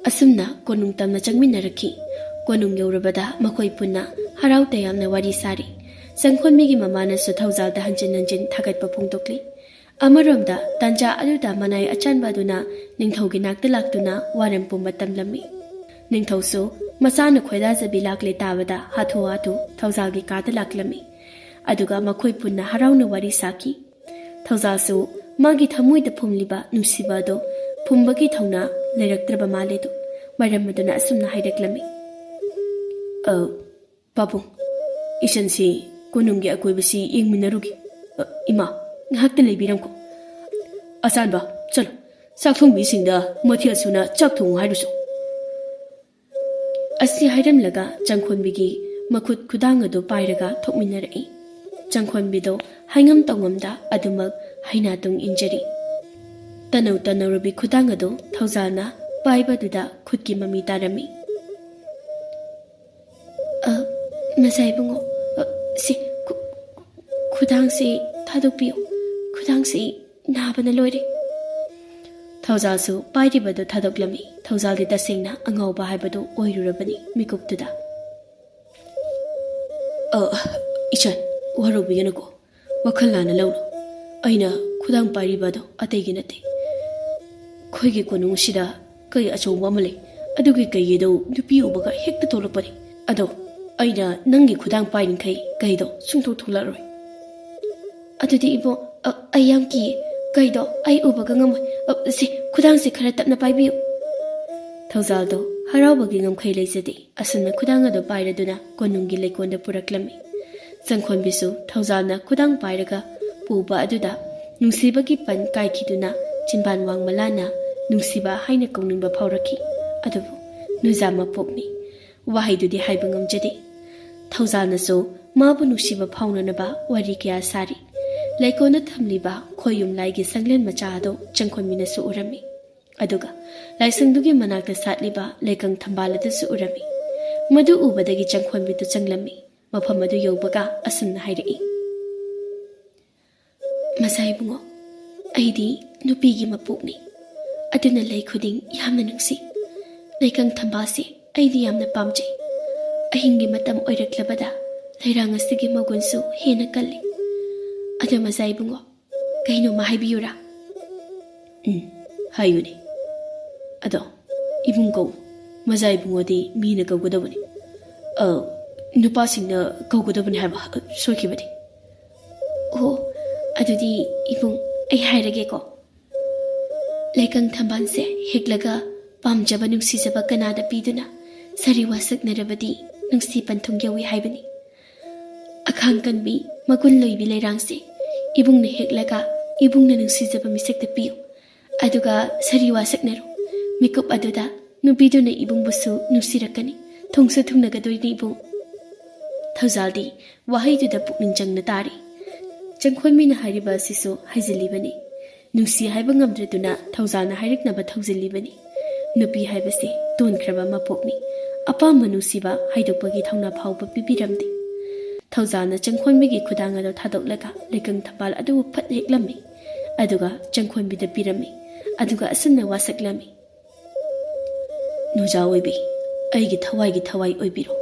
ꯑꯁꯨꯝꯅ ꯀꯣꯅꯨꯡ ꯇꯝꯅ ꯆꯪꯃꯤꯟꯅꯔꯛꯈꯤ꯫ ꯀꯣꯅꯨꯡ ꯌꯧꯔꯕꯗ ꯃꯈꯣꯏ ꯄꯨꯟꯅ ꯍꯔꯥꯎ ꯇꯌꯥꯝꯅ ꯋꯥꯔꯤ ꯁꯥꯔꯤ꯫ ꯆꯪꯈꯣꯟꯕꯤꯒꯤ ꯃꯃꯥꯅꯁꯨ ꯊꯧꯖꯥꯜꯗ ꯍꯟꯖꯤꯟ ꯍꯟꯖꯤꯟ ꯊꯥꯒꯠꯄ ꯐꯣꯡꯗꯣꯛꯂꯤ꯫ ꯑꯃꯔꯣꯝꯗ ꯇꯥꯟꯖꯥ ꯑꯗꯨꯗ ꯃꯅꯥꯏ ꯑꯆꯥꯟꯕ ꯑꯗꯨꯅ ꯅꯤꯡꯊꯧꯒꯤ ꯅꯥꯛꯇ ꯂꯥꯛꯇꯨꯅ ꯋꯥꯔꯦꯝ ꯄꯨꯝꯕ ꯇꯝꯂꯝꯃꯤ꯫ ꯅꯤꯡꯊꯧꯁꯨ ꯃꯆꯥꯅ ꯈꯣꯏꯗꯥꯖꯕꯤ ꯂꯥꯛꯂꯦ ꯇꯥꯕꯗ ꯍꯥꯊꯨ ꯍꯥꯊꯨ ꯊꯧꯖꯥꯜꯒꯤ ꯀꯥꯗ ꯂꯥꯛꯂꯝꯃꯤ꯫ ꯑꯗꯨꯒ ꯃꯈꯣꯏ ꯄꯨꯟꯅ ꯍꯔꯥꯎꯅ ꯋꯥꯔꯤ ꯁꯥꯈꯤ꯫ ꯊꯧꯖꯥꯜꯁꯨ ꯃꯥꯒꯤ ꯊꯃꯣꯏꯗ ꯐꯨꯝꯂꯤꯕ ꯅꯨꯡꯁꯤꯕ ꯑꯗꯨ ꯐꯨꯝꯕꯒꯤ ꯊꯧꯅꯥ ꯂꯩꯔꯛꯇ꯭ꯔꯕ ꯃꯥꯜꯂꯦꯗꯨ ꯃꯔꯝ ꯑꯗꯨꯅ ꯑꯁꯨꯝꯅ ꯍꯥꯏꯔꯛꯂꯝꯃꯤ꯫ "ꯑ, ꯄꯥꯕꯨꯡ, ꯏꯆꯟꯁꯤ ꯀꯣꯅꯨꯡꯒꯤ ꯑꯀꯣꯏꯕꯁꯤ ꯌꯦꯡꯃꯤꯟꯅꯔꯨꯒꯦ꯫ ꯑ, ꯏꯃꯥ, ꯉꯥꯏꯍꯥꯛꯇ ꯂꯩꯕꯤꯔꯝꯈꯣ꯫ ꯑꯆꯥꯟꯕ, ꯆꯠꯂꯣ, ꯆꯥꯛ ꯊꯣꯡꯕꯤꯁꯤꯡꯗ ꯃꯊꯦꯜ ꯁꯨꯅ ꯆꯥꯛ ꯊꯣꯡꯉꯨ ꯍꯥꯏꯔꯨꯆꯣ꯫" ꯑꯁꯤ ꯍꯥꯏꯔꯝꯂꯒ ꯆꯪꯈꯣꯟꯕꯤꯒꯤ ꯃꯈꯨꯠ ꯈꯨꯗꯥꯡ ꯑꯗꯨ ꯄꯥꯏꯔꯒ ꯊꯣꯛꯃꯤꯟꯅꯔꯛꯏ꯫ ꯆꯪꯈꯣꯟꯕꯤꯗꯣ ꯍꯥꯏꯉꯝ ꯇꯧꯉꯝꯗ ꯑꯗꯨꯃꯛ ꯍꯩꯅꯥ ꯇꯨꯡ ꯏꯟꯖꯔꯤ꯫ ꯇꯅꯧ ꯇꯅꯧꯔꯕꯤ ꯈꯨꯗꯥꯡ ꯑꯗꯨ ꯊꯧꯖꯥꯜꯅ ꯄꯥꯏꯕꯗꯨꯗ ꯈꯨꯠꯀꯤ ꯃꯃꯤ ꯇꯥꯔꯝꯃꯤ꯫ "ꯑ, ꯃꯖꯥ ꯏꯕꯨꯡꯉꯣ, ꯑ, ꯁꯤ ꯈꯨ-, ꯈꯨꯗꯥꯡꯁꯤ ꯊꯥꯗꯣꯛꯄꯤꯌꯨ꯫ ꯈꯨꯗꯥꯡꯁꯤ ꯅꯥꯕꯅ ꯂꯣꯏꯔꯦ꯫" ꯊꯧꯖꯥꯜꯁꯨ ꯄꯥꯏꯔꯤꯕꯗꯨ ꯊꯥꯗꯣꯛꯂꯝꯃꯤ꯫ ꯊꯧꯖꯥꯜꯗꯤ ꯇꯁꯦꯡꯅ ꯑꯉꯥꯎꯕ ꯍꯥꯏꯕꯗꯨ ꯑꯣꯏꯔꯨꯔꯕꯅꯤ ꯃꯤꯀꯨꯞꯇꯨꯗ꯫ "ꯑ, "ꯏꯆꯟ, ꯋꯥꯔꯧꯕꯤꯒꯅꯨꯀꯣ, ꯋꯥꯈꯜ ꯂꯥꯟꯅ ꯂꯧꯅꯨ꯫ ꯑꯩꯅ ꯈꯨꯗꯥꯡ ꯄꯥꯏꯔꯤꯕ ꯑꯗꯣ ꯑꯇꯩꯒꯤ ꯅꯠꯇꯦ꯫ ꯑꯩꯈꯣꯏꯒꯤ ꯀꯣꯅꯨꯡ ꯑꯁꯤꯗ ꯀꯩ ꯑꯆꯧꯕ ꯑꯃ ꯂꯩ꯫ ꯑꯗꯨꯒꯤ ꯀꯩ ꯑꯗꯣ ꯅꯨꯄꯤ ꯎꯕꯒ ꯍꯦꯛꯇ ꯊꯣꯛꯂꯛꯄꯅꯤ꯫ ꯑꯗꯣ ꯑꯩꯅ ꯅꯪꯒꯤ ꯈꯨꯗꯥꯡ ꯄꯥꯏꯔꯤꯈꯩ ꯀꯩꯗꯣ ꯁꯨꯡꯊꯣꯛ ꯊꯣꯛꯂꯛꯑꯔꯣꯏ꯫" "ꯑꯗꯨꯗꯤ ꯏꯕꯣ, ꯑ, ꯑꯩ ꯌꯥꯝ ꯀꯤꯌꯦ꯫ ꯀꯩꯗꯣ ꯑꯩ ꯎꯕꯒ ꯉꯝꯃꯣꯏ꯫ ꯑ, ꯁꯤ ꯈꯨꯗꯥꯡꯁꯦ ꯈꯔ ꯇꯞꯅ ꯄꯥꯏꯕꯤꯌꯨ꯫" ꯊꯧꯖꯥꯜꯗꯣ ꯍꯔꯥꯎꯕꯒꯤ ꯉꯝꯈꯩ ꯂꯩꯖꯗꯦ꯫ ꯑꯁꯨꯝꯅ ꯈꯨꯗꯥꯡ ꯑꯗꯨ ꯄꯥꯏꯔꯗꯨꯅ ꯀꯣꯅꯨꯡꯒꯤ ꯂꯩꯀꯣꯜꯗ ꯄꯨꯔꯛꯂꯝꯃꯤ꯫ ꯆꯪꯈꯣꯟꯕꯤꯁꯨ ꯊꯧꯖꯥꯜꯅ ꯈꯨꯗꯥꯡ ꯄꯥꯏꯔꯒ ꯄꯨꯕ ꯑꯗꯨꯗ ꯅꯨꯡꯁꯤꯕꯒꯤ ꯄꯟ ꯀꯥꯏꯈꯤꯗꯨꯅ ꯆꯤꯟꯕꯥꯟ ꯋꯥꯡꯃ ꯂꯥꯟꯅ ꯅꯨꯡꯁꯤꯕ ꯍꯥꯏꯅ ꯀꯧꯅꯤꯡꯕ ꯐꯥꯎꯔꯛꯈꯤ꯫ ꯑꯗꯨꯕꯨ ꯅꯨꯖꯥ ꯃꯄꯣꯛꯅꯤ꯫ ꯋꯥꯍꯩꯗꯨꯗꯤ ꯍꯥꯏꯕ ꯉꯝꯖꯗꯦ꯫ ꯊꯧꯖꯥꯜꯅꯁꯨ ꯃꯥꯕꯨ ꯅꯨꯡꯁꯤꯕ ꯐꯥꯎꯅꯅꯕ ꯋꯥꯔꯤ ꯀꯌꯥ ꯁꯥꯔꯤ꯫ ꯂꯩꯀꯣꯜꯗ ꯊꯝꯂꯤꯕ ꯈꯣꯌꯨꯝ ꯂꯥꯏꯒꯤ ꯁꯪꯂꯦꯟ ꯃꯆꯥ ꯑꯗꯨ ꯆꯪꯈꯣꯟꯕꯤꯅꯁꯨ ꯎꯔꯝꯃꯤ꯫ ꯑꯗꯨꯒ ꯂꯥꯏꯁꯪꯗꯨꯒꯤ ꯃꯅꯥꯛꯇ ꯁꯥꯠꯂꯤꯕ ꯂꯩꯀꯪ ꯊꯝꯕꯥꯜ ꯑꯗꯨꯁꯨ ꯎꯔꯝꯃꯤ꯫ ꯃꯗꯨ ꯎꯕꯗꯒꯤ ꯆꯪꯈꯣꯟꯕꯤꯗꯨ ꯆꯪꯂꯝꯃꯤ꯫ ꯃꯐꯝ ꯑꯗꯨ ꯌꯧꯕꯒ ꯑꯁꯨꯝꯅ ꯍꯥꯏꯔꯛꯏ, "ꯃꯖꯥ ꯏꯕꯨꯡꯉꯣ, ꯑꯩꯗꯤ ꯅꯨꯄꯤꯒꯤ ꯃꯄꯣꯛꯅꯤ꯫ ꯑꯗꯨꯅ ꯂꯩ ꯈꯨꯗꯤꯡ ꯌꯥꯝꯅ ꯅꯨꯡꯁꯤ꯫ ꯂꯩꯀꯪ ꯊꯝꯕꯥꯜꯁꯤ ꯑꯩꯗꯤ ꯌꯥꯝꯅ ꯄꯥꯝꯖꯩ꯫ ꯑꯍꯤꯡꯒꯤ ꯃꯇꯝ ꯑꯣꯏꯔꯛꯂꯕꯗ ꯂꯩꯔꯥꯡ ꯑꯁꯤꯒꯤ ꯃꯒꯨꯟꯁꯨ ꯍꯦꯟꯅ ꯀꯜꯂꯤ꯫ ꯑꯗꯣ ꯃꯖꯥ ꯏꯕꯨꯡꯉꯣ, ꯀꯩꯅꯣꯝꯃ ꯍꯥꯏꯕꯤꯌꯨꯔꯥ?" "ꯎꯝ, ꯍꯥꯏꯌꯨꯅꯦ꯫ ꯑꯗꯣ ꯏꯕꯨꯡ ꯀꯧ꯫ ꯃꯖꯥ ꯏꯕꯨꯡꯉꯣꯗꯤ ꯃꯤꯅ ꯀꯧꯒꯗꯕꯅꯤ꯫ ꯑ, ꯅꯨꯄꯥꯁꯤꯡꯅ ꯀꯧꯒꯗꯕꯅꯤ ꯍꯥꯏꯕ ꯁꯣꯏꯈꯤꯕꯅꯤ꯫" "ꯑꯣ, ꯑꯗꯨꯗꯤ ꯏꯕꯨꯡ, ꯑꯩ ꯍꯥꯏꯔꯒꯦꯀꯣ꯫ ꯂꯩꯀꯪ ꯊꯝꯕꯥꯜꯁꯦ ꯍꯦꯛꯂꯒ ꯄꯥꯝꯖꯕ ꯅꯨꯡꯁꯤꯖꯕ ꯀꯅꯥꯗ ꯄꯤꯗꯨꯅ ꯁꯥꯔꯤ ꯋꯥꯁꯛꯅꯔꯕꯗꯤ ꯅꯨꯡꯁꯤ ꯄꯟꯊꯨꯡ ꯌꯧꯏ ꯍꯥꯏꯕꯅꯤ꯫ ꯑꯈꯥꯡ ꯀꯟꯕꯤ, ꯃꯒꯨꯟ ꯂꯩꯕꯤ ꯂꯩꯔꯥꯡꯁꯦ ꯏꯕꯨꯡꯅ ꯍꯦꯛꯂꯒ ꯏꯕꯨꯡꯅ ꯅꯨꯡꯁꯤꯖꯕ ꯃꯤꯁꯛꯇ ꯄꯤꯌꯨ꯫ ꯑꯗꯨꯒ ꯁꯥꯔꯤ ꯋꯥꯁꯛꯅꯔꯣ꯫ ꯃꯤꯀꯨꯞ ꯑꯗꯨꯗ ꯅꯨꯄꯤꯗꯨꯅ ꯏꯕꯨꯡꯕꯨꯁꯨ ꯅꯨꯡꯁꯤꯔꯛꯀꯅꯤ꯫ ꯊꯨꯡꯁꯨ ꯊꯨꯡꯅꯒꯗꯣꯏꯅꯤ ꯏꯕꯨꯡ꯫" ꯊꯧꯖꯥꯜꯗꯤ ꯋꯥꯍꯩꯗꯨꯗ ꯄꯨꯛꯅꯤꯡ ꯆꯪꯅ ꯇꯥꯔꯤ꯫ ꯆꯪꯈꯣꯟꯕꯤꯅ ꯍꯥꯏꯔꯤꯕ ꯑꯁꯤꯁꯨ ꯍꯥꯏꯖꯤꯜꯂꯤꯕꯅꯤ꯫ ꯅꯨꯡꯁꯤ ꯍꯥꯏꯕ ꯉꯝꯗ꯭ꯔꯗꯨꯅ ꯊꯧꯖꯥꯜꯅ ꯍꯥꯏꯔꯛꯅꯕ ꯊꯧꯖꯤꯜꯂꯤꯕꯅꯤ꯫ ꯅꯨꯄꯤ ꯍꯥꯏꯕꯁꯤ ꯇꯣꯟꯈ꯭ꯔꯕ ꯃꯄꯣꯛꯅꯤ꯫ ꯑꯄꯥꯝꯕ ꯅꯨꯡꯁꯤꯕ ꯍꯥꯏꯗꯣꯛꯄꯒꯤ ꯊꯧꯅꯥ ꯐꯥꯎꯕ ꯄꯤꯕꯤꯔꯝꯗꯦ꯫ ꯊꯧꯖꯥꯜꯅ ꯆꯪꯈꯣꯟꯕꯤꯒꯤ ꯈꯨꯗꯥꯡ ꯑꯗꯨ ꯊꯥꯗꯣꯛꯂꯒ ꯂꯩꯀꯪ ꯊꯝꯕꯥꯜ ꯑꯗꯨꯕꯨ ꯐꯠ ꯍꯦꯛꯂꯝꯃꯤ꯫ ꯑꯗꯨꯒ ꯆꯪꯈꯣꯟꯕꯤꯗ ꯄꯤꯔꯝꯃꯤ꯫ ꯑꯗꯨꯒ ꯑꯁꯨꯝꯅ ꯋꯥꯁꯛꯂꯝꯃꯤ, "ꯅꯨꯖꯥ ꯑꯣꯏꯕꯤ, ꯑꯩꯒꯤ ꯊꯋꯥꯏꯒꯤ ꯊꯋꯥꯏ ꯑꯣꯏꯕꯤꯔꯣ꯫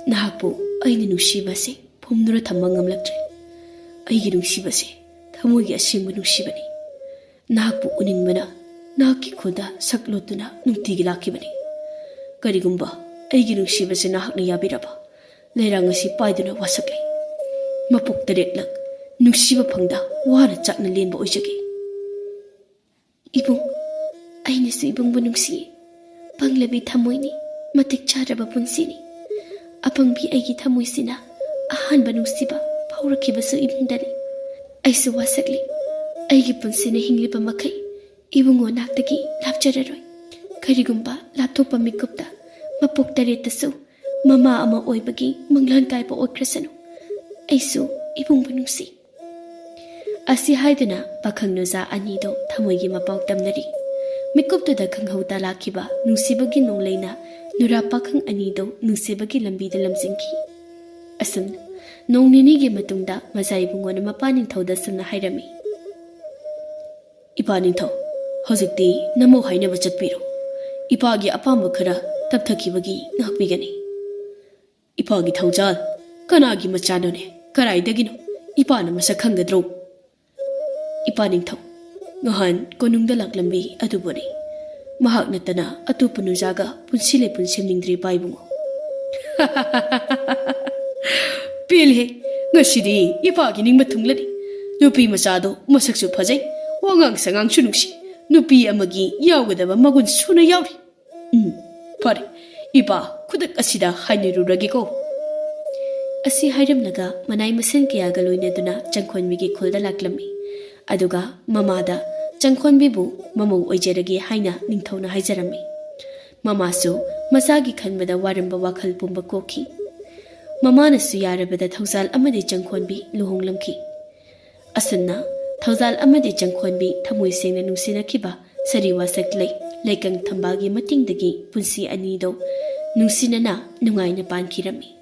ꯅꯍꯥꯛꯄꯨ ꯑꯩꯅ ꯅꯨꯡꯁꯤꯕꯁꯤ ꯐꯨꯝꯗꯨꯅ ꯊꯝꯕ ꯉꯝꯂꯛꯇ꯭ꯔꯦ꯫ ꯑꯩꯒꯤ ꯅꯨꯡꯁꯤꯕꯁꯦ ꯊꯃꯣꯏꯒꯤ ꯑꯁꯦꯡꯕ ꯅꯨꯡꯁꯤꯕꯅꯤ꯫ ꯅꯍꯥꯛꯄꯨ ꯎꯅꯤꯡꯕꯅ ꯅꯍꯥꯛꯀꯤ ꯈꯨꯜꯗ ꯁꯛ ꯂꯣꯠꯇꯨꯅ ꯅꯨꯡꯇꯤꯒꯤ ꯂꯥꯛꯈꯤꯕꯅꯤ꯫ ꯀꯔꯤꯒꯨꯝꯕ ꯑꯩꯒꯤ ꯅꯨꯡꯁꯤꯕꯁꯦ ꯅꯍꯥꯛꯅ ꯌꯥꯕꯤꯔꯕ, ꯂꯩꯔꯥꯡ ꯑꯁꯤ ꯄꯥꯏꯗꯨꯅ ꯋꯥꯁꯛꯂꯦ꯫ ꯃꯄꯣꯛ ꯇꯔꯦꯠꯂꯛ ꯅꯨꯡꯁꯤꯕ ꯐꯪꯗ ꯋꯥꯅ ꯆꯥꯛꯅ ꯂꯦꯟꯕ ꯑꯣꯏꯖꯒꯦ꯫ ꯏꯕꯨꯡ, ꯑꯩꯅꯁꯨ ꯏꯕꯨꯡꯕꯨ ꯅꯨꯡꯁꯤꯌꯦ꯫ ꯄꯪꯂꯕꯤ ꯊꯃꯣꯏꯅꯤ, ꯃꯇꯤꯛ ꯆꯥꯗ꯭ꯔꯕ ꯄꯨꯟꯁꯤꯅꯤ꯫ ꯑꯄꯪꯕꯤ ꯑꯩꯒꯤ ꯊꯃꯣꯏꯁꯤꯅ ꯑꯍꯥꯟꯕ ꯅꯨꯡꯁꯤꯕ ꯐꯥꯎꯔꯛꯈꯤꯕꯁꯨ ꯏꯕꯨꯡꯗꯅꯤ꯫ ꯑꯩꯁꯨ ꯋꯥꯁꯛꯂꯤ꯫ ꯑꯩꯒꯤ ꯄꯨꯟꯁꯤꯅ ꯍꯤꯡꯂꯤꯕ ꯃꯈꯩ ꯏꯕꯨꯡꯉꯣ ꯅꯥꯛꯇꯒꯤ ꯂꯥꯞꯆꯔꯔꯣꯏ꯫ ꯀꯔꯤꯒꯨꯝꯕ ꯂꯥꯞꯊꯣꯛꯄ ꯃꯤꯀꯨꯞꯇ ꯃꯄꯣꯛ ꯇꯔꯦꯠꯇꯁꯨ ꯃꯃꯥ ꯑꯃ ꯑꯣꯏꯕꯒꯤ ꯃꯪꯂꯥꯟ ꯀꯥꯏꯕ ꯑꯣꯏꯈ꯭ꯔꯁꯅꯨ꯫ ꯑꯩꯁꯨ ꯏꯕꯨꯡꯕꯨ ꯅꯨꯡꯁꯤ꯫ ꯑꯁꯤ ꯍꯥꯏꯗꯨꯅ ꯄꯥꯈꯪ ꯅꯨꯖꯥ ꯑꯅꯤꯗꯣ ꯊꯃꯣꯏꯒꯤ ꯃꯄꯥꯎ ꯇꯝꯅꯔꯤ꯫ ꯃꯤꯀꯨꯞꯇꯨꯗ ꯈꯪꯍꯧꯗ ꯂꯥꯛꯈꯤꯕ ꯅꯨꯡꯁꯤꯕꯒꯤ ꯅꯣꯡꯂꯩꯅ ꯅꯨꯔꯥ ꯄꯥꯈꯪ ꯑꯅꯤꯗꯣ ꯅꯨꯡꯁꯤꯕꯒꯤ ꯂꯝꯕꯤꯗ ꯂꯝꯖꯤꯡꯈꯤ꯫ ꯑꯁꯨꯝꯅ ꯅꯣꯡ ꯅꯤꯅꯤꯒꯤ ꯃꯇꯨꯡꯗ ꯃꯆꯥ ꯏꯕꯨꯡꯉꯣꯅ ꯃꯄꯥ ꯅꯤꯡꯊꯧꯗ ꯑꯁꯨꯝꯅ ꯍꯥꯏꯔꯝꯃꯤ꯫ ꯏꯄꯥ ꯅꯤꯡꯊꯧ, ꯍꯧꯖꯤꯛꯇꯤ ꯅꯃꯧ ꯍꯥꯏꯅꯕ ꯆꯠꯄꯤꯔꯣ꯫ ꯏꯄꯥꯒꯤ ꯑꯄꯥꯝꯕ ꯈꯔ ꯇꯞꯊꯈꯤꯕꯒꯤ ꯉꯥꯛꯄꯤꯒꯅꯤ꯫ ꯏꯄꯥꯒꯤ ꯊꯧꯖꯥꯜ? ꯀꯅꯥꯒꯤ ꯃꯆꯥꯅꯣꯅꯦ? ꯀꯔꯥꯏꯗꯒꯤꯅꯣ? ꯏꯄꯥꯅ ꯃꯁꯛ ꯈꯪꯒꯗ꯭ꯔꯣ? ꯏꯄꯥ ꯅꯤꯡꯊꯧ, ꯉꯍꯥꯟ ꯀꯣꯅꯨꯡꯗ ꯂꯥꯛꯂꯝꯕꯤ ꯑꯗꯨꯕꯨꯅꯤ꯫ ꯃꯍꯥꯛ ꯅꯠꯇꯅ ꯑꯇꯣꯞꯄ ꯅꯨꯖꯥꯒ ꯄꯨꯟꯁꯤ ꯂꯩꯄꯨꯟ ꯁꯦꯝꯅꯤꯡꯗ꯭ꯔꯤ ꯏꯄꯥ ꯏꯕꯨꯡꯉꯣ꯫ ꯄꯦꯜꯂꯦꯍꯦ! ꯉꯁꯤꯗꯤ ꯏꯄꯥꯒꯤ ꯅꯤꯡꯕ ꯊꯨꯡꯂꯅꯤ꯫ ꯅꯨꯄꯤ ꯃꯆꯥꯗꯣ ꯃꯁꯛꯁꯨ ꯐꯖꯩ, ꯋꯥꯉꯥꯡ ꯁꯉꯥꯡꯁꯨ ꯅꯨꯡꯁꯤ, ꯅꯨꯄꯤ ꯑꯃꯒꯤ ꯌꯥꯎꯒꯗꯕ ꯃꯒꯨꯟ ꯁꯨꯅ ꯌꯥꯎꯔꯤ꯫ ꯎꯝ, ꯐꯔꯦ, ꯏꯄꯥ, ꯈꯨꯗꯛ ꯑꯁꯤꯗ ꯍꯥꯏꯅꯔꯨꯔꯒꯦꯀꯣ꯫ ꯑꯁꯤ ꯍꯥꯏꯔꯝꯂꯒ ꯃꯅꯥꯏ ꯃꯁꯤꯟ ꯀꯌꯥꯒ ꯂꯣꯏꯅꯗꯨꯅ ꯆꯪꯈꯣꯟꯕꯤꯒꯤ ꯈꯨꯜꯗ ꯂꯥꯛꯂꯝꯃꯤ꯫ ꯑꯗꯨꯒ ꯃꯃꯥꯗ ꯆꯪꯈꯣꯟꯕꯤꯕꯨ ꯃꯃꯧ ꯑꯣꯏꯖꯔꯒꯦ ꯍꯥꯏꯅ ꯅꯤꯡꯊꯧꯅ ꯍꯥꯏꯖꯔꯝꯃꯤ꯫ ꯃꯃꯥꯁꯨ ꯃꯆꯥꯒꯤ ꯈꯟꯕꯗ ꯋꯥꯔꯝꯕ ꯋꯥꯈꯜ ꯄꯨꯝꯕ ꯀꯣꯛꯈꯤ꯫ ꯃꯃꯥꯅꯁꯨ ꯌꯥꯔꯕꯗ ꯊꯧꯖꯥꯜ ꯑꯃꯗꯤ ꯆꯪꯈꯣꯟꯕꯤ ꯂꯨꯍꯣꯡꯂꯝꯈꯤ꯫ ꯑꯁꯨꯝꯅ ꯊꯧꯖꯥꯜ ꯑꯃꯗꯤ ꯆꯪꯈꯣꯟꯕꯤ ꯊꯃꯣꯏ ꯁꯦꯡꯅ ꯅꯨꯡꯁꯤꯅꯈꯤꯕ ꯁꯔꯤ ꯋꯥꯁꯛ ꯂꯩ ꯂꯩꯀꯪ ꯊꯝꯕꯥꯜꯒꯤ ꯃꯇꯦꯡꯗꯒꯤ ꯄꯨꯟꯁꯤ ꯑꯅꯤꯗꯣ ꯅꯨꯡꯁꯤꯅꯅ ꯅꯨꯡꯉꯥꯏꯅ ꯄꯥꯟꯈꯤꯔꯝꯃꯤ꯫